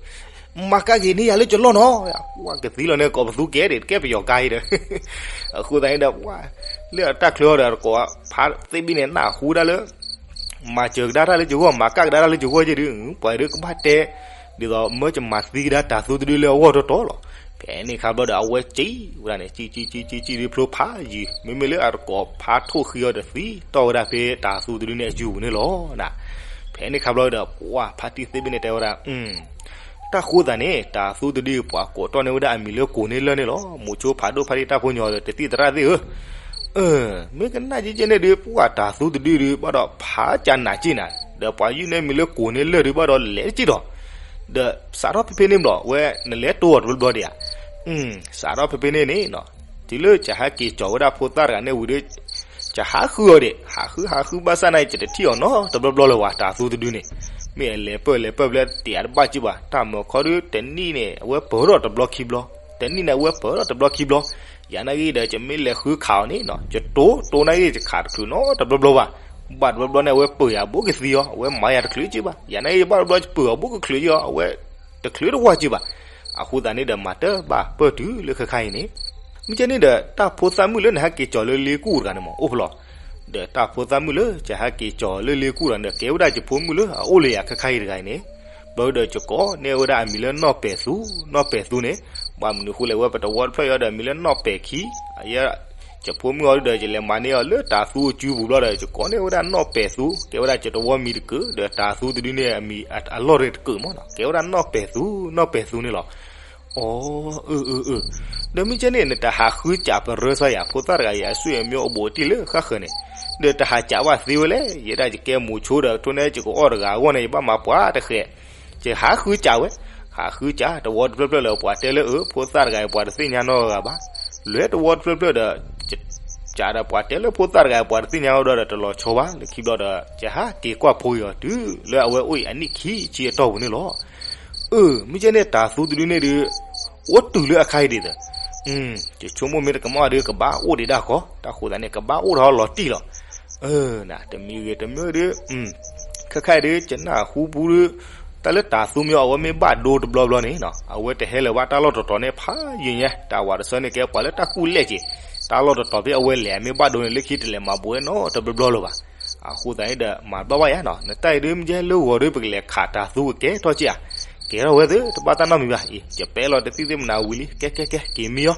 မၤကၣ်က့ၤန့ၢ်ယၤလၢကလီၢ်နီၤ, ပှၤကသံလီၤန့ၣ် ကိးပသူကဲဒံး တကဲပယီၤကါအံၤဒီး အဃိသတးန့ၣ်ဒီး ပှၤ လၢအတၢ်ချၢအီၤဒီး တကိးဖါသ့ၣ်ဘ့ၣ်န့ၣ် နၢ်ဟူဒၣ်လၢ မၤစၢၤကဒါတၢ်လၢယဂီၢ် မၤကၣ်ကဒါတၢ်လၢယဂီၢ်ယဲဒုး ပှၤဒုးကဘၣ်တဲ ဒ်သိးမၢကမၤသံကဒါတၤသူတဒုလၢအဂီၢ်တီတီလီၤ. ဖဲန့ၣ်ခါဘျီဒီး အဝဲကံၣ်ဝဲဒၣ်န့ၣ် ကံၣ်ကံၣ်ကံၣ်ကံၣ်ကံၣ်ဒုးဖျိဖးယံၤ မ့မ့ၢ်လၢအတကိးဖါထိၣ်ဃံအီၤဒီးသံတီၢ်ဝဲဒၣ်ဖဲတၤသူတဒုန့ၣ်အယူၤပူၤန့ၣ်လီၤ. ဖဲန့ၣ်ခါဘျီဒီး ပှၤဖါတံၢ်သ့ၣ်ဘ့ၣ်န့ၣ်တဲဝဲဒၣ် တၢ်ဃိသးန့ၣ် တၤသူတဒုပှၤကိးတီၢ်န့ၢ်ဝဲဒၣ်အမံၤလၢကိးန့ၢ်လၢၢ်န့ၣ်လီၤ. မိၤဆိဖးဒိၣ်ဖါတံၢ်တၢ်ဖိညီဒီး တသံၣ်သရၣ်သ့ၣ်ဧၢ, မ့ၢ်ကနၣ်က့ကဲန့ၣ်ဒုး ပှၤတၤသူတဒုဒုး ဘၣ်ဒီးဖးကၢနးက့နၤ, ဒီးပှၤယုၢ်န့ၢ်မံၤလၢကိးန့ၢ်လၢၢ်ဒုး ဘၣ်ဒီးလဲၤတက့ၢ်ဒီး, ဒီးစးထီၣ်ဖဲဖဲန့ၣ်ဘျီ ဝဲနလဲၤတိၢ်အီၤတဘျီဘျီဒံးဧါ, စးထီၣ်ဖဲဖဲန့ၣ်န့ၣ် တုၤလၢကဟဲက့ၤကၠီၤဝဲဒၣ်ဖိသၣ်တဂၤန့ၣ်ဝံၤဒီး ကဟးဃုအီၤဒံး, ဟးဃုဟးဃုဘၣ်ဆၣ်နာ်က့ တထံၣ်အီၤနီတဘျီဘျီလၢၤဘၣ် တၤသူတဒုန့ၣ်. မ့ၢ်အလဲၤပၢၢ်လဲၤပၢၢ်ဖဲလဲၣ် တ့ၢ်အတဘၣ်က့ၢ်ဘၣ်. တၢ်မုၢ်ခီဒုး တနံၣ်န့ၣ် အဝဲပၢၢ်ထီၣ်တဘျီခံဘျီ, တနံၣ်န့ၣ် အဝဲပၢၢ်ထီၣ်တဘျီခံဘျီ. ယၤနာ်က့ဒီး ယမ့ၢ်လဲၤဃုခးအီၤန့ၣ်နီၤ, ယတိတိနာ်က့ ယခးတချုးနီတဘျီဘျီဘၣ်. ဘၣ်တဘျီဘျီန့ၣ် အဝဲပၢၢ်ယၤဘူးကသံအီၤ, အဝဲမၤယၤတချုးက့ၢ်ဘၣ်. ယၤနာ်က့ ဘၣ်တဘျီပၢၢ်အီၤဘူးကချုးက့ၢ်အီၤ, အဝဲတချုးတဝီက့ၢ်ဘၣ်. အဃိသတးန့ၣ်ဒီး မၤတဘၣ်ပၢၢ်တုၤလၢခဲခါအံၤန့ၣ် မ့ၢ်ကဲန့ၣ်ဒီး တၢ်ဖိသၣ်မုၣ်လၢနဟဲက့ၤကၠီၤလၢလ့ကူၣ်တဂၤန့ၣ်မး အိၣ်ဖဲလဲၣ်. ဒီးတၢ်ဖိသၣ်မုၣ်လၢယဟဲက့ၤကၠီၤလၢလ့ကူၣ်တဂၤန့ၣ်ဒီး ကဲဝဲဒၣ်ယဖိမုၣ်လၢအအိၣ်လၢယၤခဲခါအံၤတဂၤအံၤန့ၣ်. ဘျီဒီးယကိးန့ၢ်ဝဲဒၣ်အမံၤလၢနီၢ်ပဲာ်သူ, နီၢ်ပဲာ်သူန့ၣ်, ဘၣ်မနုၤဃိလဲၣ် ဝဲပတဝီတဖျၢၣ်အံၤဒီး အမံၤလၢနီၢ်ပဲာ်ခံ, အယဲ ယဖိမုၣ်အီၤဒီး ယလဲၤမၤန့ၢ်အီၤလၢတၤသူအစုပူၤဘျီဒီး ယကိးန့ၢ်ဝဲဒၣ်နီၢ်ပဲာ်သူ, ကဲဝဲဒၣ်ယတဝီမံၤတကုာ်, ဒီးတၤသူတဒုန့ၣ်အမံၤအလီၢ်တကုာ်မးနီၤ, ကဲဝဲဒၣ်နီၢ်ပဲာ်သူ, နီၢ်ပဲာ်သူန့ၣ်လီၤ. အိ အၢ အၢ အၢ, ဒီးမ့ၢ်ကဲန့ၣ် နတဟးဃုစးပရၢစီယၤ ဖိသၣ်တဂၤအံၤ အဆွေအမျိုးအဘူးအတံၢ်လၢဃၣ်ဃၢၤန့ၣ်, ဒီးတဟးစးဘၣ်သ့ဝဲလဲၣ်, ယဲဒၣ်ယကဲမိၤဆိဒီး ထိၣ်န့ၣ် ယကအီၣ်တဂၤအဂီၢ်န့ၣ် ယဘၣ်မၤပှၤတဃဲး, ယဟးဃုစးဝဲ, ဟးဃုစး တဝီတဖျၢၣ်ဖျၢၣ်လၢပှၤတဲလၢအၢ ဖိသၣ်တဂၤအံၤ ပှၤတသ့ၣ်ညါနီတဂၤဘၣ်, လဲၤတဝီတဖျၢၣ်ဖျၢၣ်ဒီး စးဒီးပှၤတဲလၢဖိသၣ်တဂၤအံၤ ပှၤတသ့ၣ်ညါအီၤဒီး တလီၤဆီဘၣ်, လၢခံဘျီဒီး ယဟးက့ၤကွၢ်ဖိအံၤအီၤ တုၤလၢအဝဲအိၣ်အံၤအနံၣ်ခံဆံအတီၢ်ပူၤန့ၣ်လီၤ. အၢ မ့ၢ်ကဲန့ၣ် တၤသူတဒုန့ၣ်ဒီး အိၣ်တုၤလၢအခါအံၤဒ်သိး, ယဆိကမိၣ်မ့ၢ်တကမၣ်ဒီး ကဘၣ်အိၣ်ဒံးဒၣ်ဃီ, တၢ်ဃိသတးန့ၣ် ကဘၣ်အိၣ်ထီၣ်လီၤတံၢ်လီၤ. အၢ နၤ တမံၤဂ့ၤတမံၤဒီး ခဲခါအံၤဒီး ယနၢ်ဟူပူၤဒီး တၢ်လၢတၤသူမ့ၢ်အီၤ အဝဲမ့ၢ်ဘၣ်ဒိတဘျီဘျီန့ၣ်နီၤ အဝဲတဟဲလၢၤဘၣ်တၢ်လီၢ်တတီၤန့ၣ် ဖးယံာ်ညါ, တၢ်ဝၤတဆၢန့ၣ် ကဲပှၤလၢတၢ်ကူၣ်လဲၢ်က့ၤ, တၢ်လီၢ်တတီၤဖဲအဝဲလဲၤအမ့ၢ်ဘၣ်ဒိန့ၣ် လၢခံတလဲၤမၤဘူးဝဲနီတဘျီဘျီလၢၤဘၣ်. အဃိသတးန့ၣ်ဒီး မၤဘၣ်ဘၣ်ယၤနီၤ, နတၢ်အံၤဒုး မ့ၢ်ယဲလၢဂီၤဒီး ပကလဲၤခးတၤသူကကဲထီၣ်က့ၤဧါ, ကဲထီၣ်ဝဲသ့ တဘၣ်တၢ်နီတမံၤဘၣ်အံၤ, ယပဲလီၤတသံၣ်သ့ၣ်မနၤဝံၤလံ, ကဲကဲကဲ က့ၤမံအီၤ,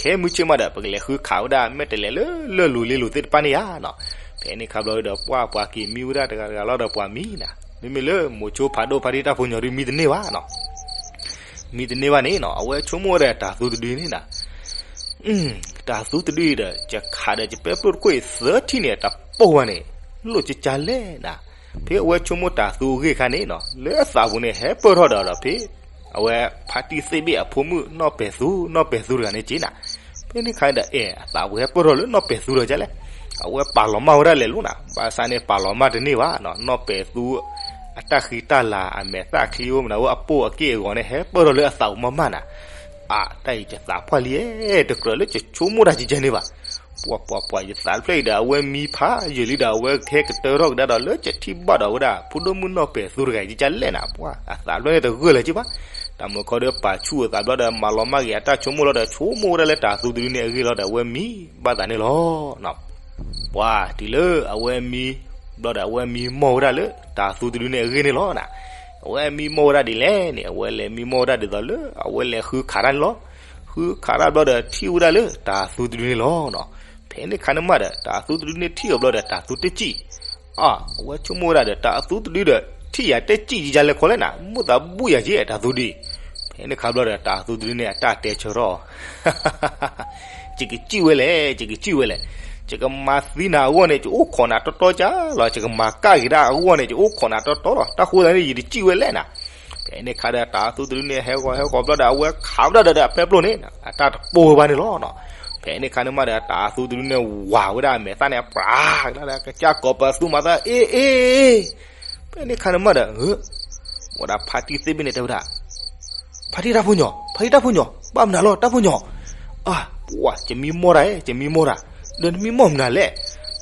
ခဲမုၢ်ဆ့ၣ်မးဒီး ပကလဲၤဃုခးဝဲဒၣ်မဲာ်တဲးလဲးလၢလၢၢ်လိၤလ့လိၤသ့ၣ်တဖၣ်န့ၣ်ဧါနီၤ. ဖဲန့ၣ်ခါဘျီဒီး ပှၢ်ပှၤက့ၤမံဝဲဒၣ်တဂၤတဂၤလီၤဒီးပှၤမံနၤ, မ့မ့ၢ်လၢမိၤဆိဖးဒိၣ်ဖါတံၢ်တၢ်ဖိညီဒုး မံတန့ၢ်ဘၣ်နီၤ. မံတန့ၢ်ဘၣ်န့ၣ်နီၤ အဝဲဆိကမိၣ်ဝဲဒၣ်တၤသူတဒုန့ၣ်နၤ, တၤသူတဒုအံၤဒီး ယခးဒီးယပဲပျိၢ်တခိၣ်အံၤ သၢထံၣ်န့ၣ် တပိၢ်ဘၣ်န့ၣ် လိၣ်ကကါလဲၣ်နၤ. ဖဲအဝဲဆိကမိၣ်တၤသူအဂ့ၢ်အခါန့ၣ်နီၤ လၢအသးပူၤန့ၣ် ဟဲပၢၢ်ထီၣ်ဒီးဒီးဖဲ အဝဲဖါတံၢ်သ့ၣ်ဘ့ၣ်အဖိမုၣ်နီၢ်ပဲာ်သူ နီၢ်ပဲာ်သူတဂၤန့ၣ်က့နၤ. ဖဲန့ၣ်ခါဒီး အဲၣ် အသးပူၤဟဲပၢၢ်ထီၣ်လၢနီၢ်ပဲာ်သူဒီးကလဲၣ်, အဝဲပာ်လီၤမၢ်ဝဲဒၣ်လဲၤလိၤနၤ, ဘၣ်ဆၣ်န့ၣ် ပာ်လီၤမၢ်တန့ၢ်ဘၣ်နီၤ, နီၢ်ပဲာ်သူ အတၢ်ဃံတၢ်လၤ အမဲာ်သၣ်ချံအိၣ်မနုၤ အပိၢ်အက့ၢ်အဂီၤန့ၣ် ဟဲပၢၢ်ထီၣ်လၢအသးပူၤမၢ်မၢ်နၤ. အါ တၢ်အံၤယသးပှၢ်လံ, တကြၢးလၢယဆိကမိၣ်တၢ်ကကဲန့ၣ်ဘၣ်. ပှၤပှၤပှၤ ယသးတဖျၢၣ်အံၤဒီး အဝဲမံဖးယံာ်လံဒီး အဝဲကဟဲကတၢထီၣ်ကဒါဒီး လၢယထံၣ်ဘၣ်ဒီးဝဲဒၣ် ဖိဒိၣ်မုၣ်နီၢ်ပဲာ်သူတဂၤအံၤ ကကလဲၣ်နၤ, ပှၤအသးတဖျၢၣ်န့ၣ် တဂၢၢ်လၢၤက့ဘၣ်. တၢ်မုၢ်ခီဒီးပာ်ဆူၣ်အသးဘျီဒီး မၤလီၤမၢ်က့ၤအတၢ်ဆိကမိၣ်လီၤဒီး ဆိကမိၣ်ဝဲဒၣ်လၢတၤသူတဒုန့ၣ်အဂ့ၢ်လီၤဒီး အဝဲမံဘၣ်သးန့ၣ်လီၤ. ပှၤတုၤလၢအဝဲမံဘျီဒီး အဝဲမံမီၢ်ဝဲဒၣ်လၢတၤသူတဒုန့ၣ်အဂ့ၢ်န့ၣ်လီၤနၤ. အဝဲမံမီၢ်ဝဲဒၣ်ဒ်လဲၣ်န့ၣ် အဝဲလဲၤမံမီၢ်ဝဲဒၣ်ဒ်သိးလၢ အဝဲလဲၤဃုခးတၢ်န့ၣ်လီၤ. ဃုခးတၢ်ဘျီဒီး ထံၣ်ဝဲဒၣ်လၢတၤသူတဒုန့ၣ်လီၤနီၤ. ဖဲန့ၣ်ခါန့ၣ်မးဒီး တၤသူတဒုန့ၣ်ထံၣ်အီၤဘျီဒီး တၤသူတစံၣ်, အဝဲဆိကမိၣ်ဝဲဒၣ်ဒီး တၤသူတဒုဒီး ထံၣ်ယၤတစံၣ်ယၤလဲၤခီလဲၣ်နၤ, မိၢ်သးဘူၣ်ယၤက့ တၤသူဒု. ဖဲန့ၣ်ခါဘျီဒီး တၤသူတဒုန့ၣ် အတၢ်တဲဆၢထီၣ် ယကစံၣ်ဝဲလဲၣ်, ယကစံၣ်ဝဲလဲၣ်. ယကမၤသံနၤအဂီၢ်န့ၣ် ယအိၣ်ခိးနၤတီတီကၢ်လီၤ. ယကမၤကၣ်က့ၤဒၣ်အဂီၢ်န့ၣ် ယအိၣ်ခိးနၤတီတီလီၤ. တၢ်ဃိသတးန့ၣ် ယတစံၣ်ဝဲလဲၣ်နၤ. ဖဲန့ၣ်ခါဒီး တၤသူတဒုန့ၣ် ဟဲဂီၤဟဲဂီၤဘျီဒီး အဝဲခးဝဲဒၣ်ဒီး အပဲပျိၢ်န့ၣ် အတၢ်တပိၢ်ဝဲဘၣ်န့ၣ်လီၤနီၤ. ဖဲန့ၣ်ခါန့ၣ်မးဒီး တၤသူတဒုန့ၣ် ဝၤဝဲဒၣ်အမဲာ်သၣ်န့ၣ် ပြးကဒါဒီး ကစၢ်ကိးပသူမၤသး အ့ အ့ အ့ ဖဲန့ၣ်ခါန့ၣ်မးဒီး ဝဲဒၣ်ဖါတံၢ်သ့ၣ်ဘ့ၣ်န့ၣ် တဲဝဲဒၣ် ဖါတံၢ်တၢ်ဖိညီ, ဖါတံၢ်တၢ်ဖိညီ, ဘၣ်မနုၤလီၤ တၢ်ဖိညီ. အၢ ပှၤ ယမံမီၢ်တၢ်, ယမံမီၢ်တၢ်, ဒီးနမံမီၢ်မနုၤလဲၣ်.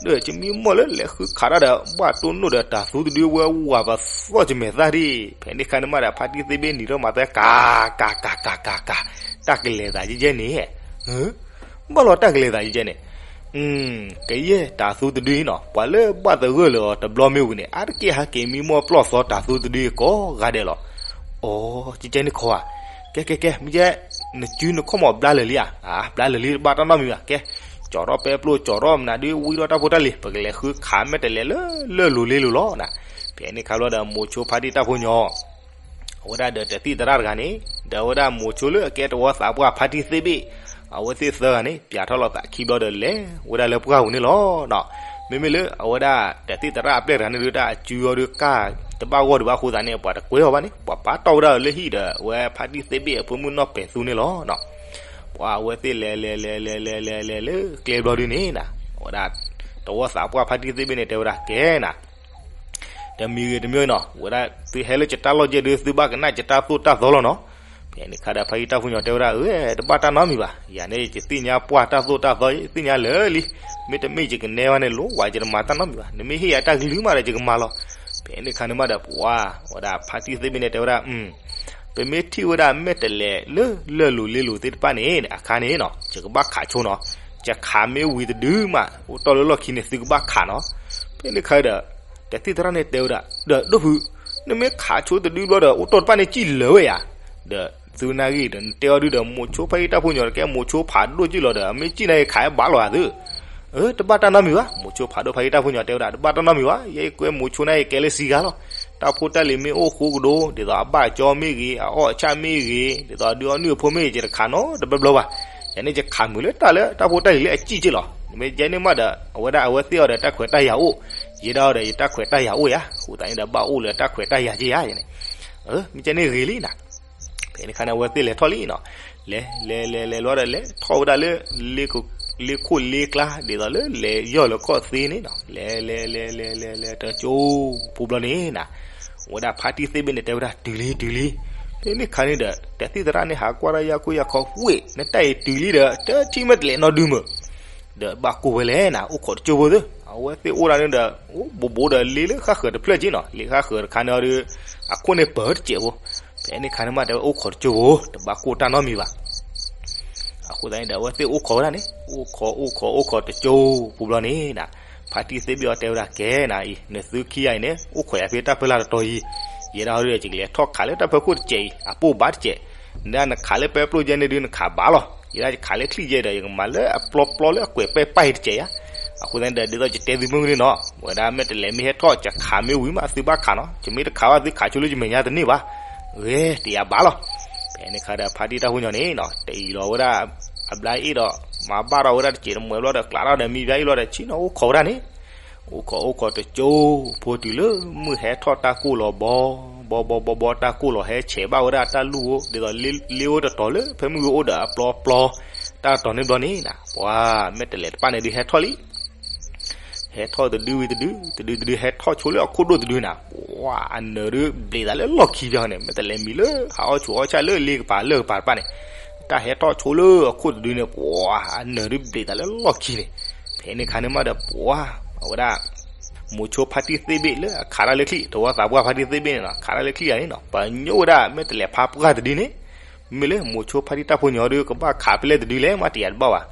ဒီးယမံမီၢ်လၢလဲၤဃုခးတၢ်ဒီး ဘၣ်တိၢ်နီၣ်ဒီးတၤသူတဒုဝဲ ဝၤပသီၣ်ယမဲာ်သၣ်ဒံး. ဖဲန့ၣ်ခါန့ၣ်မးဒီး ဖါတံၢ်သ့ၣ်ဘ့ၣ်နံၤထီၣ်မၤသး ကၤ ကၤ ကၤ ကၤ ကၤ, တၢ်ကလဲၤသးကဲကဲန့ၣ် ဘၣ်လီၤတၢ်ကလဲၤသးကဲကဲန့ၣ်. ကယဲၢ်တၤသူတဒုအံၤနီၤ ပှၤလၢဘၣ်သဂၢၢ်လၢာ်အီၤတဘျီမ့ၢ်ဝံၤန့ၣ် အါတက့ၢ်ဟဲက့ၤမံမီၢ်ပျီၢ်သီတၤသူတဒုကိးဂၤဒဲးလီၤ. အိ ကဲကဲန့ၣ်ခီဧါ. ကဲကဲကဲ မ့ၢ်ကဲ နစုနခီၣ်မီၢ်ဘျါလၢာ်လံဧါ. ဘျါလၢာ်လံ တဘၣ်တၢ်နီတမံၤဘၣ်. ကဲ ကၠီၤထီၣ်ပဲပျိၢ် ကၠီၤထီၣ်မနုၤဒုး ဝံထီၣ်တၢ်ဖိတၢ်လံၤ ပကလဲၤဃုခးမဲာ်တဲးလဲးလၢလၢၢ်လိၤလ့လိၤလီၤနၤ. ဖဲန့ၣ်ခါဘျီဒီး မိၤဆိဖါတံၢ်တၢ်ဖိညီ အဝဲဒၣ်ဒီးတသံၣ်သရၣ်တဂၤန့ၣ် ဒီးအဝဲဒၣ်မိၤဆိလၢအကဲတဝီသးပှၢ်ဖါတံၢ်သ့ၣ်ဘ့ၣ် အဝဲသ့ၣ်သၢဂၤန့ၣ် ပၠးထီၣ်လိာ်သးခံဘျီဒီးလဲၤဝဲဒၣ်လၢပှၢ်ပူၤန့ၣ်လီၤ. မ့မ့ၢ်လၢအဝဲဒၣ်တသံၣ်သရၣ်အပျဲၢ်တဂၤန့ၣ်ဒုး တၢ်အစုအီၤဒုးကၢ်တဘၣ်ဂီၢ်ဒံးဘၣ်အဃိသတးန့ၣ် ပှၤတကွဲအီၤဘၣ်န့ၣ် ပှၤပာ်တီၢ်ဝဲဒၣ်လၢဟံၣ်ဒီး အဝဲဖါတံၢ်သ့ၣ်ဘ့ၣ်အဖိမုၣ်နီၢ်ပဲာ်သူန့ၣ်လီၤ. ပှၤအဝဲသ့ၣ်လဲၤလဲၤလဲၤလဲၤလဲၤလဲၤလဲၤလၢကျဲဘျီဒုန့ၣ်နၤ, အဝဲဒၣ် တဝီသးပှၢ်ဖါတံၢ်သ့ၣ်ဘ့ၣ်န့ၣ် တဲဝဲဒၣ်ကဲနၤ, တမံၤဂ့ၤတမံၤနီၤ, ဝဲဒၣ်သုဟဲလၢယတၢ်လီၢ်ကဲဒု သုဘၣ်ကနၣ်ယတၢ်သိၣ်တၢ်သီလီၤနီၤ. ဖဲန့ၣ်ခါဒီး ဖါတံၢ်တၢ်ဖိညီတဲဝဲဒၣ်, အၢ တဘၣ်တၢ်နီတမံၤဘၣ်, ယၤန့ၣ် ယသ့ၣ်ညါပှၢ်တၢ်သိၣ်တၢ်သီ ယသ့ၣ်ညါလၢာ်လံ, မ့တမ့ၢ်ယကနဲဝဲန့ၣ် လိဝဲယတမၤတၢ်နီတမံၤဘၣ်, နမ့ၢ်ဟ့ၣ်ယၤတၢ်ကလုၢ်မးဒီး ယကမၤလီၤ. ဖဲန့ၣ်ခါန့ၣ်မးဒီး ပှၤ ဝဲဒၣ်ဖါတံၢ်သ့ၣ်ဘ့ၣ်န့ၣ် တဲဝဲဒၣ် ပမ့ၢ်ထံၣ်ဝဲဒၣ်မဲာ်တဲးလဲးလၢလၢၢ်လိၤလ့လိၤသ့ၣ်တဖၣ်န့ၣ် အခါန့ၣ်နီၤ ယကဘၣ်ခးဆိနီၤ, ယခးမ့ၢ်ဝံၤတဒုမး အိၣ်တီၢ်လၢလီၢ်ခံန့ၣ် သုကဘၣ်ခးနီၤ. ဖဲန့ၣ်ခါဒီး တသံၣ်သရၣ်န့ၣ်တဲဝဲဒၣ် ဒီးဒိၣ်ဖု, နမ့ၢ်ခးဆိတဒုဘျီဒီး အိၣ်တီၢ်တဖၣ်န့ၣ်စံၣ်လၢာ်ဝဲယၤ, ဒီးသုနာ်ဂ့ၤဒီး နတဲအီၤဒုဒီး မိၤဆိဖါတံၢ်တၢ်ဖိညီတကဲ မိၤဆိဖးဒိၣ်စ့ၢ်လီၤဒီး အမ့ၢ်စံၣ်နာ်ဂ့ၤ ခးအဘၣ်လီၤဧါသု. အၢ တဘၣ်တၢ်နီတမံၤဘၣ်, မိၤဆိဖးဒိၣ်ဖါတံၢ်တၢ်ဖိညီတဲဝဲဒၣ် တဘၣ်တၢ်နီတမံၤဘၣ်, ယဲယကွဲမိၤဆိနာ်ဂ့ၤ ကဲလၢစံဂၤလီၤ. တၢ်ဖိတၢ်လံၤမ့ၢ်အိၣ်ဃိကဒီး ဒ်သိးအဘၣ်အကၠီမ့ၢ်ဂ့ၤ အအီၣ်အဆၣ်မ့ၢ်ဂ့ၤ ဒ်သိးဒုးအီၣ်နုၢ်အဖိမ့ၢ်ဂ့ၤ ယတခးနီတဘျီဘျီဘၣ်. ယန့ၣ်ယခးမုာ်လၢတၢ်လၢတၢ်ဖိတၢ်လံၤလၢအစံၣ်က့လီၤ. မ့ၢ်ယဲန့ၣ်မးဒီး အဝဲဒၣ်အဝဲသ့ၣ်အီၤဒီးတၢ်ခွဲးတၢ်ယာ်အိၣ်, ယဲဒၣ်အီၤဒီးယတၢ်ခွဲးတၢ်ယာ်အိၣ်ယၤ, အဃိသတးန့ၣ်ဒီး ဘၣ်အိၣ်လၢတၢ်ခွဲးတၢ်ယာ်က့ယၤန့ၣ်. မ့ၢ်ကဲန့ၣ်ဂ့ၤလံနၤ. ဖဲန့ၣ်ခါန့ၣ် အဝဲသ့ၣ်လဲၤထီၣ်လံနီၤ, လဲၤလဲၤလဲၤလဲၤလီၤဒီး လဲၤထီၣ်ဝဲဒၣ်လၢ လ့ခိၣ်လ့ကျါ ဒ်သိးလၢလဲၤယီၢ်လၢ ကီၢ်သ့န့ၣ်နီၤ, လဲၤလဲၤလဲၤလဲၤလဲၤလဲၤတကၠိဖိဘျီန့ၣ်နၤ, ဝဲဒၣ်ဖါတံၢ်သ့ၣ်ဘ့ၣ်န့ၣ် တဲဝဲဒၣ် တုၤလံတုၤလံ. ဖဲန့ၣ်ခါန့ၣ်ဒီး တသံၣ်သရၣ်န့ၣ် ဟးကွၢ်တၢ်ယၢ်ခိၣ်ယၢ်ခီ ဝ့ၢ် နတၢ်အံၤတုၤလံဒီး တထံၣ်မဲာ်တလဲးနီဒုမုၢ် ဒီးဘၣ်ကိၢ်ဝဲလဲၣ်နၤ, အိၣ်ခိးတကၠိဖိသ့ၣ်, အဝဲသ့ၣ်အိၣ်ဒၣ်န့ၣ်ဒီး အိၣ်ဘူးဘူးဒီး လ့လၢဃၣ်ဃၢၤတဖျၢၣ်က့နီၤ, လ့ဃၣ်ဃၢၤတခါန့ၣ်ဒီး အခိၣ်န့ၣ်ပၢၤတစဲးဖိ. ဖဲန့ၣ်ခါန့ၣ်မး တဲဝဲအိၣ်ခိးတကၠိဖိ တဘၣ်ကိၢ်တၢ်နီတမံၤဘၣ်. အဃိသတးန့ၣ်ဒီး အဝဲသ့ၣ်အိၣ်ခိးဝဲဒၣ်န့ၣ် အိၣ်ခိးအိၣ်ခိးအိၣ်ခိးတကၠိဖိဘျီန့ၣ်နၤ, ဖါတံၢ်သ့ၣ်ဘ့ၣ်အီၤတဲဝဲဒၣ် ကဲနၤအံၤ နသုခံဂၤအံၤန့ၣ် အိၣ်ခိးယၤဖဲတၢ်ဖၢလာ်တတီၤအံၤ, ယဲဒၣ်ဟီဒုဒီး ယကလဲၤထီၣ်ခးလၢတၢ်ဖၢခိၣ်တစဲးအံၤ အပိၢ်ဘၣ်တစဲး, နဒၣ်နခးလၢပဲပျိၢ်ကဲန့ၣ်ဒု နခးဘၣ်လီၤ. ယဲဒၣ်ယခးလၢချံၣ်ကဲဒီး ယကမၤလၢအပျီပျီလၢအကွဲးပဲၢ်ပၢ်အံၤတစဲးယါ. အဃိသတးန့ၣ်ဒီး ဒ်သိးယတဲသုမုၢ်ဂ့ၤန့ၣ်နီၤ, ဝဲဒၣ်မဲာ်တဲးလဲးမ့ၢ်ဟဲထီၣ် ယခးမ့ၢ်ဝံၤမး သုဘၣ်ခးနီၤ, ယမ့ၢ်တခးဘၣ် သုခးဆိလၢယမဲာ်ညါတန့ၢ်ဘၣ်. ဂ့ၤတယၤဘၣ်လီၤ. ဖဲန့ၣ်ခါဒီး ဖါတံၢ်တၢ်ဖိညီန့ၣ်နီၤ တအံၤလီၤဝဲဒၣ် အဘျါအ့ၣ်ဒီး မၤဘၣ်ထီၣ်ဝဲဒၣ်တစဲးတမှဲးဘျီဒီး ကျးထီၣ်ဒီးမံဘျါအ့ၣ်လီၤဒီး ဆ့ၣ်နီၤအိၣ်ခိးဝဲဒၣ်န့ၣ် အိၣ်ခိးအိၣ်ခိးတကၠိဖိတုၤလၢမုၢ်ဟဲထီၣ်တၢ်ကိၢ်လီၤဘီ ဘီဘီဘီဘီ တၢ်ကိၢ်လီၤဟဲဆဲးဘၣ်ဝဲဒၣ်တၢ်လူၢ်ဧိၤ ဒ်သိးလ့ဧိၤတတီၤလၢ ဖဲမုၢ်ဂ့ၤအိၣ်ဒီးအပျီပျီ တၢ်တတီၤန့ၣ်ဘျီန့ၣ်နၤ ပှၤမဲာ်တဲးလဲးတဖၣ်န့ၣ်ဒုးဟဲထီၣ်လံ ဟဲထီၣ်တဒုဝံၤတဒု တဒုတဒုဟဲထီၣ်ဆိလၢအခိၣ်ဒိၣ်တဒုနၤ ပှၤအနၢၤဒုးဘျံးသးလၢလီၢ်ခံဘျီန့ၣ် မဲာ်တဲးလဲးမံၤလၢဟးအီၣ်ဆူးအီၣ်ဆၣ်လၢလ့ကပၤလၢကပၤတဖၣ်န့ၣ် တၢ်ဟဲထီၣ်ဆိလၢအခိၣ်တဒုန့ၣ် ပှၤအနၢၤဒုးဘျံးသးလၢလီၢ်ခံန့ၣ် ဖဲန့ၣ်ခါန့ၣ်မးဒီး ပှၤအဝဲဒၣ် မိၤဆိဖါတံၢ်သ့ၣ်ဘ့ၣ်လၢအခးတၢ်လၢချံၣ် တဝီသးပှၢ်ဖါတံၢ်သ့ၣ်ဘ့ၣ်န့ၣ်နီၤ ခးတၢ်လၢချံၣ်ဂၤန့ၣ်နီၤ ပညိၣ်ဝဲဒၣ်မဲာ်တဲးလဲးဖါပှၢ်တဒုန့ၣ် မ့မ့ၢ်လၢမိၤဆိဖါတံၢ်တၢ်ဖိညီဒုး ကဘၣ်ခးဖဲလဲၣ်တဒုလဲၣ် မ့ၢ်တယၤတဘၣ်ဘၣ်.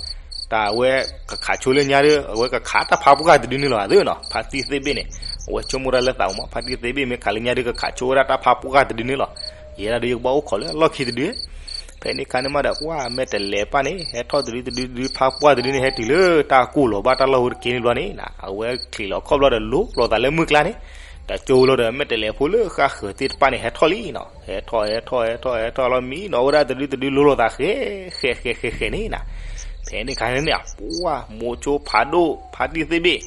တၢ်အဝဲကခးဆိလၢညါဒုး အဝဲကခးတၢ်ဖါပှၢ်တဒုန့ၣ်လီၤ အသ့နီၤ ဖါတံၢ်သ့ၣ်ဘ့ၣ်န့ၣ် အဝဲဆိကမိၣ်တၢ်လၢသးပူၤမး ဖါတံၢ်သ့ၣ်ဘ့ၣ်မ့ၢ်ခးလၢညါဒုး ကခးဆိဝဲဒၣ်တၢ်ဖါပှၢ်တဒုန့ၣ်လီၤ. ယဲဒၣ်ဒုးယကဘၣ်အိၣ်ခိးလၢအလီၢ်ခံတဒု ဖဲန့ၣ်ခါန့ၣ်မးဒီး ကွၢ်မဲာ်တဲးလဲးပၢ်န့ၣ် ဟဲထီၣ်တဒုတဒုတဒု ဖါပှၢ်တဒုန့ၣ် ဟဲတုၤလၢတၢ်ကိၢ်လီၤဘၣ်တၢ်လီၢ်ဖိတက့ၢ်န့ၣ်ဘျီန့ၣ် အဝဲချံးလီၤခီၣ်ဘျီဒီး လိၤလိာ်သးလၢမုၢ်ကျါန့ၣ် တကၠိလီၤဒီး မဲာ်တဲးလဲးဖိလၢဃၣ်ဃၢၤသ့ၣ်တဖၣ်န့ၣ် ဟဲထီၣ်လံနီၤ ဟဲထီၣ် ဟဲထီၣ် ဟဲထီၣ် ဟဲထီၣ်လီၤ မံနီၤဝဲဒၣ်တဒုတဒု လိၤလိာ်သးဃဲ ဃဲ ဃဲ ဃဲ ဃဲန့ၣ်နၤ ဖဲန့ၣ်ခါန့ၣ် ပှၤမိၤဆိဖးဒိၣ် ဖါတံၢ်သ့ၣ်ဘ့ၣ်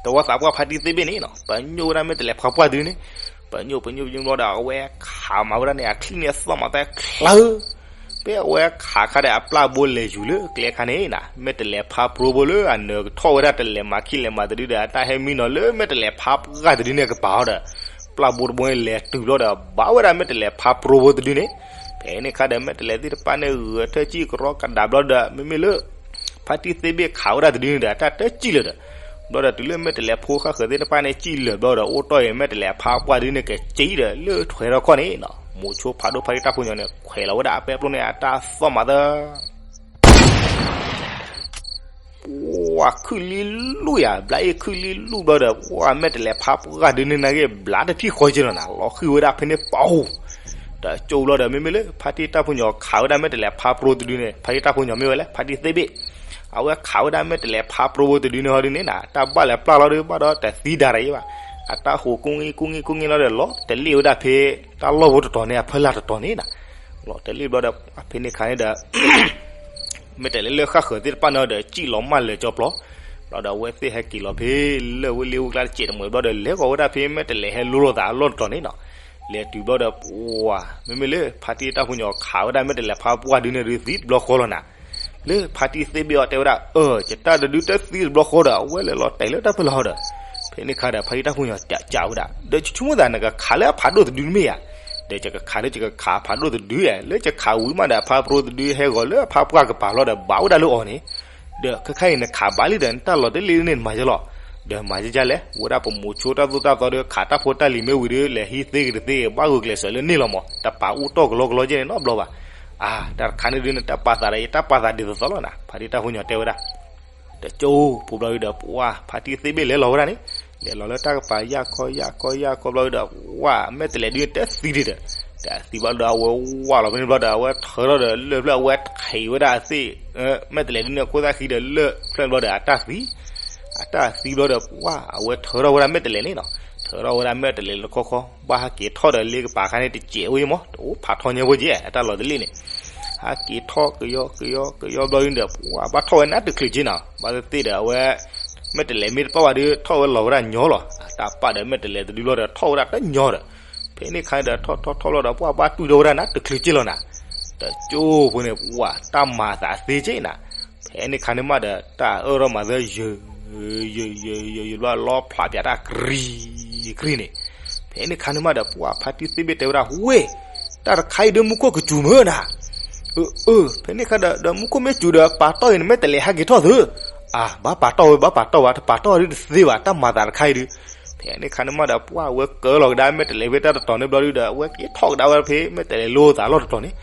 တဝီသးပှၢ်ဖါတံၢ်သ့ၣ်ဘ့ၣ်န့ၣ်နီၤ ပညိၣ်ဝဲဒၣ်မဲာ်တဲးလဲးဖါပှၢ်တဒုန့ၣ် ပညိၣ်ပညိၣ်ပညိၣ်ဘျီဒီး အဝဲခးမၤဝဲဒၣ်န့ၣ် အချံၣ်န့ၣ်သီၣ်မၤသဲချၢ ဖဲအဝဲခးခါဒီး အပျၢ်ဘိလဲၤယူၤလၢကျဲခါန့ၣ်နၤ မဲာ်တဲးလဲးဖါပျိဖိလၢအနၢၤကထီၣ်ဝဲဒၣ် တလဲၤမၤခံလဲၤမၤတဒုဒီး အတၢ်ဟဲမံနီၤလၢမဲာ်တဲးလဲးဖါပှၢ်တဒုန့ၣ်ကပၤအီၤဒီး ပျၢ်ဘိတဘိန့ၣ်လဲၤတုၤဘျီဒီး ဘၣ်ဝဲဒၣ်မဲာ်တဲးလဲးဖါပျိဖိတဒုန့ၣ် ဖဲန့ၣ်ခါဒီး မဲာ်တဲးလဲးသ့ၣ်တဖၣ်န့ၣ် ဂဲၤထၢၣ်စံၣ်ကရီကဒါဘျီဒီး မ့မ့ၢ်လၢ ဖါတံၢ်သ့ၣ်ဘ့ၣ်ခးဝဲဒၣ်တဒုန့ၣ်ဒီး အတၢ်တစံၣ်လၢၤဒီး ဘျီဒီးတုၤလၢမဲာ်တဲးလဲးဖိဃၣ်ဃၢၤသ့ၣ်တဖၣ်န့ၣ် စံၣ်လၢၤဘျီဒီး အိၣ်တီၢ်အံၤ မဲာ်တဲးလဲးဖါပှၢ်တဒုန့ၣ် ကစံၣ်ဒီးလၢထွဲထီၣ်ခီၣ်န့ၣ်နီၤ မိၤဆိဖးဒိၣ်ဖါတံၢ်တၢ်ဖိညီန့ၣ် ခွဲးလီၤဝဲဒၣ်အပဲပျိန့ၣ် အတၢ်သီၣ်မၤသၢ ပှၤခုၣ်လံလူၢ်ယၤ ဘျါအ့ၣ်ခုၣ်လံလူၢ်ဘျီဒီး ပှၤမဲာ်တဲးလဲးဖါပှၢ်တဒုန့ၣ် နာ်က့ဘျါတထံၣ်ဃီက့နီၤနၤ လီၤဃံၣ်ဝဲဒၣ်ဖဲန့ၣ်ပီၤ တကၠိဘျီဒီး မ့မ့ၢ်လၢ ဖါတံၢ်တၢ်ဖိညီခးဝဲဒၣ်မဲာ်တဲးလဲးဖါပျိတဒုန့ၣ် ဖါတံၢ်တၢ်ဖိညီမ့ၢ်ဝဲလၢ ဖါတံၢ်သ့ၣ်ဘ့ၣ် အဝဲခးဝဲဒၣ်မဲာ်တဲးလဲးဖါပျိဖိတဒုန့ၣ်ဟီဒုန့ၣ်နၤ တၢ်ဘၣ်လဲၤပျၢ်လီၤဒုး ဘၣ်ဒီးတသံဒၣ်တယဲဘၣ် အတၢ်ဟူးကူၣ်ငံၢ်ကူၣ်ငံၢ်ကူၣ်ငံၢ်လီၤဒီး လီၤတလ့ၣ်ဝဲဒၣ်ဖဲ တၢ်လီၢ်ဖိတတီၤန့ၣ် အဖီလာ်တတီၤန့ၣ်နၤ လီၤတလ့ၣ်ဘျီဒီး ဖဲန့ၣ်ခါန့ၣ်ဒီး မဲာ်တဲးလဲးလၢဃၣ်ဃၢၤသ့ၣ်တဖၣ်န့ၣ်ဒီး စံၣ်လီၤမၢ်လၢာ်ကၠီပျီ ဘျီဒီးအဝဲသ့ၣ်ဟဲက့ၤလီၤဖဲ လၢၢ်ဝဲလ့ဝဲကျါတစဲးတမှဲးဘျီဒီး လဲၤဃီၤဝဲဒၣ်ဖဲမဲာ်တဲးလဲးဟဲလိၤလိာ်သးအလီၢ်တတီၤန့ၣ်နီၤ လဲၤတုၤဘျီဒီး ပှၤ မ့မ့ၢ်လၢဖါတံၢ်တၢ်ဖိညီခးဝဲဒၣ်မဲာ်တဲးလဲးဖါပှၢ်ဒုန့ၣ်ဒုးသံတဘျီဃီလီၤနၤ. လၢဖါတံၢ်သ့ၣ်ဘ့ၣ်အီၤတဲဝဲဒၣ် အၢ ယတၢ်တဒုတသံတဘျီဃီဒီး အဝဲလဲၤလီၤတဲာ်လၢတၢ်ပၢၢ်လီၤဟီဒီး ဖဲန့ၣ်ခါဒီး ဖါတံၢ်တၢ်ဖိညီစံးဝဲဒၣ် ဒီးယဆိကမိၣ်သးနကခးလၢအဖးဒိၣ်တဒုတမ့ၢ်ဧါ. ဒီးယကခးဒီးယကခးဖးဒိၣ်တဒုဧါ, လၢယကခးဝံၤမးဒီးအဖါပရိသဒုဟဲဂီၤလၢအဖါပှၢ်ကပၤလီၤဒီး ဘၣ်ဝဲဒၣ်လၢအီၤန့ၣ် ဒီးခဲခါအံၤနခးဘၣ်လံဒီး နတၢ်လီၤတလ့န့ၣ်နမၤယဲလီၤ. ဒီးမၤယဲဒ်လဲၣ်, ဝဲဒၣ်ပမိၤဆိတၢ်သိၣ်တၢ်သီဒီး ခးတၢ်ဖိတၢ်လံၤမ့ၢ်ဝံၤဒီး လဲၤဟံးသ့ဂ့ၤတသ့ဂ့ၤ ဘၣ်ဂုာ်ကျဲးစၢးလၢန့ၣ်လီၤမး, တပာ်အူတီၢ်ကလီကလီယဲၢ်န့ၣ်နီတဘျီဘၣ်. အါ, တၢ်တခါန့ၣ်ဒုး နတၢ်ပာ်သးဒီး ယတၢ်ပာ်သးဒ်သိးသိးလီၤနၤ, ဖါတံၢ်တၢ်ဖိညီတဲဝဲဒၣ်. တကၠိဖိဘျီဒုဒီး ပှၤ ဖါတံၢ်သ့ၣ်ဘ့ၣ်လဲၤလီၤဝဲဒၣ်န့ၣ်, လဲၤလီၤလၢတၢ်ကပၤ ယၢ်ခီယၢ်ခီယၢ်ခီဘျီဒုဒီး ပှၤ မဲာ်တဲးလဲးဒုတသံဒံးဒီး, တသံဘျီဒီး အဝဲဝၢ်လီၤဖဲန့ၣ်ဘျီဒီး အဝဲထၢထီၣ်ဒီးလၢၢ်ဖျၢၣ် အဝဲထံးဝဲဒၣ်အသ့ၣ်, မဲာ်တဲးလဲးဒုန့ၣ် အခိၣ်သၣ်ဃံဒီးလၢၢ်ဖျၢၣ်ဘျီဒီး အတၢ်သံ, အတၢ်သံဘျီဒီး ပှၤ အဝဲထၢထီၣ်ဝဲဒၣ်မဲာ်တဲးလဲးန့ၣ်နီၤ, ထၢထီၣ်ဝဲဒၣ်မဲာ်တဲးလဲးလၢခီခီ, ဘၣ်ဟးက့ၤထီၣ်ဒီးလ့ကပၤခါန့ၣ် တစဲးဝဲမး တအိၣ်ဖးထီညါဖိက့, အတၢ်လီၤတလ့န့ၣ် ဟးက့ၤထီၣ်ကယီကယီကယီဘျီဒုဒီး ပှၤဘၣ်ထီၣ်ဝဲနးတချုးက့နီၤ, ဘၣ်သ့ၣ်သ့ၣ်ဒီး အဝဲ မဲာ်တဲးလဲးမ့ၢ်တပၣ်ဘၣ်ဒီး ထီၣ်ဝဲလီၤဝဲဒၣ်ညီလီၤ, အတၢ်ပာ်ဒီးမဲာ်တဲးလဲးတဒုဘျီဒီး ထီၣ်ဝဲဒၣ်တညီဒီး, ဖဲန့ၣ်ခါဒီး ထီၣ်ထီၣ်ထီၣ်ဘျီဒီး ပှၤဘၣ်တွံၢ်ထီၣ်ဝဲဒၣ်နးတချုးက့လီၤနၤ, တကၠိဖိန့ၣ် ပှၤ တၢ်မၤသးသ့က့နၤ, ဖဲန့ၣ်ခါန့ၣ်မးဒီး တၢ်အၢၣ်ထီၣ်မၤသၢယုာ် ယုာ်ယုာ်ယုာ်ယုာ်ဘျီ လီဖျးပၠးတၢ်ကြံၤကြံၤန့ၣ်, ဖဲန့ၣ်ခါန့ၣ်မးဒီး ပှၤ ဖါတံၢ်သ့ၣ်ဘ့ၣ်တဲဝဲဒၣ် ဝ့ၢ်, တၢ်တခါအံၤဒုးမူခိၣ်ကစူၤမ့ၢ်နၤ, အၢ အၢ ဖဲန့ၣ်ခါဒီး ဒီးမူခိၣ်မ့ၢ်စူၤဒီး ပာ်တီၢ်အံၤန့ၣ် မဲာ်တဲးလဲးဟဲက့ၤထီၣ်သု, အါ ဘၣ်ပာ်တီၢ်ဝဲ ဘၣ်ပာ်တီၢ်ဝဲ တပာ်တီၢ်ဒုတသ့ဘၣ် တၢ်မၤသးတခါအံၤဒုး, ဖဲန့ၣ်ခါန့ၣ်မးဒီး ပှၤ အဝဲကၢလီၤကဒါမဲာ်တဲးလဲးဖဲတၢ်တတီၤန့ၣ်ဘျီဒုဒီး အဝဲက့ၤထီၣ်ကဒါဝဲဖဲမဲာ်တဲးလဲးလိၤသးလီၢ်တတီၤန့ၣ်,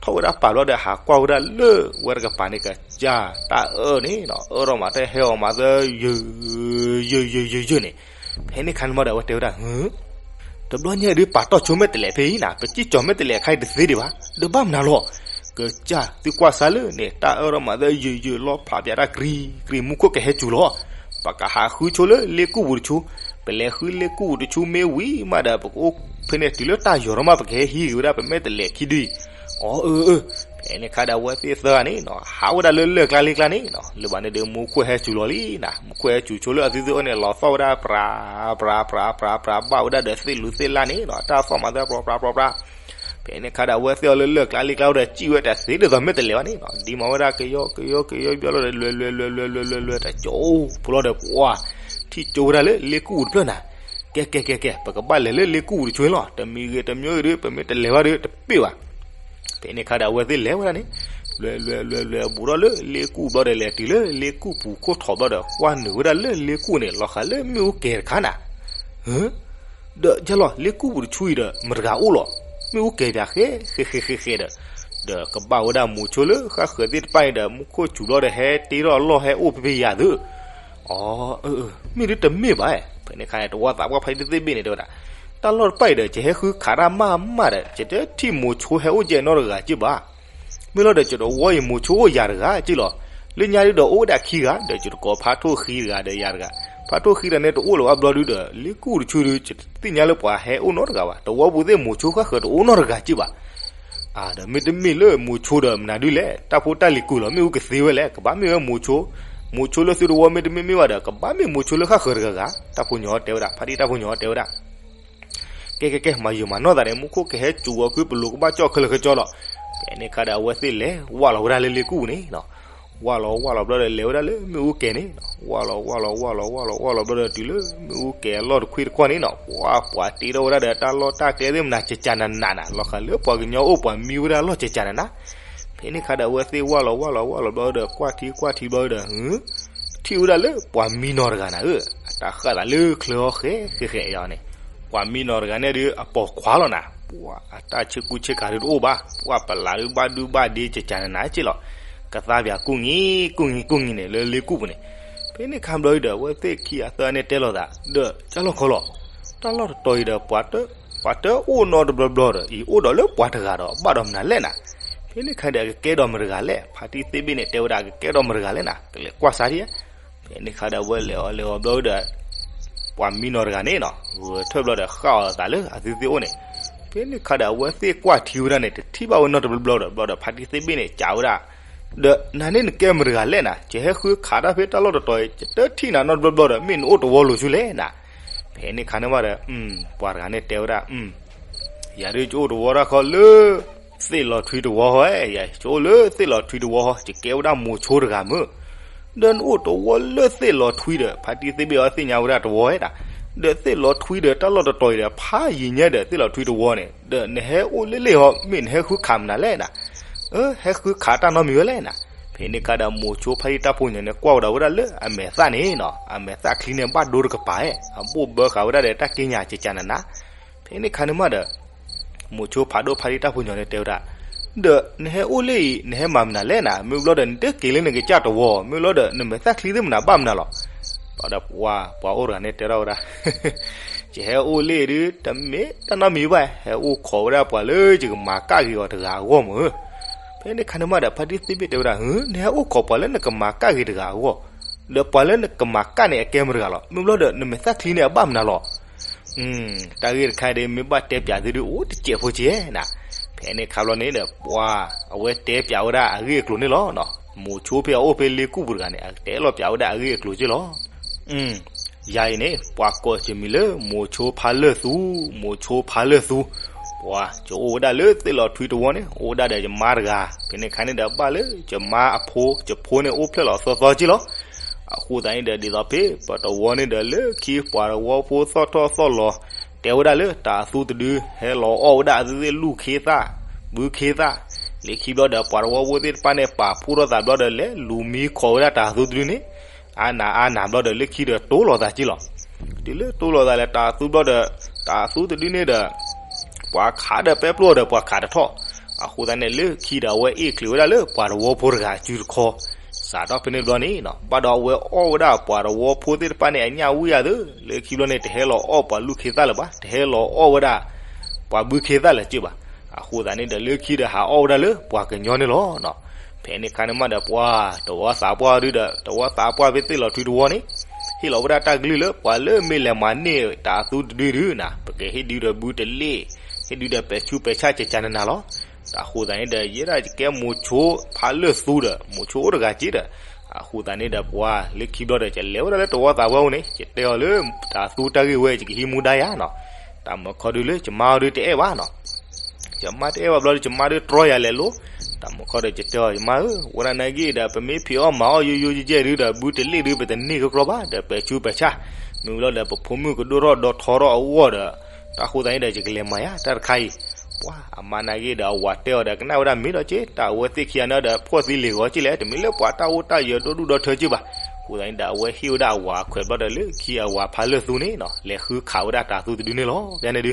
ထီၣ်ဝဲဒၣ်ပာ်ဘျီဒီး ဟးကွၢ်ဝဲဒၣ်လၢဝဲတကပၤန့ၣ် ကစၢ်တၢ်အၢၣ်န့ၣ်နီၤ, အၢၣ်ထီၣ်မၤတၢ်ဟဲအီၤမၤသၢယုာ် ယုာ်ယုာ်ယုာ်ယုာ်န့ၣ်, ဖဲန့ၣ်ခါန့ၣ်မးဒီး အဝဲတဲဝဲဒၣ် တဘျီညါဒုးပာ်တီၢ်ဆိမဲာ်တဲးလဲးဖဲအံၤနၤ, ပစံၣ်ကၠီၤမဲာ်တဲးလဲးအခါအံၤတသ့ဒံးဘၣ်, ဒီးဘၣ်မနုၤလီၤ, ကစၢ်သုကွၢ်စါလၢန့ၣ် တၢ်အၢၣ်ထီၣ်မၤသၢယုာ်ယုာ်လီဖျးပၠးတၢ်ကြံၤကြံၤ မူခိၣ်ကဟဲစူၤလီၤ, ပကဟးဃုဆိလၢလ့ကူၣ်ပူၤတဆိ, ပလဲၤဃုလ့ကူၣ်ပူၤတဆိမ့ၢ်ဝံၤမးဒီး ပကအိၣ်ဖဲန့ၣ်တုၤလၢတၢ်ယီၤထီၣ်မး ပကဟဲဟံးက့ၤဝဲဒၣ်ပမဲာ်တဲးလဲးခံဒုအံၤ, အီ အၢ အၢ ဖဲန့ၣ်ခါဒီးအဝဲသ့ၣ်သၢဂၤန့ၣ်နီၤ ဟးဝဲဒၣ်လၢလၢၢ်ကျါလ့ကျါန့ၣ်နီၤ, လၢဘၣ်န့ၣ်ဒီးမူခိၣ်ဟဲစူၤလီၤလံနၤ, မူခိၣ်ဟဲစူၤဆိလၢအသုသ့ၣ်အိၣ်န့ၣ် လီၤသီၣ်ဝဲဒၣ်ပြး ပြး ပြး ပြး ပြး ဘၣ်ဝဲဒၣ်ဒီးသ့ၣ်လူၤသ့ၣ်လၢ်န့ၣ်နီၤ, တၢ်သီၣ်မၤသၢပြး ပြး ပြး ပြး ဖဲန့ၣ်ခါဒီးအဝဲသ့ၣ်အီၤလၢလၢၢ်ကျါလ့ကျါဒီး စံၣ်ဝဲတသ့ဒ်သိးမဲာ်တဲးလဲးဘၣ်န့ၣ်နီၤ, ဒ်မၤဝဲဒၣ်ကယီကယီကယီဘျီဒီး လွဲ လွဲ လွဲ လွဲ လွဲ လွဲ လွဲ တကၠိဖိလီၤဒီး ပှၤ ထံၣ်ကၠိဝဲဒၣ်လၢလ့ကူၣ်ပူၤတဖျၢၣ်နၤ, ကဲ ကဲ ကဲ ကဲ ပကဘၣ်လဲၤလၢလ့ကူၣ်ပူၤတဆိလီၤ, တမံၤဂ့ၤတမံၤဂ့ၤဒီး ပမ့ၢ်တလဲၤဘၣ်ဒီးတပ့ၢ်ဘၣ် ဖဲန့ၣ်ခါဒီးအဝဲသ့ၣ်လဲၤဝဲဒၣ်န့ၣ်, လွဲ လွဲ လွဲ လွဲ ဘူးထီၣ်လၢလ့ကူၣ်ဘျီဒီး လဲၤတုၤလၢလ့ကူၣ်ပူၤခိၣ်ထိးဘျီဒီး ကွၢ်နုာ်ဝဲဒၣ်လၢလ့ကူၣ်န့ၣ် လီၤဃာ်လၢမ့ၣ်အူကဲၤတခါနၤ, ဒီးယဲလီၤလ့ကူၣ်ပူၤတဆိအံၤဒီး မတၤဂၤအိၣ်လီၤ, မ့ၣ်အူကဲၤပၠးဃဲ ဃဲ ဃဲ ဃဲ ဃဲဒီး, ဒီးကဘၣ်ဝဲဒၣ်မိၤဆိလၢဃၣ်ဃၢၤသ့ၣ်တဖၣ်အံၤဒီး မူခိၣ်စူၤဘျီဒီး ဟဲတ့ထီၣ်အလီၢ်ဟဲအိၣ်ဖဲဖဲယၤသု အီ အၢ အၢ မ့ၢ်ဒ်တမ့ၢ်ဘၣ်, ဖဲန့ၣ်ခါန့ၣ် တဝီသးပှၢ်ဖါတံၢ်သ့ၣ်ဘ့ၣ်န့ၣ် တဲဝဲဒၣ်, တၢ်လီၢ်တဖၣ်အံၤဒီး ယဟဲဃုခးတၢ်မးမးဒီး ယတထံၣ်မိၤဆိဟဲအိၣ်ကဲနီတဂၤက့ဘၣ်, မ့ၢ်လီၤဒီး ယတဝီအံၤမိၤဆိအိၣ်ယၤတဂၤက့လီၤ, လၢညါဒုဒီးအိၣ်ဝဲဒၣ်ခံဂၤ ဒီးယတကိးဖးထိၣ်ဃံတဂၤဒီးယၤတဂၤ, ဖးထိၣ်ဃံတဂၤန့ၣ်တအိၣ်လၢၤဘၣ်ဘျီဒုဒီး လ့ကူၣ်တဆိဒု ယတသ့ၣ်ညါလၢပှၤဟဲအိၣ်နီတဂၤဘၣ်, တဝီပူၤသ့ၣ်မိၤဆိဃၣ်ဃၢၤတအိၣ်နီတဂၤက့ဘၣ် အါ ဒီးမ့တမ့ၢ်လၢမိၤဆိဒီးမနုၤဒုလဲၣ်, တၢ်ဖိတၢ်လံၤကွံာ်လီၤ မ့ၣ်အူကသ့ဝဲလဲၣ်, ကဘၣ်မ့ၢ်ဝဲမိၤဆိ, မိၤဆိလၢသုတဝီမ့တမ့ၢ်မ့ၢ်ဘၣ်ဒီး ကဘၣ်မ့ၢ်မိၤဆိလၢဃၣ်ဃၢၤတဂၤဂၤ, တၢ်ဖိညီတဲဝဲဒၣ်, ဖါတံၢ်တၢ်ဖိညီတဲဝဲဒၣ်, ကဲ ကဲ ကဲ မၤယုာ်မၤနီၢ်သးန့ၣ် မူခိၣ်ကဟဲစူၤဂီၤခု ပလိၤကဘၣ်ကၠီၣ်ခဲလၢာ်ခဲဆ့လီၤ, ဖဲန့ၣ်ခါဒီးအဝဲသ့ၣ်လဲၤ ဝၢ်လီၤဝဲဒၣ်လၢလ့ကူၣ်ပူၤန့ၣ်နီၤ, ဝၢ်လီၤဝၢ်လီၤဘျီဒီးလဲၤဝဲဒၣ်လၢမ့ၣ်အူကဲၤန့ၣ်နီၤ, ဝၢ်လီၤဝၢ်လီၤဝၢ်လီၤဝၢ်လီၤဝၢ်လီၤဘျီဒီးတုၤလၢမ့ၣ်အူကဲၤအလီၢ်တခွံတခီန့ၣ်နီၤ, ပှၤပှၤတ့ထီၣ်ဝဲဒၣ်ဒီးတၢ်လီၢ်တၢ်ကျဲသ့ၣ်မနၤ ကကနးနးနး လီၤဃာ်လၢပှၤကညီအိၣ်ပှၤမံဝဲဒၣ်လီၢ်ကကနးနးနး, ဖဲန့ၣ်ခါဒီးအဝဲသ့ၣ်ဝၢ်လီၤဝၢ်လီၤဝၢ်လီၤဘျီဒီး ကွၢ်ထံကွၢ်ထံဘျီဒီး ထံၣ်ဝဲဒၣ်လၢပှၤမံနီၤတဂၤနၤဧၢ, အတၢ်ဃၣ်သးလၢချၢအီၤဃဲဃဲဃဲအံၤန့ၣ်, ပှၤမံနီၤတဂၤန့ၣ်ဒုးအပိာ်ခွါလီၤနၤ, ပှၤအတၢ်ဆ့ကူဆ့ကၤဒုးတအိၣ်ဘၣ်, ပှၤပလးဒုးဘၣ်ဒုဘၣ်ဒ့ကကနးနးက့လီၤ, ကသါပၠးကူၣ်ငံၤကူၣ်ငံၤကူၣ်ငံၤန့ၣ် လၢလ့ကူၣ်ပူၤန့ၣ်, ဖဲန့ၣ်ခါဘျီဒီး အဝဲသ့ၣ်ခံဂၤသၢဂၤန့ၣ်တဲလိာ်သး ဒီးကၢ်လီၢ်ခီလီၤ, တၢ်လီၢ်တတီၤအံၤဒီး ပှၤတအိၣ်နီတဘျီဘျီဒီး အံၤအိၣ်ဒီးလၢပှၤတဂၤဒီး ဘၣ်ဒီးမနုၤလဲၣ်နၤ, ဖဲန့ၣ်ခါဒီး အကကဲဒီးမတဂၤလဲၣ်, ဖါတံၢ်သ့ၣ်ဘ့ၣ်န့ၣ် တဲဝဲဒၣ် အကကဲဒီးမတဂၤလဲၣ်နၤ, ကလဲၤကွၢ်စါဒံးဧါ, ဖဲန့ၣ်ခါဒီးအဝဲလဲၤအီၤလဲၤအီၤဘျီဒီး ပှၤမံနီၤတဂၤန့ၣ်နီၤ ဂဲၤထၢၣ်ဘျီဒီး ဃၣ်အီၤအသးလၢအသုသ့ၣ်အိၣ်န့ၣ်, ဖဲန့ၣ်ခါဒီး အဝဲသ့ၣ်ကွၢ်ထံဝဲဒၣ်န့ၣ် တထံၣ်ဘၣ်ဝဲနီတဘျီဘျီဒီး ဘျီဒီး ဖါတံၢ်သ့ၣ်ဘ့ၣ်န့ၣ် စံးဝဲဒၣ် ဒီးနၤန့ၣ်နကဲမတဂၤလဲၣ်နၤ, ယဟဲဃုခးတၢ်ဖဲတၢ်လီၢ်တတီၤအံၤ ယတထံၣ်နၤနီတဘျီဘျီဒီး မ့ၢ်နအိၣ်တဝီလိၤဆူလဲၣ်နၤ, ဖဲန့ၣ်ခါန့ၣ်ဝဲဒီး ပှၤတဂၤန့ၣ်တဲဝဲဒၣ် ယၤဒုးကအိၣ်တဝီတၢ်ခီလၢ သ့ၣ်လီၤထွံတဝီဟီ, ယၤကအိၣ်လၢသ့ၣ်လီၤထွံတဝီဟီ, ယကဲဝဲဒၣ်မိၤဆိတဂၤမုၢ်, ဒီးနအိၣ်တဝီလၢသ့ၣ်လီၤထွံဒီး ဖါတံၢ်သ့ၣ်ဘ့ၣ်အီၤသ့ၣ်ညါဝဲဒၣ်တဝီဝဲဒၣ်, ဒီးသ့ၣ်လီၤထွံဒီးတၢ်လီၢ်တတီၤအံၤဒီး ဖးယံၤညါဒီးသ့ၣ်လီၤထွံတဝီန့ၣ်, ဒီးနဟဲအိၣ်လၢလ့ၣ်ဟီ မ့ၢ်နဟဲဃုခးမနုၤလဲၣ်နၤ, ဟဲဃုခးတၢ်နီတမံၤဝဲလဲၣ်နၤ. ဖဲန့ၣ်အခါဒီးမိၤဆိဖါတံၢ်တၢ်ဖိညီန့ၣ် ကွၢ်ဝဲဒၣ်ဝဲဒၣ်လၢအမဲာ်သၣ်န့ၣ်နီၤ, အမဲာ်သၣ်ချံန့ၣ် ဘၣ်ဒိတကပၤဧဲ, အဘိၣ်ဘၢဃာ်ဝဲဒၣ်ဒီးတၢ်က့ညါကကနနၤ. ဖဲန့ၣ်အခါန့ၣ်မးဒီး မိၤဆိဖးဒိၣ်ဖါတံၢ်တၢ်ဖိညီန့ၣ်တဲဝဲဒၣ်, ဒီးနဟဲအိၣ်လၢအံၤ နဟဲမၤမနုၤလဲၣ်နၤ, မ့ၢ်ဘျီဒီးနတက့ၤလၢနကစၢ်တဝီ, မ့ၢ်ဘျီဒီးနမဲာ်သၣ်ချံသ့ၣ်မနုၤဘၣ်မနုၤလီၤ. ဘျီဒီးပှၤ ပှၤအိၣ်တဂၤန့ၣ်တဲထီၣ်ဝဲဒၣ် ယဟဲအိၣ်လၢအံၤဒုး တမ့ၢ်တၢ်နီတမံၤဘၣ်, ဟဲအိၣ်ခိးဝဲဒၣ်ပှၤလၢယကမၤကၣ်က့ၤအီၤတဂၤအဂီၢ်မုၢ်. ဖဲန့ၣ်အခါန့ၣ်မးဒီး ဖါတံၢ်သ့ၣ်ဘ့ၣ်တဲဝဲဒၣ်, နဟဲအိၣ်ခိးပှၤလၢနကမၤကၣ်က့ၤတဂၤအဂီၢ်, ဒီးပှၤလၢနကမၤကၣ်န့ၣ်အကဲမတၤတဂၤလီၤ, မ့ၢ်ဘျီဒီးနမဲာ်သၣ်ချံန့ၣ်အဘၣ်မနုၤလီၤ. တၢ်ဂ့ၢ်တခါအံၤဒုးမ့ၢ်ဘၣ်တဲပၠးသုဒုးအိၣ်တစဲးဖိက့ၤနၤ. ဖဲန့ၣ်အခါဘျီန့ၣ်ဒီးပှၤ အဝဲတဲပၠးဝဲဒၣ်အဂ့ၢ်အကျိၤန့ၣ်လီၤ. မိၤဆိဖဲအအိၣ်ဖဲလ့ကူၣ်ပူၤတဂၤန့ၣ် အတဲလီၤပၠးဝဲဒၣ်အဂ့ၢ်အကျိၤက့ၤလီၤ. ယၤအံၤန့ၣ် ပှၤကိးယမံၤလၢမိၤဆိဖါလၢၢ်သူ, မိၤဆိဖါလၢၢ်သူ, ပှၤ ယအိၣ်ဝဲဒၣ်လၢသ့ၣ်လီၤထွံတဝီန့ၣ် အိၣ်ဝဲဒၣ်ဒီးယမါတဂၤ, ဖဲန့ၣ်အခါန့ၣ်ဒီးဘၣ်လၢယမါအဖိ ယဖိန့ၣ်အိၣ်ဖျဲၣ်လီၤသီသီက့ၤလီၤ. အဃိသတးန့ၣ်ဒီး ဒ်သိးဖဲပတဝီန့ၣ်ဒီး လၢခံပှၤတဝီဖိသီၣ်ထီၣ်သီၣ်လီၤ တဲဝဲဒၣ်လၢတၤသူတဒု ဟဲလီၤအီၣ်ဝဲဒၣ်အသ့ၣ်သ့ၣ်လူၢ်ခ့သၣ် ဘုခ့သၣ်, လၢခံဘျီဒီးပှၤတဝီဖိသ့ၣ်တဖၣ်န့ၣ် ပာ်ဖှိၣ်ထီၣ်သးဘျီဒီး လဲၤလူၤမံခိးဝဲဒၣ်တၤသူတဒုန့ၣ် အါနၤအါနၤဘျီဒီး လၢခံဒီးတိၢ်လီၤသးက့ၤလီၤ. တုၤလၢတိၢ်လီၤသးလၢတၤသူဘျီဒီး တၤသူတဒုန့ၣ်ဒီး ပှၤခးဒီးပဲပျိၢ်ဒီးပှၤခးတထီၣ်. အဃိသတးန့ၣ် လၢခံဒီးအဝဲအ့ၣ်ချုးဝဲဒၣ်လၢပှၤတဝီဖိတဂၤစုတခီ, စးထီၣ်ဖဲန့ၣ်ဘျီန့ၣ် ဘၣ်ဒီးအဝဲအီၣ်ဝဲဒၣ်ပှၤတဝီဖိသ့ၣ်တဖၣ်န့ၣ် အညၣ်ဝံၣ်အသး, လၢခံဘျီန့ၣ် တဟဲလီၤအီၣ်ပှၤလူၢ်ခ့သၣ်လၢၤဘၣ်, တဟဲလီၤအီၣ်ဝဲဒၣ် ပှၤဘုခ့သၣ်လၢၤက့ၤဘၣ်. အဃိသတးန့ၣ်ဒီး လၢခံဒီးဟးအီၣ်ဝဲဒၣ်လၢပှၤကညီန့ၣ်လီၤ. ဖဲန့ၣ်အခါန့ၣ်မးဒီးပှၤ တဝီသးပှၢ်ဒုဒီး တဝီသးပှၢ်ဖဲသ့ၣ်လီၤထွံတဝီန့ၣ် ဟ့ၣ်လီၤဝဲဒၣ်တၢ်ကလုၢ်လၢ ပှၤလၢမ့ၢ်လဲၤမၤန့ၢ်တၤသူတဒုဒုနၤ ပကဟ့ၣ်ဒုဒီးဘုတလ့ၣ်, ဟ့ၣ်ဒုဒီးပဲာ်ဆူးပဲာ်ဆၣ်ကကနနၤလီၤ. အဃိသတးန့ၣ်ဒီး ယဲဒၣ်ယကဲမိၤဆိဖါလၢၢ်သူဒီး မိၤဆိအိၣ်တဂၤက့ဒီး, အဃိသတးန့ၣ်ဒီးပှၤ လၢခံဘျီဒီး ယလဲၤဝဲဒၣ်လၢတဝီသးပှၢ်အအိၣ်န့ၣ် ယတဲအီၤလၢ တၤသူတၢ်ဂ့ၢ်ဝဲ ယကဟံးမူဒါယၤနီၤ. တၢ်မုၢ်ခီဒုလၢယမါအီၤဒုတအဲၣ်ဘၣ်နီၤ. ယမါတအဲၣ်ဘၣ်ဘျီဒီး ယမါဒုတြီယၤလဲၤလိၤ. တၢ်မုၢ်ခီဒီးယတဲအီၤ ယမါဧၢ, ဝဲဒၣ်နၤဂ့ၢ်ဒီး ပမ့ၢ်ဖံးအီၣ်မၤအီၣ်ယိယိယဲၢ်ဒုဒီး ဘုတလ့ၣ်ဒု ပတန့ၢ်ကကြီဘၣ် ဒီးပဲာ်ဆူးပဲာ်ဆၣ်, မ့ၢ်ဘျီဒီး ပဖိမုၣ်ကဒိၣ်ထီၣ်ဒီထီထီၣ်အဂီၢ်ဒီး တၢ်ဃိသတးန့ၣ်ဒီး ယကလဲၤမၤယၤတၢ်တခါအံၤ. ပှၤအမါနၤဂ့ၢ်ဒီး အဝၤတဲအီၤဒီး ကနၣ်ဝဲဒၣ်မ့ၢ်ဒီးက့ တၢ်အဝဲသ့ၣ်ခံဂၤန့ၣ်ဒီး ဖှီၣ်သံလ့ၤဂီၤက့လဲၣ်, တမ့ၢ်လၢပှၤတၢ်အိၣ်တၢ်ယၢၤဒီဒူၣ်ဒီထၢက့ဘၣ်. အဃိသတးန့ၣ်ဒီး အဝဲဟ့ၣ်ဝဲဒၣ်အဝၤအခွဲးဘျီဒီး လၢခံအဝၤဖါလၢၢ်သူန့ၣ်နီၤ လဲၤဃုခးဝဲဒၣ်တၤသူတဒုန့ၣ်လီၤ. ဖဲန့ၣ်ဒု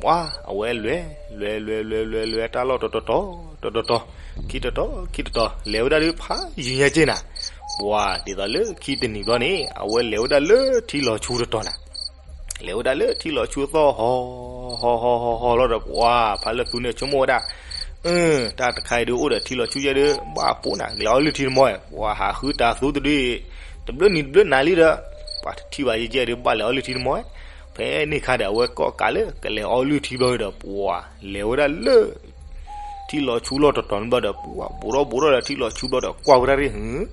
ပှၤအဝဲလဲၤ လဲၤလဲၤလဲၤလဲၤလဲၤ တၢ်လီၢ်တတီၤတီၤ တတီၤတီၤ ခံတီၤတီၤ ခံတီၤတီၤ လဲၤဝဲဒၣ်ဒုဖးယံၤညါက့နၤ. ပှၤဒ်သိးလၢခံတနံၤဘျီန့ၣ် အဝဲလဲၤဝဲဒၣ်လၢထံလီၤဆူတတီၤနၤ. လဲၤဝဲဒၣ်လၢထံလီၤဆူသီၣ်ဟီ ဟီ ဟီ ဟီ ဟီ ဟီလီၤဒီး ပှၤဖါလၢၢ်သူန့ၣ် ဆိကမိၣ်ဝဲဒၣ်, အၢ တၢ်တခါအံၤဒုအိၣ်ဒီးထံလီၤဆူယဲၢ်ဒု ဘၣ်ပိာ်နၤ ကလဲၤအီၣ်လုၢ်ထံတမီၢ်, ပှၤဟးဃုတၤသူတဒု တဘျုးနံၤတဘျုးနၤလံဒီး ပှၤတထံၣ်ဘၣ်ယဲၢ်ဒု ဘၣ်လဲၤအီၣ်လုၢ်ထံတမီၢ်. ဖဲန့ၣ်အခါဒီး အဝဲကိးကးလၢကလဲၤအီၣ်လုၢ်ထံဘျီဒီး ပှၤလဲၤဝဲဒၣ်လၢ ထံလီၤဆူလီၢ်တတီၤန့ၣ်ဘျီဒီး ပှၤဘူးထီၣ်ဘူးထီၣ်ဒီးထံလီၤဆူဘျီဒီး ကွၢ်ဝဲဒၣ်ရ့ၣ်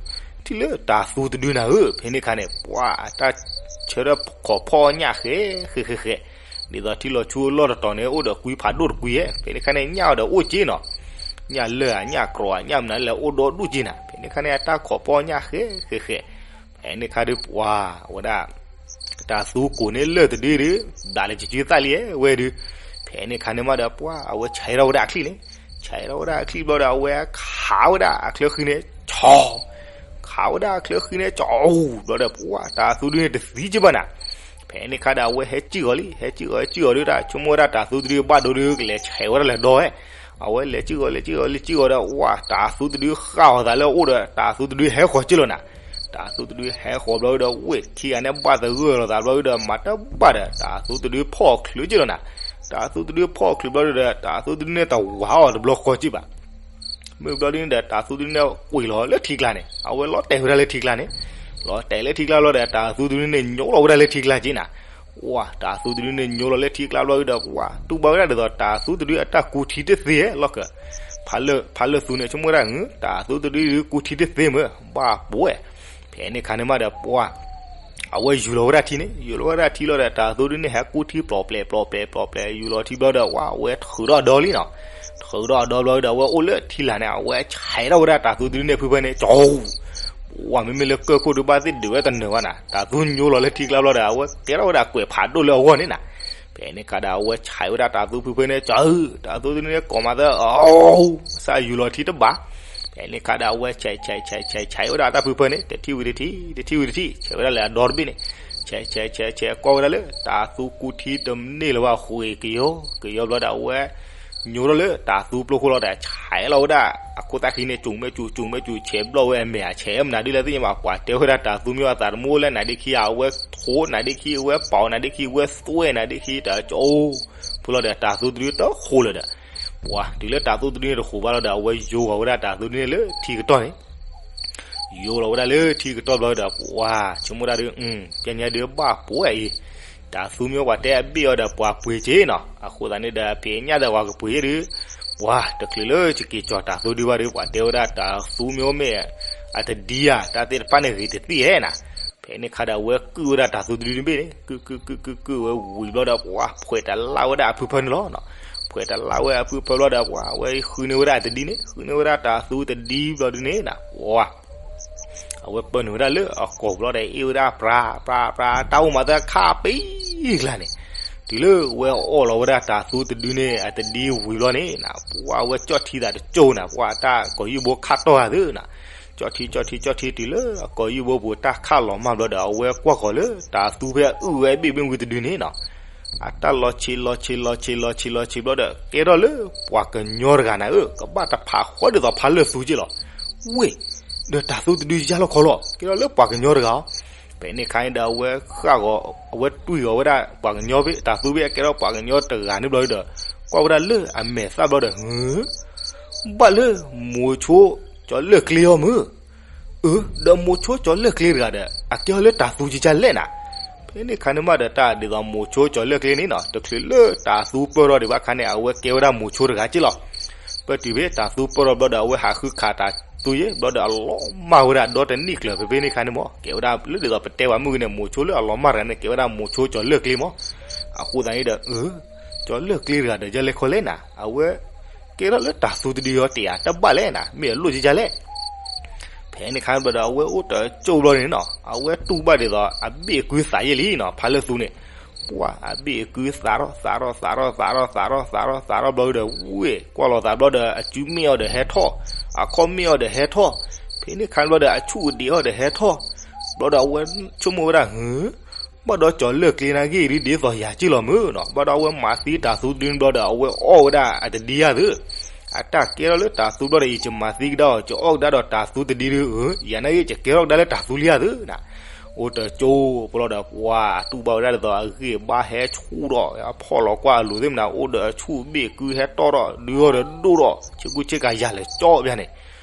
ထံၣ်လၢတၤသူတဒုနၤဧၢ. ဖဲန့ၣ်အခါန့ၣ် ပှၤအတၢ်ဆၢထၢၣ်ခိးဖီၣ်အီၣ်ညၣ်ဃဲဃဲဃဲဃဲ, ဒ်သိးထံလီၤဆူလီၢ်တတီၤန့ၣ် အိၣ်ဒီးကွံဖးဒိၣ်တကွံဧဲ. ဖဲန့ၣ်အခါန့ၣ် ညၣ်အီၤဒီးအိၣ်က့နီၤ, ညၣ်လၢၢ်ဧါ ညၣ်ကြီၤဧါ ညၣ်မနုၤလဲၣ်အိၣ်ဒီဒူၣ်က့နၤ. ဖဲန့ၣ်အခါန့ၣ် အတၢ်ခိးဖီၣ်အီၣ်ညၣ်ဃဲဃဲဃဲ ဖဲန့ၣ်အခါဒုးပှၤ အဝဲဒၣ် တၤသူကိးန့ၢ်လၢၢ်တဒုဒု ဘျးလၢကကၢသၣ်လံဝဲဒု. ဖဲန့ၣ်အခါန့ၣ်မးဒီး ပှၤအဝဲဆဲးထီၣ်ဝဲဒၣ်အချံၣ်န့ၣ်, ဆဲးထီၣ်ဝဲဒၣ်အချံၣ်ဘျီဒီး အဝဲခးဝဲဒၣ်အချၢဃံန့ၣ် ဆီ, ခးဝဲဒၣ်အချၢဃံန့ၣ် ဆီ ဘျီဒီး ပှၤတၤသူတဒုန့ၣ်တသံက့ဘၣ်နၤ. ဖဲန့ၣ်အခါဒီး အဝဲဟဲစံၣ်ဂီၤလံ, ဟဲစံၣ်ဂီၤ ဟဲစံၣ်ဂီၤဒုဒီး ဆိကမိၣ်ဝဲဒၣ်တၤသူတဒုဘၣ်ဒိဒု ကလဲၤဆဲးဝဲဒၣ်လဲၤဒီးဝဲ. အဝဲလဲၤစံၣ်ဂီၤ လဲၤစံၣ်ဂီၤ လဲၤစံၣ်ဂီၤဒီး ဝၤ တၤသူတဒုဃၣ်အီၤသးလၢအအိၣ်ဒီး တၤသူတဒုဟဲဃီၤက့လီၤနၤ. တၤသူတဒုဟဲဃီၤဘျီဒုဒီး ဝ့ၢ်ခံဂၤန့ၣ်ဘၣ်သဂၢၢ်လိာ်သးဘျီဒုဒီး မၤတဘၣ်ဒီး တၤသူတဒုဖီၣ်ချုးက့လီၤနၤ. တၤသူတဒုဖီၣ်ချုးဘျီဒုဒီး တၤသူတဒုန့ၣ်တဝၤအီၤတဘျီဃီက့ဘၣ်. မ့ၢ်ဘျီဒုန့ၣ်ဒီး တၤသူတဒုန့ၣ်ကွံာ်လီၤလၢထံကျါန့ၣ်, အဝဲလီၤတဲာ်ဝဲဒၣ်လၢထံကျါန့ၣ်, လီၤတဲာ်လၢထံကျါဘျီဒီး တၤသူတဒုန့ၣ်ညိလီၤဝဲဒၣ်လၢထံကျါက့နၤ. ဝၤ တၤသူတဒုန့ၣ်ညိလီၤလၢထံကျါဘျီဒုဒီး ဝၤ တူၢ်ဘၣ်ဝဲဒၣ်ဒ်သိး တၤသူတဒုအတၢ်ကူထံတသ့လီၤကၢ, ဖးလၢၢ်သူန့ၣ် ဆိကမိၣ်ဝဲဒၣ် တၤသူတဒုဒုကူထံတသ့မ့ၢ် ဘၣ်ပိာ်ဝဲ. ဖဲန့ၣ်အခါန့ၣ်မးဒီး ပှၤ အဝဲယူၤလီၤဝဲဒၣ်ထံန့ၣ် ယူၤလီၤဝဲဒၣ်ထံလီၤဒီး တၢ်သူဒုန့ၣ် ဟဲကူထံပျီၣ်ပျဲၣ်ပျီၣ်ပျဲၣ်ပျီၣ်ပျဲၣ် ယူၤလီၤထံဘျီဒီး ဝဲ အဝဲထုးထီၣ်အဒီလံနီၤ. ထုးထီၣ်အဒီဘျီဒီး အဝဲအိၣ်လၢထံလာ်န့ၣ် အဝဲဆဲးထီၣ်ဝဲဒၣ်တၢ်သူတဒုန့ၣ်ဖုဖဲန့ၣ် ကၠီ ဝဲ မ့မ့ၢ်လၢကၢၢ်ခိၣ်ဒုးဘၣ်သ့ၣ်ဒုးဝဲတနၢၤဘၣ်နီၤ, တၢ်သူညိလီၤလၢထံကျါဘျီဒီး အဝဲကဲထီၣ်ဝဲဒၣ်ကွဲၢ်ဖးဒိၣ်လၢအဂီၢ်န့ၣ်နီၤ. ဖဲန့ၣ်ခါဒီး အဝဲဆဲးဝဲဒၣ်တၢ်သူဖုဖဲန့ၣ် ကၠီ တၢ်သူတဒုန့ၣ် ကိးမးသၢ အ စၢ်ယူၤလီၤထံတဘၣ်. ဖဲန့ၣ်ခါဒီး အဝဲဆဲးဆဲးဆဲးဆဲးဆဲးဝဲဒၣ်တၢ်ဖုဖဲန့ၣ် တထံၣ်ဝံၤတထံၣ် တထံၣ်ဝံၤတထံၣ် ဆဲးဝဲဒၣ်လၢအဒီတဘ့ၣ်န့ၣ် ဆဲးဆဲးဆဲးဆဲး ကွၢ်ဝဲဒၣ်လၢ တၢ်သူကူထံတန့ၢ်လၢၤဘၣ် ဃ့ၢ်ကယီကယီဘျီဒီး အဝဲ ညိထီၣ်လၢတၢ်သူပျိခိၣ်လီၤဒီး ဆဲးလီၤဝဲဒၣ် အခိၣ်သၣ်ခံန့ၣ် ကၠူၤမဲာ်ကၠူၤ ကၠူၤမဲာ်ကၠူၤ ဆဲးဘျီၣ်ဝဲအမဲာ် ဆဲးမနုၤဒ်လဲၣ်သ့ၣ်ညါဘၣ် ပှၤတဲဝဲဒၣ်တၢ်သူမ့ၢ်အသးတမူအိၣ်လၢနၤဒ့ခံ အဝဲထိးနၤဒ့ခံ အဝဲပီးနၤဒ့ခံ အဝဲသွဲၣ်နၤဒ့ခံ တၢ်ကၠီ ဖုလီၤဒီး တၢ်သူတဒုတဃိးလၢၤဒီး ပှၤ တုၤလၢတၢ်သူတဒုန့ၣ်တဃိးဘၣ်လီၤဒီး အဝဲယိၤဂီၤဝဲဒၣ်တၢ်သူတဒုန့ၣ်လၢထံကတီၢ်န့ၣ် ယိၤလီၤဝဲဒၣ်လၢထံကတီၢ်ဘျီဒီး ပှၤ ဆိကမိၣ်ဒၣ်ဒုး ပျဲညါဒုးဘၣ်ပှဲၤအံၤ တၢ်သူမ့ၢ်ပှၤတဲအဘ့ၣ်အီၤဒီးပှၤပှ့ၤက့နီၤ, အဃိသတးန့ၣ်ဒီး ဖဲညါဒီးပှၤကပှ့ၤယဲဒုး ပှၤတချုးလၢယက့ၤကၠီၤတၢ်သူဒုဘၣ်ဒီး ပှၤတဲဝဲဒၣ်တၢ်သူမ့ၢ်အိၣ်မ့ၢ် အတဒံဧါ တၢ်သ့ၣ်တဖၣ်န့ၣ်ဂ့ၤတသ့ၣ်ဧဲနီၤ. ဖဲန့ၣ်ခါဒီးအဝဲကုၢ်ဝဲဒၣ်တၢ်သူတဒုတဘ့ၣ်န့ၣ် ကုၢ်ကုၢ်ကုၢ်ကုၢ်ကုၢ်ဝဲဝံၤဘျီဒီး ပှၤဖှဲးတလၢ်ဝဲဒၣ်အဖုဖၢန့ၣ်လီၤ. ဖှဲးတလၢ်ဝဲအဖုဖၢဘျီဒီး ပှၤအဝဲဃုန့ၢ်ဝဲဒၣ်အတဒံန့ၣ် ဃုန့ၢ်ဝဲဒၣ်တၢ်သူတဒံဘျီဒုန့ၣ်နီၤ ပှၤ အဝဲပၢနုာ်ဝဲဒၣ်လၢအကိာ်ဘျီဒီး အ့ၣ်ဝဲဒၣ်ပြၤပြၤပြၤ တၢ်အိၣ်မးသၢခါပံကျါန့ၣ်, တုၤလၢဝဲအီၣ်လီၤဝဲဒၣ်တၢ်သူတဒုန့ၣ် အတဒံဝံၤဘျီန့ၣ်နီၤ ပှၤအဝဲကၠီၣ်ထံသးတကၠိၢ်နၤ ပှၤအတၢ်ကိာ်ယူၢ်ဘိခးတီၢ်ဂၤသ့နီၤ, ကၠီၣ်ထံကၠီၣ်ထံကၠီၣ်ထံ တုၤလၢအကိာ်ယူၢ်ဘိပူၤတၢ်ခးလီၤမၢ်ဘျီဒီး အဝဲကွၢ်ဃီၤလၢတၢ်သူဖဲအုၣ်ဝဲအဘ့ၣ်ဘ့ၣ်ဝံၤတဒုန့ၣ်နီၤ အတၢ်လီၤဆံးလီၤဆံးလီၤဆံးလီၤဆံးဘျီဒီး ကဲထီၣ်လၢပှၤကညီတဂၤနၤဧၢ ကဘၣ်တဖးဃီဒ်သိးဖါလၢၢ်သူက့လီၤ. ဝ့ၢ် ဒီးတၢ်သူတဒုယါလီၤခီလီၤ ကဲထီၣ်လၢပှၤကညီတဂၤအီၤ. ဖဲန့ၣ်ခါန့ၣ်ဒီး အဝဲဃၣ်ဂီၤ အဝဲတွံၢ်ဂီၤဝဲဒၣ်ပှၤကညီဖဲ တၢ်သူဖဲအကဲထီၣ်ပှၤကညီတဂၤန့ၣ်ဘျီဒီး ကွၢ်ဝဲဒၣ်လၢအမဲာ်သၣ်ဘျီဒီး ဟၢ ဘၣ်လၢမိၤဆိကၠီၤလၢၢ်ကျ့အီၤမုၢ် အၢ ဒီးမိၤဆိကၠီၤလၢၢ်ကျ့တဂၤဒီး အကဲထီၣ်လၢတၢ်သူကကလဲၣ်နၤ. ဖဲန့ၣ်ခါန့ၣ်မးဒီး တၢ်ဒ်သိးမိၤဆိကၠီၤလၢၢ်ကျ့န့ၣ်နီၤ တချုးလၢတၢ်သူပၢၢ်ထီၣ်ဒံးဘၣ်ခါန့ၣ် အဝဲကဲဝဲဒၣ်မိၤဆိတဂၤက့လီၤ. ပတုၤဖဲတၢ်သူပၢၢ်ထီၣ်ဘျီဒီး အဝဲဟးဃုခးတၢ်သူယ့ၣ်ဘျီဒီး အလီၤမၢ်ဝဲဒၣ်ဒီတနံၣ်ကျၢၤ ဖဲဖဲန့ၣ်ခါန့ၣ်မး ကဲဝဲဒၣ်လၢဒ်သိးပတဲဝဲမုၢ်ဂ့ၤန့ၣ် မိၤဆိလၢအလီၤမၢ်တဂၤန့ၣ် ကဲဝဲဒၣ်မိၤဆိကၠီၤလၢၢ်ကျ့မး. အဃိသတးန့ၣ်ဒီး အၢ ကၠီၤလၢၢ်ကျ့တဂၤဒီး ယလဲၤခီလဲၣ်နၤ အဝဲ ကဲထီၣ်လၢတၢ်သူတဒုအီၤတ့ၢ်ဧါ တဘၣ်လဲၣ်နၤ မ့ၢ်အလိၣ်ကကလဲၣ် ဖဲန့ၣ်ခါဘျီဒီး အဝဲအိၣ်တကၠိၢ်ဘျီန့ၣ်နီၤ အဝဲတူၢ်ဘၣ်ဒ်သိး အဘ့ၣ်အကုသးယ့ၣ်လံနီၤ ဖါလၢၢ်သူန့ၣ်, ပှၤအဘ့ၣ်အကုသးထီၣ် သးထီၣ်သးထီၣ်သးထီၣ်သးထီၣ်သးထီၣ်သးထီၣ်ဘျီဒီး ဝ့ၢ်ကွၢ်လီၤသးဘျီဒီး အစုမ့ၣ်အီၤဒီးဟဲထီၣ်, အခီၣ်မ့ၣ်အီၤဒီးဟဲထီၣ်, ဖဲန့ၣ်ခါဘျီဒီး အဆူၣ်အဒံးအီၤဒီးဟဲထီၣ်, ဘျီဒီးအဝဲဆိကမိၣ်ဝဲဒၣ် ဟၢ ဘၣ်ဒီးကၠီၤလၢၢ်ကျ့နာ်က့ၢ်ဒ်သိးယၤက့ၢ်လီၤမုၢ်နီၤ ဘၣ်ဒီးအဝဲမၤသံတၢ်သူတဒုန့ၣ်ဘျီဒီး အဝဲအီၣ်ဝဲဒၣ်အတဒံယၤသု, အတၢ်ကဲထီၣ်လၢတၢ်သူဘျီဒီး ယကမၤသံကဒါအီၤ ကအီၣ်ကဒါဒီးတၢ်သူတဒံဒု, ယၤနာ်က့ၢ် ယကဲထီၣ်ကဒါလၢတၢ်သူလံယၤသုနၤ, အိၣ်တကၠိၢ်ဘျီဒီး ပှၤတူၢ်ဘၣ်ဝဲဒၣ်ဒ်သိး အဂံၢ်အဘါဟဲဆူၣ်ထီၣ် အဖီၣ်လီၤကွၢ်အလိၤသ့ၣ်မနၤ အိၣ်ဒီးအဆူၣ်ဘ့ၣ်ကုဟဲတီၣ်ထီၣ် ဒုအီၤဒီးဒိၣ်ထီၣ် ဆ့ကူဆ့ကၤယၤလဲၤကၠီဘျီန့ၣ်,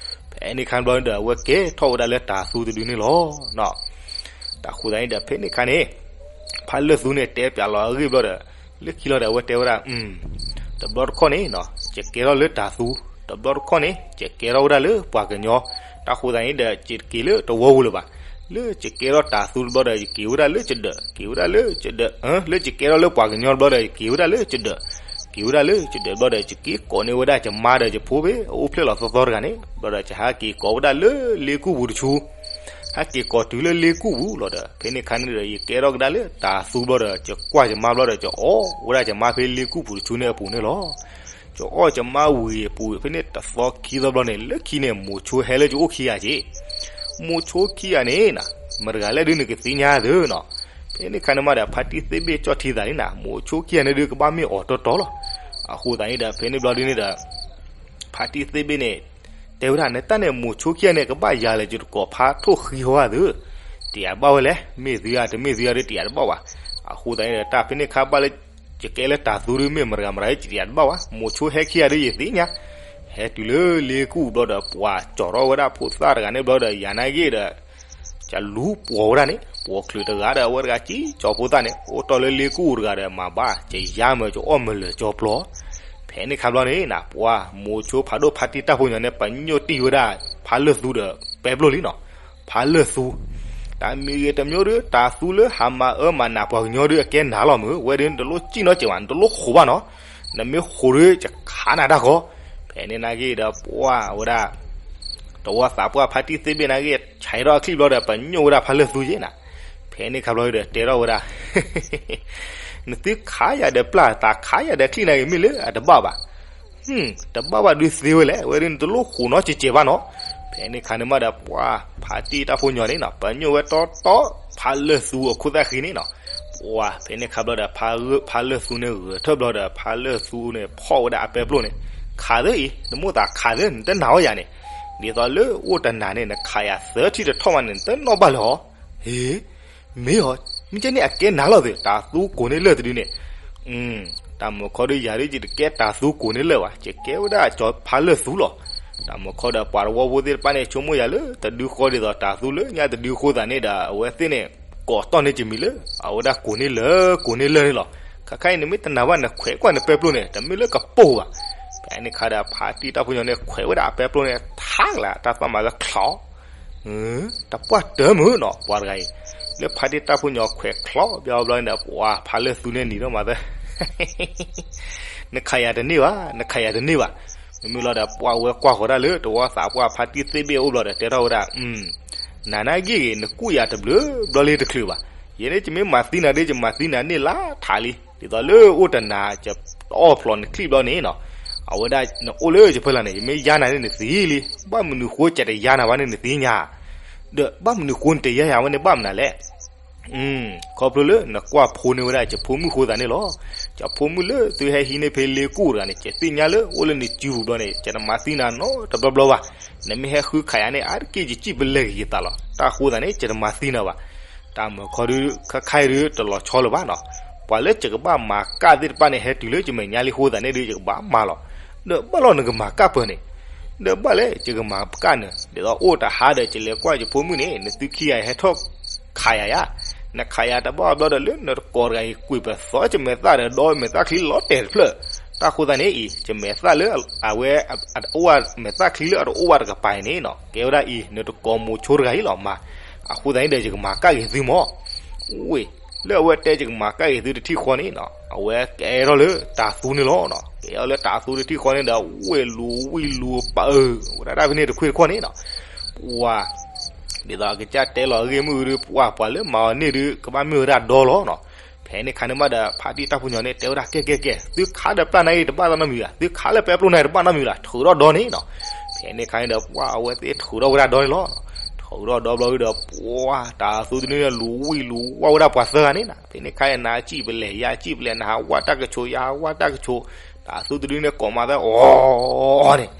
ဖဲန့ၣ်ခါဘျီန့ၣ်ဒီး အဝဲကဲထီၣ်ဝဲဒၣ်လၢတၢ်သူတဒုန့ၣ်လီၤ. တၢ်ဃိသတးန့ၣ်ဒီး ဖဲန့ၣ်ခါန့ၣ် ဖါလၢၢ်သူန့ၣ် တဲပၠးလီၤအဂ့ၢ်ဘျီဒီး လၢခံလီၤဒီး အဝဲတဲဝဲဒၣ် တဘျီတခီၣ်န့ၣ် ယကဲထီၣ်လၢတၢ်သူ, တဘျီတခီၣ်န့ၣ် ယကဲထီၣ်ဝဲဒၣ်လၢပှၤကညီ, တၢ်ဃိသတးန့ၣ်ဒီး ယတက့ၤလၢတဝီပူၤလၢၤဘၣ်, လၢယကဲထီၣ်တၢ်သူတဘျီဒီး ယက့ၤဝဲဒၣ်လၢယဒၢး, က့ၤဝဲဒၣ်လၢယဒၢး, လၢယကဲထီၣ်လၢပှၤကညီတဘျီဒီး ယက့ၤဝဲဒၣ်လၢယဒၢး, က့ၤဝဲဒၣ်လၢယဒၢးဘျီဒီး ယက့ၤကိးန့ၢ်ဝဲဒၣ်ယမါဒီးယဖိဖဲအအိၣ်ဖျဲၣ်လီၤသီသီတဂၤန့ၣ် ဘျီဒီး ယဟးက့ၤကိးဝဲဒၣ်လၢလ့ကူၣ်ပူၤတဆူ ဟဲက့ၤကိးတုၤလၢလ့ကူၣ်ပူၤလီၤဒီး ဖဲန့ၣ်ခါန့ၣ်ဒီး ယကဲထီၣ်ကဒါလၢတၢ်သူဘျီဒီး ယကွၢ်ယမါဘျီဒီး ယအီၣ်ဝဲဒၣ်ယမါဖဲလ့ကူၣ်ပူၤတဆူန့ၣ်အပူၤန့ၣ်လီၤ. ယအီၣ်ယမါဝံၤအပူၤ ဖဲန့ၣ်တသီခံသီဘျီန့ၣ် လၢခံန့ၣ် မိၤဆိဟဲလၢယအိၣ်ခံဂၤက့ၤ, မိၤဆိခံဂၤန့ၣ်နၤ မတၤတဂၤလဲၣ်ဒုးနကသ့ၣ်ညါသုနီၤ, ဖဲန့ၣ်ခါန့ၣ်မးဒီး ဖါတံၢ်သ့ၣ်ဘ့ၣ်ကၠီၣ်ထံသးန့ၣ်နၤ မိၤဆိခံဂၤန့ၣ်ဒုး ကဘၣ်မ့ၢ်အီၤတီတီလီၤ. အဃိသတးန့ၣ်ဒီး ဖဲန့ၣ်ဘျီဒုးန့ၣ်ဒီး ဖါတံၢ်သ့ၣ်ဘ့ၣ်န့ၣ် တဲဝဲဒၣ် နတၢ်န့ၣ် မိၤဆိခံဂၤန့ၣ် ကဘၣ်ယၤလဲၣ် ယတကိးဖါထိၣ်ဃံဟီဂၤသု, တယာ်တဘၣ်ဝဲလဲၣ်, မ့ၢ်သုဧါ တမ့ၢ်သုဧါဒုး တယာ်တဘၣ်ဘၣ်. အဃိသတးန့ၣ်ဒီး တၢ်ဖဲန့ၣ်ခါဘၣ်လၢ ယကဲလၢတၢ်သူဒုး မ့ၢ်မတၤတဂၤမတၤ ယတယာ်တဘၣ်ဘၣ်, မိၤဆိဟဲခံဂၤဒုး ယသ့ၣ်ညါ. ဟဲတုၤလၢလ့ကူၣ်ဘျီဒီး ပှၤကၠီၤထီၣ်ဝဲဒၣ်ဖိသၣ်တဂၤန့ၣ်ဘျီဒီး ယၤနာ်က့ၢ်ဒီး ကလူၤပိာ်ဝဲဒၣ်န့ၣ် ပိာ်ချုးတဂၤဒီး အဝဲတဂၤကံကၠီဖိသၣ်န့ၣ် အိၣ်တီၢ်လၢလ့ကူၣ်တဂၤဒီး မၤဘၣ် ကယါမၢကအိၣ်မလၢာ်ကၠီပျီ. ဖဲန့ၣ်ခါဘျီန့ၣ်နၤ ပှၤမိၤဆိဖးဒိၣ်ဖါတံၢ်တၢ်ဖိညီန့ၣ် ပညိၣ်တံၢ်ဝဲဒၣ် ဖါလၢၢ်သူဒီး ပဲဘျိၣ်လံနီၤ. ဖါလၢၢ်သူ တၢ်မံၤဂ့ၤတမျိုးဒီး တၢ်သူလၢဟးမၤအၢမၤနးပှၤကညီဒီး အကဲနၤလီၤမုၢ်, ဝဲဒီးနတလိၣ်စံၣ်နီတစဲးဘၣ်, နတလိၣ်ဃိးဘၣ်နီၤ, နမ့ၢ်ဃိးဒီး ယခးနၤတၢ်ဃီ. ဖဲန့ၣ်နာ်က့ဒီး ပှၢ်ဝဲဒၣ် တဝီသးပှၢ်ဖါတံၢ်သ့ၣ်ဘ့ၣ်နာ်က့ ဆဲးထီၣ်အချံၣ်ဘျီဒီး ပညိၣ်ဝဲဒၣ်ဖါလၢၢ်သူက့နၤ. ဖဲန့ၣ်ခါဘျီဒီး တဲထီၣ်ဝဲဒၣ် နသုခးယၤဒီးပျၢ် တၢ်ခးယၤဒီးချံၣ်နာ်က့ မ့ၢ်လၢအတဘၣ်ဘၣ်. တဘၣ်ဘၣ်ဒုးသ့ဝဲလဲၣ်, ဝဲဒၣ်နတလိၣ်ဃိးနီတစဲးဘၣ်နီၤ. ဖဲန့ၣ်ခါန့ၣ်မးဒီး ပှၢ်ဖါတံၢ်တၢ်ဖိညီန့ၣ်နီၤ ပညိၣ်ဝဲတီတီ ဖါလၢၢ်သူအခိၣ်သၣ်ဃံန့ၣ်နီၤ. ပှၢ်ဖဲန့ၣ်ခါဘျီဒီး ဖါလၢၢ်သူန့ၣ်ဂဲၤထၢၣ်ဘျီဒီး ဖါလၢၢ်သူန့ၣ်ဖီၣ်ဝဲဒၣ်အပဲပျိၢ်န့ၣ်, ခးသၢအံၤ နမိၢ်သးခးသၢ နတနာ်အီၤယၤန့ၣ်, ဒ်သိးလၢအိၣ်တနၤန့ၣ် နခးယၤသၢထံၣ်တထီၣ်မးန့ၣ် နတနီၣ်ဘၣ်လၢၤဟီ. ဟ့ မ့ၢ်အီၤ, မ့ၢ်ကဲန့ၣ်အကဲနၤလီၤသ့ၣ် တၢ်သူကိးန့ၢ်လၢၢ်တဒုန့ၣ်. တၢ်မုၢ်ခီဒီးယၤဒ်ယတကဲတၢ်သူကိးန့ၢ်လၢၢ်ဘၣ်, ယကဲဝဲဒၣ်ကၠီၤဖါလၢၢ်သူလီၤ. တၢ်မုၢ်ခီဒီးပှၤတဝီဖိသ့ၣ်တဖၣ်န့ၣ် ဆိကမိၣ်ယၤလၢတဒုဃီဒ်သိး တၢ်သူလၢညါတဒုဃီသးန့ၣ်ဒီး အဝဲသ့ၣ်န့ၣ် ကိးတီၢ်န့ၢ်ကမံၤလၢ အဝဲဒၣ်ကိးန့ၢ်လၢၢ် ကိးန့ၢ်လၢၢ်န့ၣ်လီၤ. ခါခါအံၤန့ၣ်မ့ၢ်တနာ်ဘၣ် နခွဲးကွၢ်နပဲပျိၢ်န့ၣ် တမ့ၢ်လၢကပိာ်ဘၣ်. ဖဲန့ၣ်ခါဒီး ဖါတံၢ်တၢ်ဖိညီန့ၣ် ခွဲးဝဲဒၣ်အပဲပျိၢ်န့ၣ် ထါကလၢ် တၢ်သးမၤလၢချီး တပှၢ်တၢၢ်မုၢ်နီၤ ပှၤတဂၤအံၤ, လၢဖါတံၢ်တၢ်ဖိညီခွဲးချီးဘျီဘျီန့ၣ်ဒီး ပှၢ်ဖါလၢၢ်သူန့ၣ်နံၤထီၣ်မးသၢ နခးယၤတန့ၢ်ဘၣ်, နခးယၤတန့ၢ်ဘၣ်. မ့မ့ၢ်လီၤဒီး ပှၢ်ဝဲကွၢ်ဃီၤတၢ်လၢ တဝီသးပှၢ်ဖါတံၢ်သ့ၣ်ဘ့ၣ်အအိၣ်ဘျီဒီး တဲထီၣ်ဝဲဒၣ်, နၤနာ်က့ဂ့ၤ နကူၣ်ယၤတဘျုးဘျီလံတချုးဘၣ်. ယဲန့ၣ် ယမ့ၢ်မၤသံနၤဒီး ယမၤသံနၤန့ၢ်လၢထးလံ, ဒ်သိးလၢအိၣ်တနၤ ယအီၣ်ဖျိးနချံၣ်ဘျီန့ၣ်နီၤ, အဝဲဒၣ်နအိၣ်လၢယဖီလာ်န့ၣ် ယမ့ၢ်ယါနၤန့ၣ်နသံလံ, ဘၣ်မနုၤဃိ ယတယါနၤဘၣ်န့ၣ်နသ့ၣ်ညါ, ဒီးဘၣ်မနုၤဃိနတယါယၤဝဲန့ၣ်ဘၣ်မနုၤလဲၣ်. ခီဖျိလၢနကွၢ်ဖိန့ၢ်ဝဲဒၣ်ယဖိမုၣ်ဃိသးန့ၣ်လီၤ. ယဖိမုၣ်လၢသုဟဲဟံးန့ၢ်ဖဲလ့ကူၣ်တဂၤန့ၣ် ယသ့ၣ်ညါလၢအိၣ်လၢနစုပူၤဘျီန့ၣ် ယတမၤသံနၤနီတဘျီဘျီဘၣ်. နမ့ၢ်ဟဲဃုခးယၤန့ၣ် အါတက့ၢ်ယစံၣ်ပလဲၢ်က့ၤယသးလီၤ. တၢ်ဃိသးန့ၣ် ယတမၤသံနၤဘၣ်. တၢ်မုၢ်ခီဒုး ခါခါအံၤဒုး တလီၤဆီလၢၤဘၣ်နီၤ. ပှၤလၢယကဘၣ်မၤကၣ်သ့ၣ်တဖၣ်န့ၣ် ဟဲတုၤလၢယမဲာ်ညါလံဃိသးန့ၣ်ဒုး ယကဘၣ်မၤလီၤ. ဒီးဘၣ်လီၤနကမၤကၣ်ပၢၢ်န့ၣ်, ဒီးဘၣ်လဲၣ်ယကမၤကၣ်နၤ, ဒ်သိးအိၣ်တဟါဒီး ယလဲၤကွၢ်ယဖိမုၣ်န့ၣ် နသုခံဂၤဟဲထီၣ်ခးယၤယါ, နခးယၤတဘၣ်ဘျီဒီး လၢနတကိးတဂၤအံၤ ကွံာ်ပသီယမဲာ်သၣ်ဒီး ဒီးမဲာ်သၣ်ချံလီၤတဲာ်တဖျၢၣ်. တၢ်ဃိသးန့ၣ်အံၤ ယမဲာ်သၣ်လၢအဝဲ အအိၣ်ဝဲ မဲာ်သၣ်ချံလၢအတအိၣ်ဝဲတကပၤအံၤန့ၣ်နီၤ, ကဲဝဲဒၣ်အံၤ နတကိးမိၤဆိတဂၤအံၤလီၤမး. အဃိသတးန့ၣ်ဒီး ယကမၤကၣ်က့ၤသုမး. ဝ့ၢ် လၢအဝဲတဲယကမၤကၣ်က့ၤသုတထံၣ်ဃီန့ၣ်နီၤ, အဝဲကဲထီၣ်လၢတၢ်သူန့ၣ်လီၤနီၤ. ကဲထီၣ်လၢတၢ်သူတထံၣ်ဃီန့ၣ်ဒီး ဝ့ၢ်လူၤဝံၣ်လူၤပာ်အၢ ဝဲဒၣ်တၢ်ဖဲန့ၣ်တခွ့ၣ်တခီၣ်န့ၣ်နီၤ. ပှၤ ဒ်သိးအကစၢ်တဲလီၤအဂ့ၢ်မုၢ်ဒီး ပှၤ ပှၤလၢမၤအီၤန့ၣ်ဒီး ကဘၣ်မ့ၢ်ဝဲဒၣ်ဒီလီၤနီၤ. ဖဲန့ၣ်ခါန့ၣ်မးဒီး ဖါတံၢ်တၢ်ဖိညီန့ၣ် တဲဝဲဒၣ် ကဲ ကဲ ကဲ သုခးဒီးပျၢ်နာ်က့ တဘၣ်သးနီတမံၤဘၣ်, သုခးလၢပဲပျိၢ်နာ်က့ တဘၣ်နီတမံၤဘၣ်, ထုးထီၣ်ဒီန့ၣ်နီၤ. ဖဲန့ၣ်ခါန့ၣ်ဒီး ပှၤ အဝဲသ့ၣ်ထုးထီၣ်ဝဲဒၣ်ဒီန့ၣ်လီၤ. ထုးထီၣ်ဒီဘျီဒီး ပှၤ တၢ်သူတဒုန့ၣ် လူၤဝံၣ်လူၤဝါဝဲဒၣ်ပှၤသၢဂၤန့ၣ်နီၤ. ဖဲန့ၣ်ခါန့ၣ် နၤစံၣ်ပလဲၢ် ယၤစံၣ်ပလဲၢ် နဟးဝါတၢ်ကဆိး ယၤဟးဝါတၢ်ကဆိး, တၢ်သူတဒုန့ၣ် ကိးမၤသၢအီၤန့ၣ်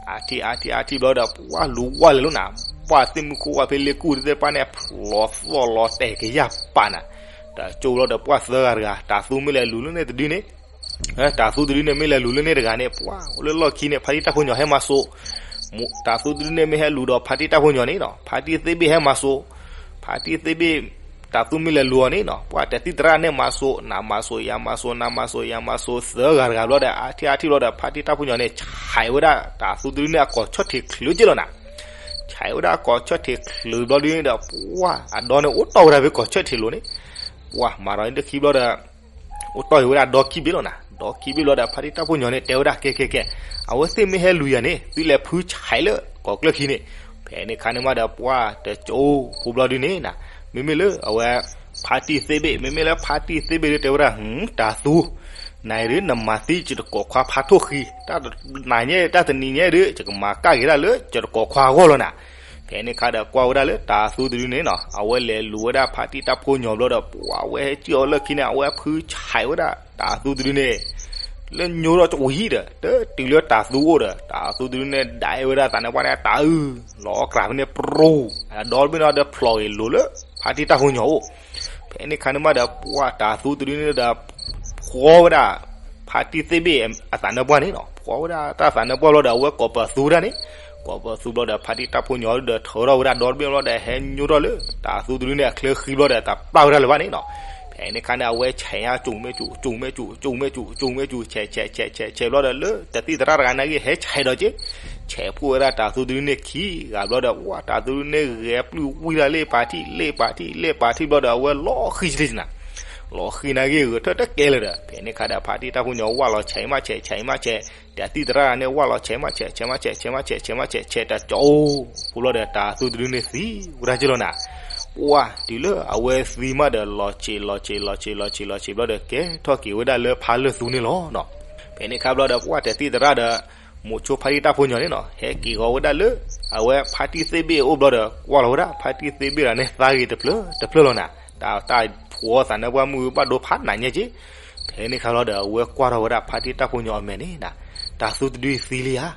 အါထံၣ်အါထံၣ်အါထံၣ်ဘျီဒီး ပှၤလူၤဝါလဲၤလီၤနၤ. ပှၤသ့ၣ်မုၢ်ခိၣ်ဝါဖဲလ့ကူၣ်သ့ၣ်တဖၣ်န့ၣ် ဖျိးသီၣ်လီၤတဲာ်ကယၢ်ပာ်နၤ. တကၠိဘျီဒီး ပှၤသၢဂၤတဂၤ တၢ်သူမ့ၢ်လဲၤလူၤလၢန့ၣ်တဒုန့ၣ် တၢ်သူတဒုန့ၣ်မ့ၢ်လဲၤလူၤလၢန့ၣ်တဂၤန့ၣ် ပှၤအိၣ်လၢလီၢ်ခံန့ၣ် ဖါတံၢ်တၢ်ဖိညီဟဲမၤစိး, တၢ်သူတဒုန့ၣ်မ့ၢ်ဟဲလူၤဒီးဖါတံၢ်တၢ်ဖိညီန့ၣ်နီၤ ဖါတံၢ်သ့ၣ်ဘ့ၣ်ဟဲမၤစိး, ဖါတံၢ်သ့ၣ်ဘ့ၣ် တၢ်သူမ့ၢ်လဲၤလူၤအီၤန့ၣ်နီၤ ပှၤတသံၣ်သရၣ်န့ၣ်မၤစိး နၤမၤစိး ယၤမၤစိး နၤမၤစိး ယၤမၤစိး သၢဂၤတဂၤဘျီဒီး အါထံၣ်အါထံၣ်ဘျီဒီး ဖါတံၢ်တၢ်ဖိညီန့ၣ် ဆဲးဝဲဒၣ် တၢ်သူတဒုန့ၣ် အကိးဆၢၣ်ထံးချုးက့လီၤနၤ. ဆဲးဝဲဒၣ်အကိးဆၢၣ်ထံးချုးဘျီဒုန့ၣ်ဒီး ပှၤအဒီန့ၣ်အိၣ်တီၢ်ဝဲဒၣ်ဖဲကိးဆၢၣ်ထံးလိၤန့ၣ်, ပှၤမၤဒီးန့ၣ်တခံဘျီဒီး အိၣ်တီၢ်ဝဲဒၣ်ဒီခံဘ့ၣ်လီၤနၤ. ဒီခံဘ့ၣ်လီၤဒီး ဖါတံၢ်တၢ်ဖိညီန့ၣ် တဲဝဲဒၣ် ကဲ ကဲ ကဲ, အဝဲသ့ၣ်မ့ၢ်ဟဲလူၤယၤန့ၣ် သုလဲၤဖုဆဲးလၢကိးကျၢၢ်ခံန့ၣ်. ဖဲန့ၣ်ခါန့ၣ်မးဒီး ပှၤတကၠိဖိဘျီဒုန့ၣ်နၤ, မ့မ့ၢ်လၢအဝဲ ဖါတံၢ်သ့ၣ်ဘ့ၣ် မ့မ့ၢ်လၢဖါတံၢ်သ့ၣ်ဘ့ၣ်ဒုတဲဝဲဒၣ် တၢ်သူ နၤအံၤဒု နမၤသံယတကိးခွါဖးထိၣ်ဃံ, တၢ်တနၤညါ တၢ်တနံၤညါဒု ယကမၤကၣ်က့ၤဒၣ်လၢယတကိးခွါအဂီၢ်လီၤနၤ. ဖဲန့ၣ်ခါဒီးကွၢ်ဝဲဒၣ်လၢတၢ်သူတဒုန့ၣ်နီၤ အဝဲလဲၤလူၤဝဲဒၣ်ဖါတံၢ်တၢ်ဖိညီဘျီဒီး ပှၤဝဲဟဲစံၣ်အီၤလၢခံန့ၣ် အဝဲဖုဆဲးဝဲဒၣ်တၢ်သူတဒုန့ၣ် လၢညိထီၣ်ဝံၤဒီး တတုၤလၢတၢ်သူအိၣ်ဒီး တၢ်သူတဒုန့ၣ် ဒၣ်ဝဲဒၣ်သးနါပှၢ်န့ၣ် တၢ်အုၣ် လီၤအီၣ်ကြးဖဲန့ၣ်ပြူၤ အဒီတဘ့ၣ်န့ၣ်ဒီးဖျိးဂ့ၤလိၤလၢ ဖါတံၢ်တၢ်ဖိညီအိၣ်. ဖဲန့ၣ်ခါန့ၣ်မးဒီး ပှၤတၢ်သူတဒုန့ၣ်ဒီး ဖှီဝဲဒၣ် ဖါတံၢ်သ့ၣ်ဘ့ၣ်အသးနါပှၢ်န့ၣ်နီၤ, ဖှီဝဲဒၣ်တၢ်သးနါပှၢ်ဘျီဒီး အဝဲကိးပသူဝဲဒၣ်န့ၣ်, ကိးပသူဘျီဒီး ဖါတံၢ်တၢ်ဖိညီဒီး ထုးထီၣ်ဝဲဒၣ်ဒီတဘ့ၣ်ဘျီဒီး ဟဲညိထီၣ်လၢ တၢ်သူတဒုန့ၣ် အချၢဃံဘျီဒီး တၢ်ပျၢ်ဝဲဒၣ်လၢၤဘၣ်န့ၣ်နီၤ. ဖဲန့ၣ်ခါန့ၣ် အဝဲဆဲးညါ ကၠူၤမဲာ်ကၠူၤ ကၠူၤမဲာ်ကၠူၤ ကၠူၤမဲာ်ကၠူၤ ကၠူၤမဲာ်ကၠူၤ ဆဲးဆဲးဆဲးဆဲးဆဲးဘျီဒီး လၢတသံၣ်သရၣ်တဂၤနာ်က့ ဟဲဆဲးဒီးက့ၤ ဆဲးဖှိၣ်ဝဲဒၣ်တၤသူတဒုန့ၣ်ခံဂၤဘျီဒီး ဝဲတၤသူတဒုန့ၣ်ဂဲၤပျုၢ်ဝံၤဒၣ်လၢပာ်ထံၣ် လၢပာ်ထံၣ် လၢပာ်ထံၣ်ဘျီဒီး အဝဲလီၤဃံၤတ့ၢ်နၤ, လီၤဃံၤနာ်က့ၤဂဲၤထၢၣ်တကဲလၢၤဒီး ဖဲန့ၣ်ခါဒီး ဖါတံၢ်တၢ်ဖိညီဝဲလီၤဆဲးမးဆဲး ဆဲးမးဆဲး, တသံၣ်သရၣ်န့ၣ်ဝဲလီၤဆဲးမးဆဲး ဆဲးမးဆဲး ဆဲးမးဆဲး ဆဲးမးဆဲး ဆဲးတကၠီၣ် ဖိဘျီဒီး တၤသူတဒုန့ၣ်သံဝဲဒၣ်က့ၤလီၤနၤ. ပှၢ်တုၤလၢအဝဲသံမးဒီး လီၤဆံး လီၤဆံး လီၤဆံး လီၤဆံး လီၤဆံး လီၤဆံးဘျီဒီး ကဲထီၣ်က့ၤဝဲဒၣ်လၢဖါလၢၢ်သူန့ၣ်လီၤနီၤ. ဖဲန့ၣ်ခါဘျီဒီး ပှၢ်တသံၣ်သရၣ်ဒီး မိၤဆိဖါတံၢ်တၢ်ဖိညီန့ၣ်နီၤ ဟဲက့ၤဃီၤဝဲဒၣ်လၢ အဝဲဖါတံၢ်သ့ၣ်ဘ့ၣ်အအိၣ်ဘျီဒီး ကွၢ်လီၤဝဲဒၣ် ဖါတံၢ်သ့ၣ်ဘ့ၣ်တဂၤန့ၣ် သးဂ့ၤတဖျၢၣ်တဖျၢၣ်လီၤနၤ. တၢ်တၢ်ဖှီသးနၢပှၢ်မုၢ်ဘၣ်ဒိဖးနးညါက့ၤ. ဖဲန့ၣ်ခါဘျီဒီး အဝဲကွၢ်ထီၣ်ဝဲဒၣ်ဖါတံၢ်တၢ်ဖိညီအမဲာ်န့ၣ်နၤ, တၤသူတဒုသံလံဧါ.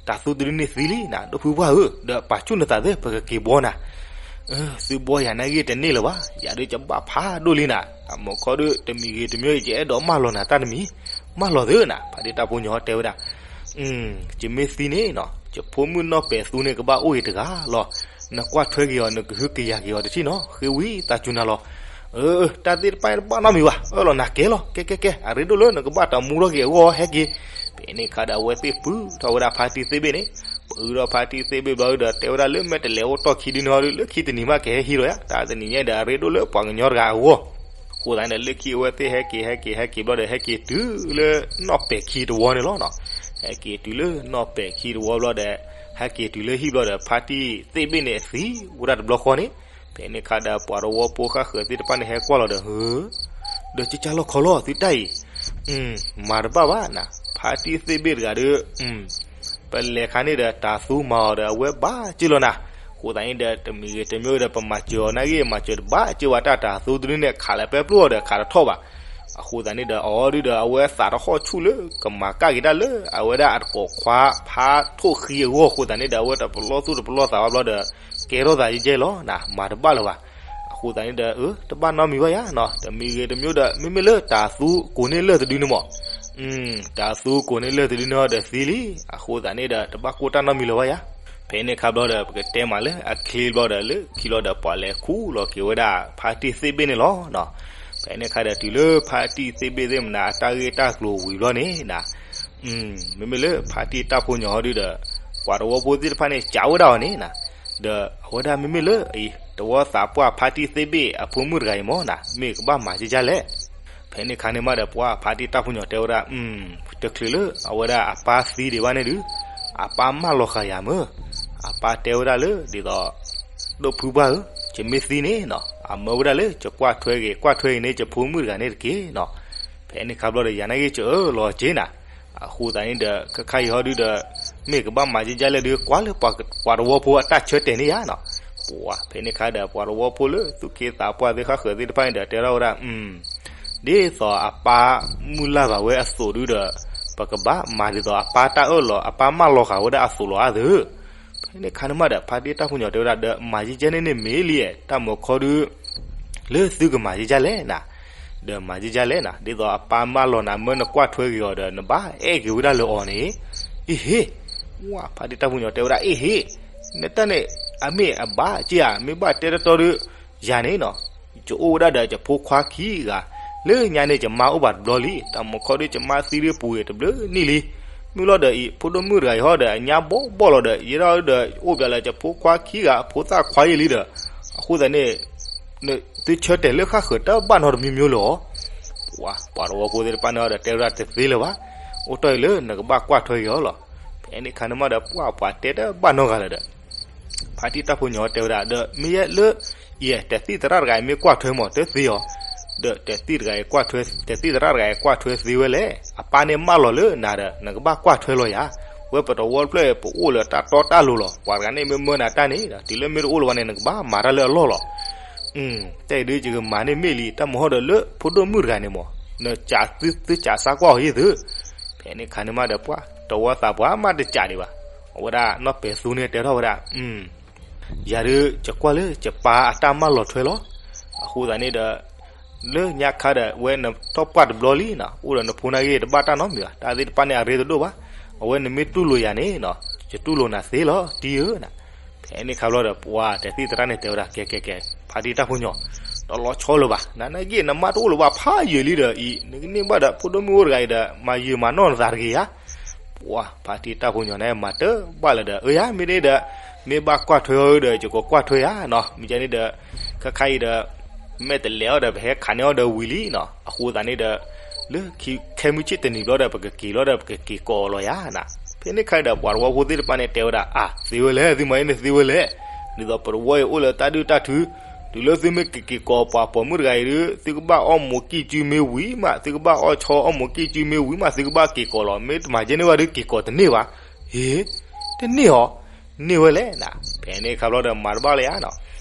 တၤသူတဒုန့ၣ်သံလံနၤ, ဒိၣ်ဖုပှၢ်ဧၢ, ဒီးပာ်ဆူၣ်နသးသ့ ပကက့ၤဘှီနၤ. သုဘှီယၤနာ်က့ၤတန့ၢ်လၢၤဘၣ်, ယၤဒုးကဘၣ်ဖးဒိၣ်လံနၤ, အမုခီဒုး တမံၤဂ့ၤတမံၤဂ့ၤ ယအဲၣ်ဒိးမၢလီၤနၤတၢ်တမံၤ, မၢလီၤသုနၤ. ဖါတံၢ်တၢ်ဖိညီတဲဝဲဒၣ်, ယမ့ၢ်သံန့ၣ်နီၤ ယဖိမုၣ်နီၢ်ပဲာ်သူန့ၣ်ကဘၣ်အိၣ်ဂ့ၤတဂၤလီၤ. နကွၢ်ထွဲက့ၤအီၤ နကဟုကယာ်က့ၤအီၤတထံၣ်နီၤ, ဃ့ဝံသးစူၤနၤလီၤ. တၢ်သ့ၣ်တဖၣ်တဘၣ်နီတမံၤဘၣ်, အၢၣ်လီၤနၤကဲလီၤ, ကဲကဲကဲ, အရ့ဒိၣ်လၢနကဘၣ်တမူထီၣ်က့ၤအဂီၢ်ဟဲက့ၤ. ဖဲန့ၣ်ခါဒီး အဝဲသ့ၣ်ပုၢ်ထီၣ်ဝဲဒၣ်ဖါတံၢ်သ့ၣ်ဘ့ၣ်န့ၣ်, ပုၢ်ထီၣ်ဖါတံၢ်သ့ၣ်ဘ့ၣ်ဘျီဒီး တဲဝဲဒၣ်လၢ မ့ၢ်တလဲၤအိၣ်တီၢ်ခံဒုန့ၣ်ဟီဒုး လၢခံတနံၤမးကဟဲဟံးလီၤယါ, တၢ်တနံၤညါဒီး အရ့ဒိၣ်လၢပှၤကညီတဂၤအဂီၢ်. အဃိသတးန့ၣ်ဒီး လၢခံအဝဲသ့ၣ်ဟဲက့ၤ ဟဲက့ၤ ဟဲက့ၤဘျီဒီး ဟဲက့ၤတုၤလၢနီၢ်ပဲာ်ခံတဝီန့ၣ်လီၤနီၤ. ဟဲက့ၤတုၤလၢနီၢ်ပဲာ်ခံတဝီဘျီဒီး ဟဲက့ၤတုၤလၢဟံၣ်ဘျီဒီး ဖါတံၢ်သ့ၣ်ဘ့ၣ်န့ၣ်သံဝဲဒၣ်တဘျီဃီန့ၣ်. ဖဲန့ၣ်ခါဒီး ပှၤတဝီဖိဃၣ်ဃၢၤသ့ၣ်တဖၣ်န့ၣ် ဟဲကွၢ်လီၤဒီး ဧၢ, ဒီးကၢ်ကၢ်လီၢ်ခီလီၢ်သုတၢ်အံၤ, မၤတဘၣ်ဘၣ်နၤ, ဖါတံၢ်သ့ၣ်ဘ့ၣ်တဂၤဒီး ပလဲၤခါန့ၣ်ဒီး တၤသူမၤအီၤဒီး အဝဲဘၣ်က့ၤလီၤနၤ. အဃိသတးန့ၣ်ဒီး တမံၤဂ့ၤတမံၤဒီး ပမၤစၢၤအီၤနာ်က့ၤ မၤစၢၤတဘၣ်က့ၤဝဲတၢ်, တၤသူတဒုန့ၣ် ခးလၢပဲပျိၢ်အီၤဒီး ခးတထီၣ်ဘၣ်. အဃိသတးန့ၣ်ဒီး အီၤဒုဒီး အဝဲသးတဟီၣ်ဆူၣ်လၢ ကမၤကၢ်က့ၤတၢ်လၢ အဝဲဒၣ်အတကိးခွါဖါထိၣ်ဃံအဂီၢ်အဃိသတးန့ၣ်ဒီး အဝဲတပလီၢ်သူၣ်တပလီၢ်သးဘၣ်ဘျီဒီး ကဲထီၣ်သးယဲၢ်ယဲၢ်လီၤနၤ, မၤတဘၣ်လၢၤဘၣ်. အဃိသတးန့ၣ်ဒီး အၢ တဘၣ်နီတမံၤဘၣ်ယါနီၤ, တမံၤဂ့ၤတမံၤဒီး မ့မ့ၢ်လၢတၤသူကိးန့ၢ်လၢၢ်တဒုန့ၣ်မး, တၤသူကိးန့ၢ်လၢၢ်တဒုန့ၣ်ဒီးသံလံ, အဃိသတးန့ၣ်ဒီး တဘၣ်ကိၢ်တၢ်နီတမံၤလၢၤဘၣ်ယါ. ဖဲန့ၣ်ခါဘျီဒီး ပကတဲမးလၢအချ့ဘျီဒီး လၢခံလီၤဒီး ပှၤလဲၤခူၣ်လီၤက့ၤဝဲဒၣ် ဖါတံၢ်သ့ၣ်ဘ့ၣ်န့ၣ်လီၤ. ဖဲန့ၣ်ခါဒီး တုၤလၢဖါတံၢ်သ့ၣ်ဘ့ၣ်သ့ၣ်မနၤ အတၢ်ဂ့ၢ်တၢ်ကျိၤဝံၤဘျီန့ၣ်နၤ, မ့မ့ၢ်လၢဖါတံၢ်တၢ်ဖိညီဟီဒုဒီး ပှၤတဝီဖိသ့ၣ်တဖၣ်န့ၣ် ကးဝဲဒၣ်အီၤန့ၣ်နၤ, ဒီးအဝဲဒၣ်မ့မ့ၢ်လၢအံၤ တဝီသးပှၢ်ဖါတံၢ်သ့ၣ်ဘ့ၣ်အဖိမုၣ်တဂၤအံၤမးနၤ မ့ၢ်ကဘၣ်မၤကကၢ်လဲၣ်. ဖဲန့ၣ်ခါန့ၣ်မးဒီး ပှၤဖါတံၢ်တၢ်ဖိညီတဲဝဲဒၣ်, တချုးလၢအဝဲဒၣ်အပၢ်သံဒံးဘၣ်န့ၣ်ဒုး အပၢ်မၢလီၤဃာ်ယၤမၢ်, အပၢ်တဲဝဲဒၣ်လၢ ဒ်သိး ဒိၣ်ဖုပှၢ်ဧၢ, ယမ့ၢ်သံန့ၣ်နီၤ အမၢဝဲဒၣ်လၢ ယကွၢ်ထွဲက့ၤ ကွၢ်ထွဲက့ၤန့ၢ် ယဖိမုၣ်တဂၤန့ၣ်တက့ၢ်နီၤ. ဖဲန့ၣ်ခါဘျီဒီး ယၤနာ်က့ၤ ယအၢၣ်လီၤက့ၤနၤ, အဃိသတးန့ၣ်ဒီး ခဲခါအံၤဟီဒုဒီး မ့ၢ်ကဘၣ်မၤကကၢ်လဲၣ်ဒုး ကွၢ်လၢပှၤတဝီဖိအတၢ်ဆၢတဲာ်န့ၢ်ယၤနီၤ. ပှၤဖဲန့ၣ်ခါဒီး ပှၤတဝီဖိလၢသူၣ်က့သးပှၢ်သ့ၣ်ဃၣ်ဃၢၤသ့ၣ်တဖၣ်န့ၣ်ဒီး တဲထီၣ်ဝဲဒၣ် ဒ်သိးအပၢ်မုၢ်လၢ်ဘၣ်ဝဲအသိးဒုဒီး ပကဘၣ်မၤဒ်သိးအပၢ်တၢ်အၢၣ်လီၤ အပၢ်မၢလီၤဃာ်ဝဲဒၣ်အသိးလီၤဧါသၢ. ဖဲန့ၣ်ခါန့ၣ်မးဒီး ဖါတံၢ်တၢ်ဖိညီတဲဝဲဒၣ် ဒီးမၤကကၢ်န့ၣ်န့ၣ်မ့ၢ်လံ တၢ်မုၢ်ခီဒု လၢသုကမၤကကၢ်လဲၣ်နၤ, ဒီးမၤကကၢ်လဲၣ်နၤ ဒ်သိးအပၢ်မၢလီၤနၤ မၢနကွၢ်ထွဲက့ၤအီၤဒီး နဘၣ်အဲၣ်က့ၤဝဲဒၣ်လၢအီၤန့ၣ်, အ့ဟ့, ဝဲဖါတံၢ်တၢ်ဖိညီတဲဝဲဒၣ် အ့ဟ့, နတၢ်န့ၣ် အမ့ၢ်အဘၣ်က့ဧါ, မ့ၢ်ဘၣ်တဲတတီဒီး ယၤန့ၣ်နီၤ ယအိၣ်ဝဲဒၣ်ဒီးယဖိခွါခံဂၤ, လၢညါန့ၣ် ယမါအိၣ်ဘၣ်တဘျီလံ, တၢ်မုၢ်ခီဒု ယမါသံဒုပူၤဂ့ၤတဘျုးနံၣ်လံ, မုၢ်လီၤဒီးအံၤ ဖိဒိၣ်မုၣ်တဂၤအံၤဟီဒီး အညါဘီၣ်ဘီၣ်လီၤဒီး ယဲဒၣ်ဒီးအိၣ်ဘၣ်လၢယဖိခွါခံဂၤ အဖိသၣ်ခွါယဲလံဒီး, အဃိသတးန့ၣ် သုဆၢတဲာ်လၢဃၣ်ဃၢၤတဘၣ်နီတမံၤမံၤလၢၤအီၤ, ပှၤတဝီဖိသ့ၣ်တဖၣ်န့ၣ်ဒီး တဲဝဲဒၣ်တသ့လၢၤဘၣ်, အိၣ်တီၢ်အံၤလၢနကဘၣ်ကွၢ်ထွဲက့ၤအီၤလီၤ. ဖဲန့ၣ်ခါန့ၣ်မးဒီး ပှၤပှၤတဲတဘၣ်နီတဂၤလၢၤဒီး ဖါတံၢ်တၢ်ဖိညီတဲဝဲဒၣ် ဒီးမ့ၢ်ယဲလၢ ယဲ တသံၣ်သရၣ်တဂၤအံၤမ့ၢ်ကွၢ်ထွဲမး တသ့အီၤ, ဒီးတသံၣ်တဂၤအံၤကွၢ်ထွဲ တသံၣ်သရၣ်တဂၤအံၤကွၢ်ထွဲသ့ဝဲလဲၣ်, အပၢ်န့ၣ်မၢလီၤလၢနၤဒီး နကဘၣ်ကွၢ်ထွဲလီၤယၤ, ဝဲပတဝီတဖျၢၣ်အံၤ ပအိၣ်လၢတၢ်တီတၢ်လိၤလီၤ, ပှၤတဂၤန့ၣ်မ့ၢ်မၢနၤတၢ်န့ၣ်ဒီး တုၤလၢမ့ၢ်တအိၣ်လၢၤဘၣ်န့ၣ် နကဘၣ်မၤတၢ်လၢအလီၢ်လီၤ. တၢ်အံၤဒုးယကမၤန့ၢ်မ့ၢ်လံ, တၢ်မုၢ်ဟီဒီးလၢဖိဒိၣ်မုၣ်တဂၤန့ၣ်မး နစးသု သုစးစါကွၢ်အီၤယဲၢ်သု. ဖဲန့ၣ်ခါန့ၣ်မးဒီး ပှၤတဝီသးပှၢ်မးတစးဒံးဘၣ်, အဝဲဒၣ်နီၢ်ပဲာ်သူန့ၣ်တဲထီၣ်ဝဲဒၣ် ယၤဒုးယကွၢ်လၢယပၢ်အတၢ်မၢလီၤထွဲလီၤ. အဃိသတးန့ၣ်ဒီး လၢညါခါဒီး ဝဲနထီၣ်ပှၢ်တဘျီလံနီၤ, အိၣ်ဒီးနဖိနာ်က့ၤတဘၣ်တၢ်နီတမံၤဘၣ်, တၢ်သ့ၣ်တဖၣ်န့ၣ်အရ့တဒိၣ်ဘၣ်, အဝဲနမ့ၢ်တူၢ်လိာ်ယၤန့ၣ်နီၤ ယတူၢ်လိာ်နၤသ့လီၤ တံၤဧၢနီၤ. ဖဲန့ၣ်ခါဘျီဒီး ပှၤတသံၣ်သရၣ်န့ၣ်တဲဝဲဒၣ် ကဲကဲကဲ ဖါတံၢ်တၢ်ဖိညီ, တလီၤဆီလၢၤဘၣ်, နနာ်က့ၤနမါတအိၣ်လၢၤဘၣ်ဖးယံာ်လံဒီးအံၤ နကန့ၢ်ဘၣ်ဒီးဖိဒိၣ်မုၣ်အိၣ်တဂၤအံၤဒီး မၤယံာ်မၤနီၢ်နသးတဂ့ၤဧါ. ပှၤဖါတံၢ်တၢ်ဖိညီန့ၣ် မၤတဘၣ်လၢၤဒီး အၢယၤ မ့ၢ်န့ၣ်ဒီး မ့ၢ်ဘၣ်ကွၢ်ထွဲအီၤဒီး ယကကွၢ်ထွဲယၤနီၤ, မ့ၢ်ကဲန့ၣ်ဒီး ခါခါအံၤဒီး မ့ၢ်တလဲၤအီၤဒီး ပဟဲခးန့ၢ်အီၤဒီးဝံၤလံနီၤ, အဃိသတးန့ၣ်ဒီး လၢခံ ခဲမုၢ်ဆ့ၣ်တနံၤဘျီဒီး ပကက့ၤလီၤဒီး ပကက့ၤကိးအီၤလီၤယၤနီၤ, ဖဲန့ၣ်ခါဒီး ပှၤတဝီဖိသ့ၣ်တဖၣ်န့ၣ် တဲဝဲဒၣ် အါ သ့ဝဲလဲၣ် သုမၤအံၤန့ၣ်သ့ဝဲလဲၣ်, ဒ်သိးပတဝီအံၤအိၣ်လၢတၢ်ဒုၣ်တၢ်ထု တုၤလၢသုမ့ၢ်ကက့ၤကိးပှၤပိာ်မုၣ်တဂၤအံၤဒီး သုကဘၣ်အီၣ်မိၢ်ကံၢ်စုမ့ၢ်ဝံၤမး သုကဘၣ်အီၣ်ဆီအီၣ်မိၢ်ကံၢ်စုမ့ၢ်ဝံၤမး သုကဘၣ်က့ၤကိးလီၤ, မ့ၢ်တမၤကဲန့ၢ်ဘၣ်ဒီး က့ၤကိးတန့ၢ်ဘၣ်, ဟ့ တန့ၢ်အီၤ, န့ၢ်ဝဲလဲၣ်နီၤ, ဖဲန့ၣ်ခါဘျီဒီး မၤတဘၣ်လၢၤဧါနီၤ,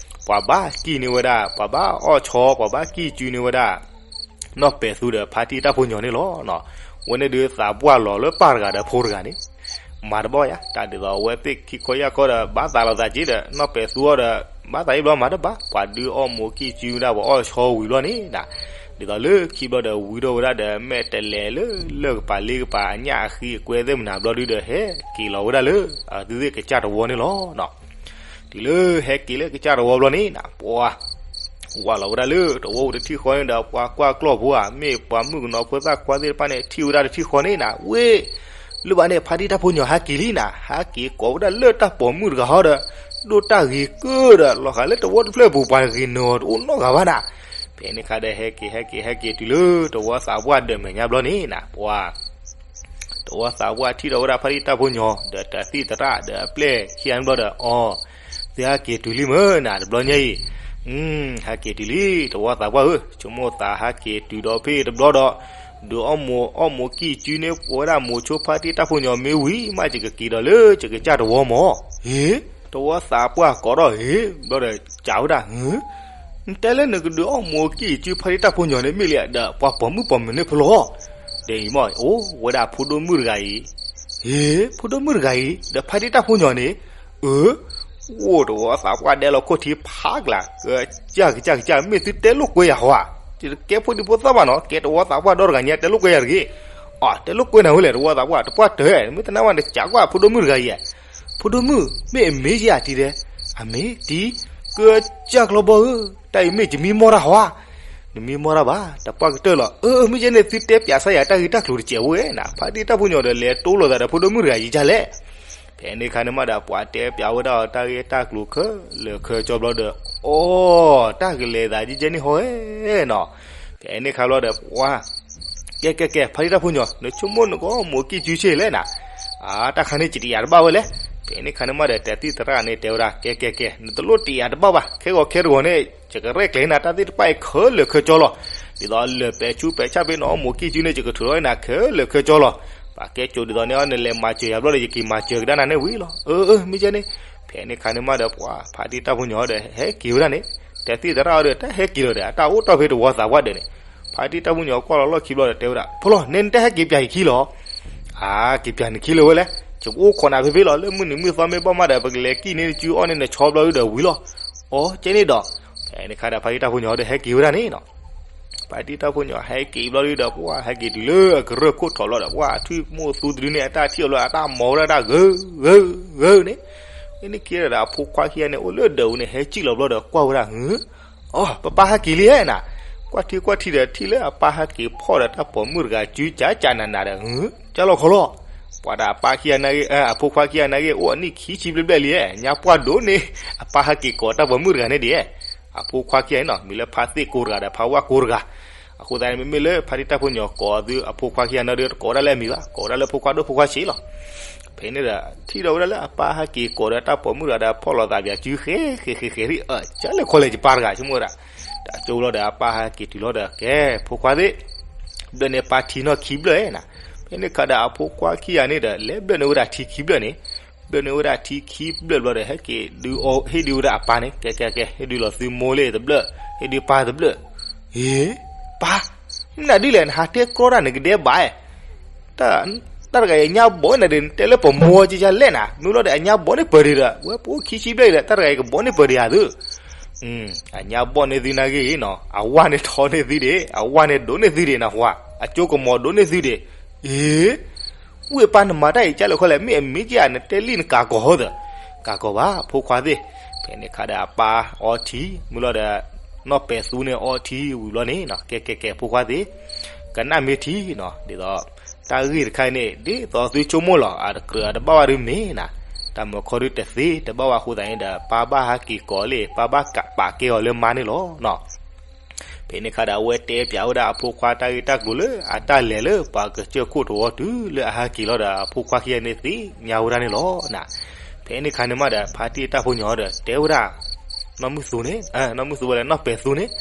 ပှၤဘၣ်ကံၢ်န့ၢ်ဝဲဒၣ် ပှၤဘၣ်အီၣ်ဆီ ပှၤဘၣ်ကံၢ်စုန့ၢ်ဝဲဒၣ် နီၢ်ပဲာ်သူဒီးဖါတံၢ်တၢ်ဖိညီန့ၣ်လီၤ. ဝဲန့ၣ်ဒုးသးပှၢ်လီၤလၢပၢ်တဂၤဒီးဖိတဂၤန့ၣ်, မၤတဘၣ်ယၤ တၢ်ဒ်သိးအဝဲသ့ၣ်ခံခီယၢ်ခီဒီး ဘၣ်သးလီၤသးက့ဒီး နီၢ်ပဲာ်သူအီၤဒီး ဘၣ်သးအံၤဘျီမၤတဘၣ် ပှၤဒုးအီၣ်မိၢ်ကံၢ်စုဝဲဒၣ် ပှၤအီၣ်ဆီဝံၤဘျီန့ၣ်နီၤ, ဒ်သိးလၢခံဘျီဒီးဝံၤထီၣ်ဝဲဒၣ်ဒီး မ့ၢ်တလဲၤလၢလၢၢ်ကပၤလ့ကပၤ အညၣ်အဃံအကွဲသ့ၣ်မနုၤဘျီဒုးဒီး ဟဲက့ၤလီၤဝဲဒၣ်လၢ အဝဲသ့ၣ်ကစၢ်တဝီန့ၣ်လီၤ. တုၤလၢဟဲက့ၤလၢကစၢ်တဝီဘျီန့ၣ်နီၤ ပှၤ ဝၢ်လီၤဝဲဒၣ်လၢတဝီပူၤတထံၣ်ဃီန့ၣ်ဒီး ပှၤကွၢ်ကျီၢ်ဖိဧါ မ့ၢ်ပှၤမုၣ်ကနီၤဖိသၣ်ခွါသ့ၣ်တဖၣ်န့ၣ် ထံၣ်ဝဲဒၣ်တထံၣ်ဃီန့ၣ်နီၤ ဝ့ၢ် လၢဘၣ်န့ၣ် ဖါတံၢ်တၢ်ဖိညီဟဲက့ၤလံနီၤ ဟဲက့ၤကိးဝဲဒၣ်လၢတၢ်ပိာ်မုၣ်တဂၤဟီဒီး ဒိၣ်တၢ်ဂ့ၤကၢဒီး လီၤဃာ်လၢတဝီတဖျၢၣ်ပူၤ ပှၤဂ့ၤနၢၤအီၤတအိၣ်နီတဂၤဘၣ်နီၤ, ဖဲန့ၣ်ခါဒီးဟဲက့ၤ ဟဲက့ၤ ဟဲက့ၤတုၤလၢတဝီသးပှၢ်ဒၢးမဲာ်ညါဘျီန့ၣ်နီၤ ပှၤ တဝီသးပှၢ်ထံၣ်ဒီးဝဲဒၣ်ဖါတံၢ်တၢ်ဖိညီ ဒီးတၢ်သံၣ်သရၣ်ဒီးအပျဲၢ်ခံဂၤန့ၣ်ဘျီဒီး အီ သုဟဲက့ၤတုၤလံမ့ၢ်နီၤ တဘျီညါအံၤ, ဟဲက့ၤတုၤလံ တဝီသးပှၢ်ဧၢ, ဆိကမိၣ်သးဟဲက့ၤတုၤဒီးဖဲတဘျီဒီး ဒုးအီၣ်မိၢ်အီၣ်မိၢ်ကံၢ်စုန့ၢ်ဝဲဒၣ်မိၢ်ဆိဖါတံၢ်တၢ်ဖိညီမ့ၢ်ဝံၤမး ယကက့ၤဒီးလၢယကစၢ်တဝီမၢ်, ဟ့ တဝီသးပှၢ်ကိးထီၣ်ဟ့ၣ် ဘျီဒီးစံးဝဲဒၣ် နတဲလၢနကဒုးအီၣ်မိၢ်ကံၢ်စုဖါတံၢ်တၢ်ဖိညီန့ၣ် မ့ၢ်လံဒီးပှၤပိာ်မုၣ်ပိာ်မုၣ်န့ၣ်ဖဲလဲၣ်, ဒီးအံၤမ့ၢ်အိၣ်ဝဲဒၣ်ဖိဒိၣ်မုၣ်တဂၤအံၤ, ဟ့ၣ် ဖိဒိၣ်မုၣ်တဂၤအံၤ ဒီးဖါတံၢ်တၢ်ဖိညီန့ၣ်, အၢ အိၣ်တဝီသးပှၢ်ဒဲလီၤခိၣ်ထံဖးကျါ, ကစၢ်ကစၢ်ကစၢ် မ့ၢ်သုတဲလိာ်ကွဲယၤဟီဧါ, ယတကဲဖိဒံဖိသၣ်ဘၣ်နီၤ ကဲတဝီသးပှၢ်ဒီတဂၤညါ တဲလိာ်ကွဲယၤတဂ့ၤ, အတဲလိာ်ကွဲနၤဝဲလဲၣ် တဝီသးပှၢ် တပှၢ်တၢၢ် မ့ၢ်တနာ်ဝဲန့ၣ် စံးကွၢ်ဖိဒိၣ်မုၣ်တဂၤအံၤဧါ, ဖိဒိၣ်မုၣ် မ့ၢ်အမ့ၢ်ယၤတံၤဒဲး, အမ့ၢ်တံၤ, ကစၢ်ကလီဘီဧၢ, တၢ်အံၤမ့ၢ်ယမံမီၢ်တၢ်ဟီဧါ, နမံမီၢ်တၢ်ဘၣ် တပှၢ်ကတၢၢ်လီၤ, အၢ မ့ၢ်ယဲန့ၣ် သုတဲပၠးစၢ်ယၤတၢ်ဂ့ၢ်တၢ်ကျိၤတစဲးဝဲနီၤ, ဖါတံၢ်တၢ်ဖိညီဒီးလဲၤတိလိာ်သးဒီးဖိဒိၣ်မုၣ်တဂၤယံာ်ကလဲၣ် ဖဲန့ၣ်ခါန့ၣ်မးဒီး ပှၤတဲပၠးဝဲဒၣ်အီၤတၢ်ဂ့ၢ်တၢ်ကျိၤခဲလၢာ်ခဲဆ့ဘျီဒီး, အိ တၢ်ကလဲၤသးယဲယဲန့ၣ်ဟီဧဲနီၤ, ဖဲန့ၣ်ခါဘျီဒီး ပှၤ ကဲကဲကဲ ဖါတံၢ်တၢ်ဖိညီ နဆိကမိၣ်နကအီၣ်မိၢ်ကံၢ်စုဆ့လဲၣ်နီၤ, အတၢ်ခါန့ၣ် ယတယာ်တဘၣ်ဝဲလဲၣ်, ဖဲန့ၣ်ခါန့ၣ်မးဒီး တၢ်သံၣ်သရၣ်န့ၣ်တဲဝဲဒၣ် ကဲကဲကဲ နတလိၣ်တယာ်တဘၣ်ဘၣ် ခဲဂီၤခဲတဂီၤန့ၣ် ယကရဲၣ်ကျဲၤနၤတၢ်သ့ၣ်တဖၣ်အံၤခဲလၢာ်ခဲဆ့လီၤ, ဒ်သိးလၢာ်ပဲာ်ဆူးပဲာ်ဆၣ်ဖဲနအီၣ်မိၢ်ကံၢ်စုန့ၣ် ယကထုးထီၣ်နၤခဲလၢာ်ခဲဆ့လီၤ, ပှၤကဲကိးဒ်သိးန့ၣ်အီၤ နလဲၤမၤစၢၤယၤဘျီဒီး ယက့ၤမၤစၢၤကဒါနၤန့ၣ်ဝံၤလီၤ, အၢ အၢ မ့ၢ်ယဲန့ၣ်, ဖဲန့ၣ်ခါန့ၣ်မးဒီး ပှၤဖါတံၢ်တၢ်ဖိညီဒီး ဟဲက့ၤဝဲဒၣ်န့ၣ်, တၢ်သံၣ်သရၣ်အီၤဒီး တၢ်ဟဲက့ၤလီၤဒီး အတၢ်အိၣ်တီၢ်ဖဲတဝီသးပှၢ်ဒၢးန့ၣ်, ဖါတံၢ်တၢ်ဖိညီကွၢ်လီၤလီၢ်ခံဘျီဒီးတဲဝဲဒၣ် ဖိလီၤ နဲနတၢ်ဟဲက့ၤပၠးယခံလီၤ, အါ က့ၤပၠးနခံလၢၤဝဲလဲၣ်, ယကအိၣ်ခိးနၤဖဲဖဲလီၤ လၢမုၢ်နံၤမုၢ်သီမ့ၢ်ဘၣ်မးဒီး ပကလဲၤကံၢ်န့ၢ်နစုအီၣ်န့ၢ်နဆီဘျီဒီးဝံၤလီၤ, အိ ကဲန့ၣ်ဒီး, ဖဲန့ၣ်ခါဒီး ဖါတံၢ်တၢ်ဖိညီဒီး ဟဲက့ၤဝဲဒၣ်န့ၣ်နီၤ ဖါတံၢ်တၢ်ဖိညီဟဲက့ၤဘျီဒုဒီး ပှၤဟဲက့ၤတုၤလၢအကရၢၢ်ခိၣ်ထီၣ်ဘျီဒီး ပှၤထွံၣ်မိၢ်သူတဒုန့ၣ် အတၢ်ထံၣ်အီၤလီၤ အတၢ်မီၤဝဲဒၣ်တၢ်ဂၢၢ်ဂၢၢ်ဂၢၢ်န့ၣ်, ဖဲန့ၣ်ခံဒီး အဖိခွါခံဂၤန့ၣ် အိၣ်လၢဒၢးပူၤန့ၣ် ဟဲစံၣ်လီၤဘျီဒီး ကွၢ်ဝဲဒၣ် အီ ပပၢ်ဟဲက့ၤလံဧါနီၤ, ကွၢ်ထံကွၢ်ထံဒီး ထံၣ်လၢအပၢ်ဟဲက့ၤဖီၣ်ဒီးတၢ်ပိာ်မုၣ်တဂၤစုကၠးကၠးနးနးဒီး ကၠၢ်လီၤခီလီၤ, ပှၤဒီးအပၢ်ခံဂၤန့ၣ်ဂ့ၤ အဖိခွါခံဂၤန့ၣ်ဂ့ၤ အိၣ်အနံၣ်ခံဆံဘျဲၣ်ဘျဲၣ်လံဧါ ညါပှၢ်ဒိၣ်န့ၣ်, အပၢ်ဟဲက့ၤကိးတၢ်ပိာ်မုၣ်တဂၤန့ၣ်ဒ် အဖိခွါခံဂၤန့ၣ်နီၤ မံၤလၢဖါသ့ၣ်ကိးတဂၤဒီး ဖါဝၣ်ကိးတဂၤ, အဃိသတးန့ၣ် မ့မ့ၢ်လၢဖါတံၢ်တၢ်ဖိညီကိးသုအဖိခွါခံဂၤန့ၣ်ဒီး တကိးဒၣ်လၢအမံၤဘၣ် ကိးဒၣ်လၢဖိခွါဒိၣ်ဖိခွါဆံးလီၤ, ဖဲန့ၣ်ဒီး ထံၣ်ဒီးဝဲဒၣ်လၢအပၢ်ဟဲက့ၤကိးဒီးတၢ်ပိာ်မုၣ်တဂၤဒီး ဖီၣ်လီၤသးပၠးစုဃဲဃဲဃဲဃဲ ကၠၢ်လဲၣ်ခီလဲၣ် ယပၢ်တဂၤ ဆိကမိၣ်ဝဲဒၣ်, တၢ်ကၠိလီၤဒီးအပၢ်ဟဲက့ၤတုၤလီၤဒီး ကဲ ဖိခွါသ့ၣ် ဘျၢၣ်န့ၢ်ပၢ်ထံနီၢ်ခံဘျၢၣ်နီၤ, ဖဲန့ၣ်ခါဒီးအဖိခွါခံဂၤန့ၣ်ဒီး လဲၤဘျၢၣ်န့ၢ်ဝဲဒၣ်ထံခံဘျၢၣ်န့ၣ်, ဘျၢၣ်န့ၢ်ဝဲဒၣ်ထံခံဘျၢၣ်ဘျီဒီး ဟဲက့ၤဒုးအီၤ ဟ့ၣ်ဒုးဝဲဒၣ်အပၢ်န့ၣ် ကဲကဲကဲ ဟ့ၣ်ဒုးလီၤသုမိၢ်လၢတဘျၢၣ် ဟ့ၣ်ဒုးပၢ်တဘျၢၣ်, အ့ ပၢ် မနုၤဒ်လဲၣ် နဟးတဲကြီတၢ်နကဒဲဘၣ်, တၢ်တဂၤအံၤညါဘီၣ်န့ၣ်ဒီး နတဲလၢပမိၢ်ကကလဲၣ်နၤ မ့ၢ်လီၤဒီးအညါဘီၣ်န့ၣ်ပၢၢ်ဒံးဒီး ဝဲပအိၣ်ခံဆံဘျဲၣ်ဒီး တၢ်တဂၤအံၤကဘီၣ်န့ၣ်ပၢၢ်ဒံးဧါသု အညါဘီၣ်န့ၢ်သုနာ်က့ၤနီၤ အဝၢ်န့ၣ်ထီန့ၢ်သုဒံး အဝၢ်န့ၣ်ဒိၣ်န့ၢ်သုဒံးနဟူဧါ အကၠိကမီၤဒိၣ်န့ၢ်သုဒံး, အ့ ဝံၢ်ပၢ်နမၤတၢ်အံၤကၠၢ်လဲၣ်ခီလဲၣ် မ့ၢ်အမ့ၢ်က့ၤဧါ နတဲလံနကးကီၤဟီသၢ, ကးကီၤဘၣ် ဖိခွါသ့ၣ်, ဖဲန့ၣ်ခါဒီးအပၢ်အီထံ မုၢ်လီၤဒီး နီၢ်ပဲာ်သူန့ၣ်အီထံဝံၤဘျီန့ၣ်နီၤ ကဲကဲကဲ ဖိခွါသ့ၣ်, ကနၣ်မ့ၢ်ထံနီၤ ဒ်သိး တၢ်ဂ့ၢ်တခါအံၤန့ၣ် ဒ်သိးသုဆိကမိၣ်လီၤ, အတကြၢးအတဘၣ်ဝဲဒုးမ့ၢ်နၤ, တၢ်မၤခီဒုးတသ့တဘၣ်ဝဲအဃိသတးန့ၣ်ဒီး ပၢ်ဘၣ်ဟဲက့ၤကိးလံ, ပၢ်ဘၣ်ကးပာ်ကဲအီၤလၢမါန့ၣ်လီၤ. ဖဲန့ၣ်အခါဒီး အဝဲတဲပၠးဝဲဒၣ်အဖိခွါတၢ်ဂ့ၢ်တၢ်ကျိၤလၢအတၢ်လဲၤလၢပှၤကစၢၢ်ခိၣ်တဝီတုၤလၢအဟဲက့ၤလီၤဒီး အဖိခွါခံဂၤန့ၣ်သ့ၣ်ညါဝဲဒၣ်န့ၣ်လီၤ. ဖဲန့ၣ်အခါန့ၣ်မးဒီး ဖါတံၢ်တၢ်ဖိညီဒီးတဲဝဲဒၣ် နီၢ်မုၢ်သူန့ၣ်, နီၢ်မုၢ်သူဝဲလၢနီၢ်ပဲာ်သူန့ၣ်,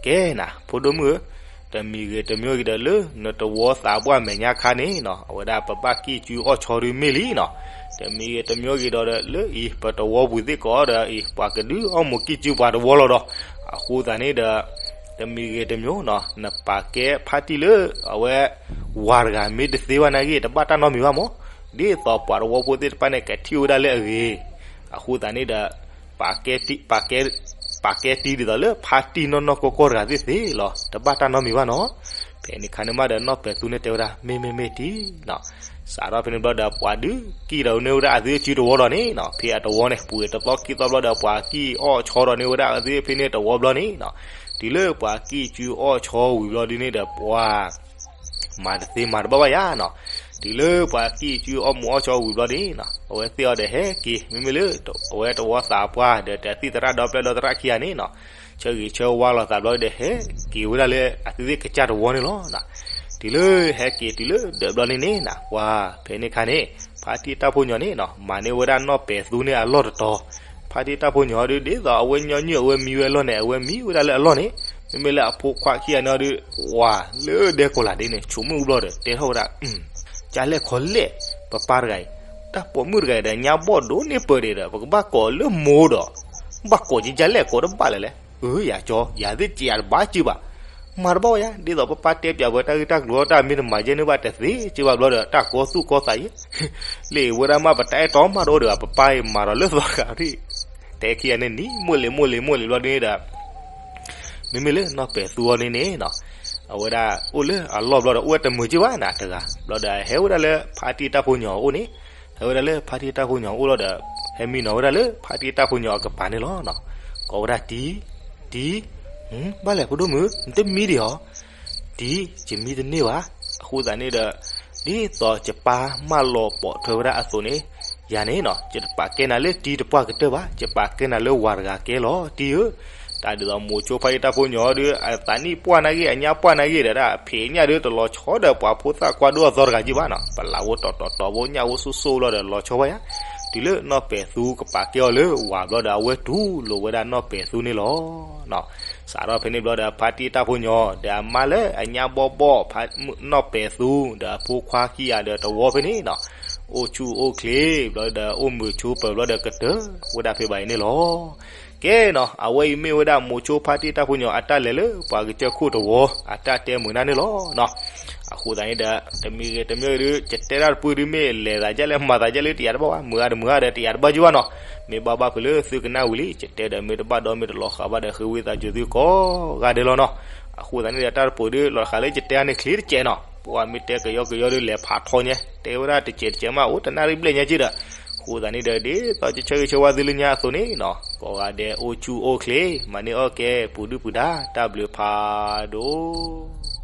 ကဲနၤ ဖိဒိၣ်မုၣ်ဧၢ, တမံၤဂ့ၤတမံၤဂ့ၤဒီး လၢနတဝီသးပှၢ်မဲာ်ညါခါန့ၣ်နီၤ, အဝဲဒၣ်ပဘၣ်ကံၣ်ကၠူအီၣ်ဆီဒုးမ့ၢ်လံနီၤ. တမံၤဂ့ၤတမံၤဂ့ၤဒီး လၢအံၤ ပတဝီပူၤသ့ၣ်ကိးဒီးအံၤ ပှၤကဒုးအီၣ်မူးကံၣ်ကၠူပှၤတဝီလီၤဒီး, အဃိသတးန့ၣ်ဒီး တမံၤဂ့ၤတမံၤနီၤ, နပာ်ကဲဖါတံၢ်လၢ အဝဲ ဝၤတဂၤမ့ၢ်တသ့ဘၣ်နာ်က့ တဘၣ်တၢ်နီတမံၤဘၣ်မး, ဒ်သိးပှၤတဝီဖိသ့ၣ်တဖၣ်န့ၣ် ကထံၣ်ဝဲဒၣ်လၢအဂ့ၤ, အဃိသတးန့ၣ်ဒီး ပာ်ကဲတံၢ်ဒ်သိးလၢဖါတံၢ်နီၢ်နီၢ်ကီၢ်ကီၢ်တဂၤသ့ၣ်သ့ၣ်လီၤ, တဘၣ်တၢ်နီတမံၤဘၣ်နီၤ. ဖဲန့ၣ်အခါန့ၣ်မးဒီး နီၢ်ပဲာ်သူန့ၣ်တဲဝဲဒၣ် မ့မ့ၢ်မ့ၢ်တံၢ်နီၤ. စးထီၣ်ဖဲန့ၣ်ဘျီဒီး ပှၤဒုးကံၣ်ဒီးန့ၢ်ဝဲဒၣ်အသုအစုတဝီဒီးန့ၣ်နီၤ, ဖဲအတဝီန့ၣ် ပှဲၤတသီခံသီဘျီဒီး ပှၤကံၣ်အီၣ်ဆီဒီးန့ၢ်ဝဲဒၣ်အသုဖဲန့ၣ်တဝီဘျီန့ၣ်နီၤ, တုၤလၢပှၤကံၣ်စုအီၣ်ဆီဝံၤဘျီဒ်န့ၣ်ဒီး ပှၤ မၤတသ့မၤတဘၣ်ဘၣ်ယါနီၤ. တုၤလၢပှၤကံၣ်စုအီၣ်မူးအီၣ်ဆီဝံၤဘျီန့ၣ်နီၤ, အဝဲသ့ၣ်အီၤဒီးဟဲက့ၤ မ့မ့ၢ်လၢ အဝဲတဝီသးပှၢ်ဒီး တသံၣ်သရၣ်ဒီပျဲၢ်ဒီသရၣ်ခံဂၤန့ၣ်နီၤ, ဆၢဂ့ၤဆၢဝါလိာ်သးဘျီဒီး ဟဲက့ၤဝဲဒၣ်လၢအသုသ့ၣ်ကစၢ်တဝီန့ၣ်လီၤ. တုၤလၢဟဲက့ၤတုၤလၢဒၢးဘျီန့ၣ်န့ၣ်နီၤ, ပှၤဖဲန့ၣ်အခါန့ၣ် ဖါတံၢ်တၢ်ဖိညီန့ၣ်နီၤ မၤန့ၢ်ဝဲဒၣ်နီၢ်ပဲာ်သူန့ၣ်အလီၢ်တတီၤ, ဖါတံၢ်တၢ်ဖိညီဒုး ဒ်သိးအဝဲညီနုၢ်အဝဲမံဝဲအလီၢ်န့ၣ် အဝဲမံဝဲဒၣ်လၢအလီၢ်န့ၣ်, မ့မ့ၢ်လၢအဖိခွါခံဂၤန့ၣ်ဒုး ဝၤလၢဒဲကီၤလးဒ့န့ၣ် ဆိကမိၣ်ဘျီဒီး တဲထီၣ်ဝဲဒၣ် ကၢ်လဲၣ်ခီလဲၣ်, ပပၢ်တဂၤအံၤ တၢ်ပိာ်မုၣ်တဂၤအံၤဒီး ညါဘီၣ်ဒိၣ်န့ၢ်ပၢၢ်ဒံးဒီး ပကဘၣ်ကိးလၢမိၢ်ဒီး ဘၣ်ကိးကကၢ်လဲၣ်ကိးတဘၣ်လၢၤလဲၣ်, အၢ ယၤကၠီ ယၤသ့ၣ်ကးယၤတဘၣ်က့ၤဘၣ်, မၤတဘၣ်ဝဲယါ ဒ်သိးပပၢ်တဲပၠးဝဲတၢ်ဂ့ၢ်တၢ်ကျိၤတၢ်မ့ၢ်တမၤယဲၢ်န့ၣ်ဘၣ် တသ့က့ၤဘၣ်ဘျီဒီး တၢ်ကီသူၣ်ကီသးယဲၢ် လၢဝဲဒၣ်မး ပတၢ်အဲၣ်တီမးတအိၣ်ဒီး ပပၢ်အံၤမၤဒီးလၢသီတဂၤဒ် တဲခံဂၤန့ၣ်နံၤ မိၢ်လံၤမိၢ်လံၤမိၢ်လံၤဘျီဒ်န့ၣ်ဒီး မ့မ့ၢ်လၢနီၢ်ပဲာ်သူအီၤန့ၣ်န့ၣ်နီၤ, အဝဲဒၣ်အိၣ်လၢအလီၢ်ဘျီဒီး အိၣ်ဝဲတမုာ်က့ၤဘၣ်နၤတဂၤ ဘျီဒီးဟဲဝဲဒၣ်လၢဖါတံၢ်တၢ်ဖိညီအအိၣ်န့ၣ်, ဟဲဝဲဒၣ်လၢဖါတံၢ်တၢ်ဖိညီအအိၣ်လီၤဒီး ဟဲမံနီၤဝဲဒၣ်လၢဖါတံၢ်တၢ်ဖိညီအကပၤန့ၣ်လီၤ. ကိးဝဲဒၣ်တံၢ်, တံၢ်, ဘၣ်လဲၣ်ဖိဒိၣ်မုၣ် နတမံဒံးဧါ တံၢ် ယမံတန့ၢ်ဘၣ်. အဃိသတးန့ၣ်ဒီး ဒ်သိးယပၢ်မၢလီၤပိာ်ထွဲဝဲဒၣ်အသိးန့ၣ်, ယၤန့ၣ်နီၤ ယတပာ်ကဲနၤလၢတံၢ်တပှၢ်ကတၢၢ်ဘၣ်, ယပာ်ကဲနၤလၢဝၤတဂၤကဲလီၤ တံၢ်ဧၢ. တၢ်ဒ်သိးမိၤဆိဖါတံၢ်တၢ်ဖိညီဒုး အသးနံၣ်ပှၢ်နာ်က့ အညါပှၢ်နာ်က့ဒီး ဒၣ်ဖံးညၣ်ဒုးတလီၤဆီဒီးပှၤဖိသၣ်ခွါဒိၣ်အသီတဂၤက့ၤဘၣ်နီၤ, ပလးဖိတီၤတီၤတီၤဖိညၣ်ဖိစိၣ်စိၣ်လီၤဒီးလီၤဆီဝဲယါ. တုၤလၢနီၢ်ပဲာ်သူကပာ်ကဲအီၤလၢဝၤဘျီဒီး အဝဲတူၢ်လိာ်ဝဲဒၣ်နီၢ်ပဲာ်သူန့ၣ်လီၤ. စးထီၣ်ဖဲန့ၣ်ဘျီဒီး ဖါတံၢ်တၢ်ဖိညီ ဒီးအမါလၢအညါဘီၣ်ဘီၣ် နီၢ်ပဲာ်သူ ဒီးအဖိခွါခံဂၤဒီးတဝီဖဲန့ၣ်နီၤ, အိၣ်ဆူၣ်အိၣ်ချ့ဘျီဒီး အိၣ်မုာ်ဆိးပၢၤဘျီဒီး ကတၢၢ်ဝဲဒၣ်ဖဲဘၣ်အံၤန့ၣ်လီၤ. ကဲနီၤ အဝဲအံၤမ့ၢ်ဝဲဒၣ်မိၤဆိဖါတံၢ်တၢ်ဖိညီအတၢ်လဲၤလၢပှၤကစၢၢ်ခိၣ်တဝီ အတၢ်တဲမုာ်နၢ်န့ၣ်လီၤနီၤ. အဃိသတးန့ၣ်ဒီး တမံၤဂ့ၤတမံၤဂ့ၤဒီး ယတဲတၢ်တပူၤဒုး မ့ၢ်လဲၤသးဒ်လဲၣ်မၤသးဒ်လဲၣ် တယာ်တဘၣ်ဘၣ်, မုာ်ဂ့ၤတမုာ်ဂ့ၤဒီး တယာ်တဘၣ်ယုၢ်ဘၣ်နီၤ. မ့ၢ်ဘၣ်ဘၣ်ဖုးလၢသုကနၣ်ဝံၤလံ ယတဲဒီး မ့ၢ်တဘၣ်ဒီးမ့ၢ်တလီၤဃာ်ဘၣ်ဒီး ဃ့ဝံသးစူၤသုကိးဂၤဒဲးလီၤနီၤ. အဃိသတးန့ၣ်ဒီး တၢ်တပူၤဒုး လီၤတခါလၢယတဲအါန့ၣ်ချ့တကဲးနီၤ, ပှၤမ့ၢ်တဲကယီကယီဒုး လဲၤဖးထီညါ တဲဝဲဒၣ်တစဲးတစဲးမး အိၣ်တနၣ်ရံၣ်ဘျဲၣ်ညါက့ဒီး, အဃိသတးန့ၣ်ဒီး ဒ်သိးယဆၢဂ့ၤဆၢဝါသုလၢညါအသိးန့ၣ်နီၤ, ကိးဂၤဒဲးအိၣ်ဆူၣ်အိၣ်ချ့ မၤန့ၢ်အီၣ်ကဲ ပူၤဒုၣ်ပူၤဒါ တၢ်ဘျုးဖးဒိၣ်.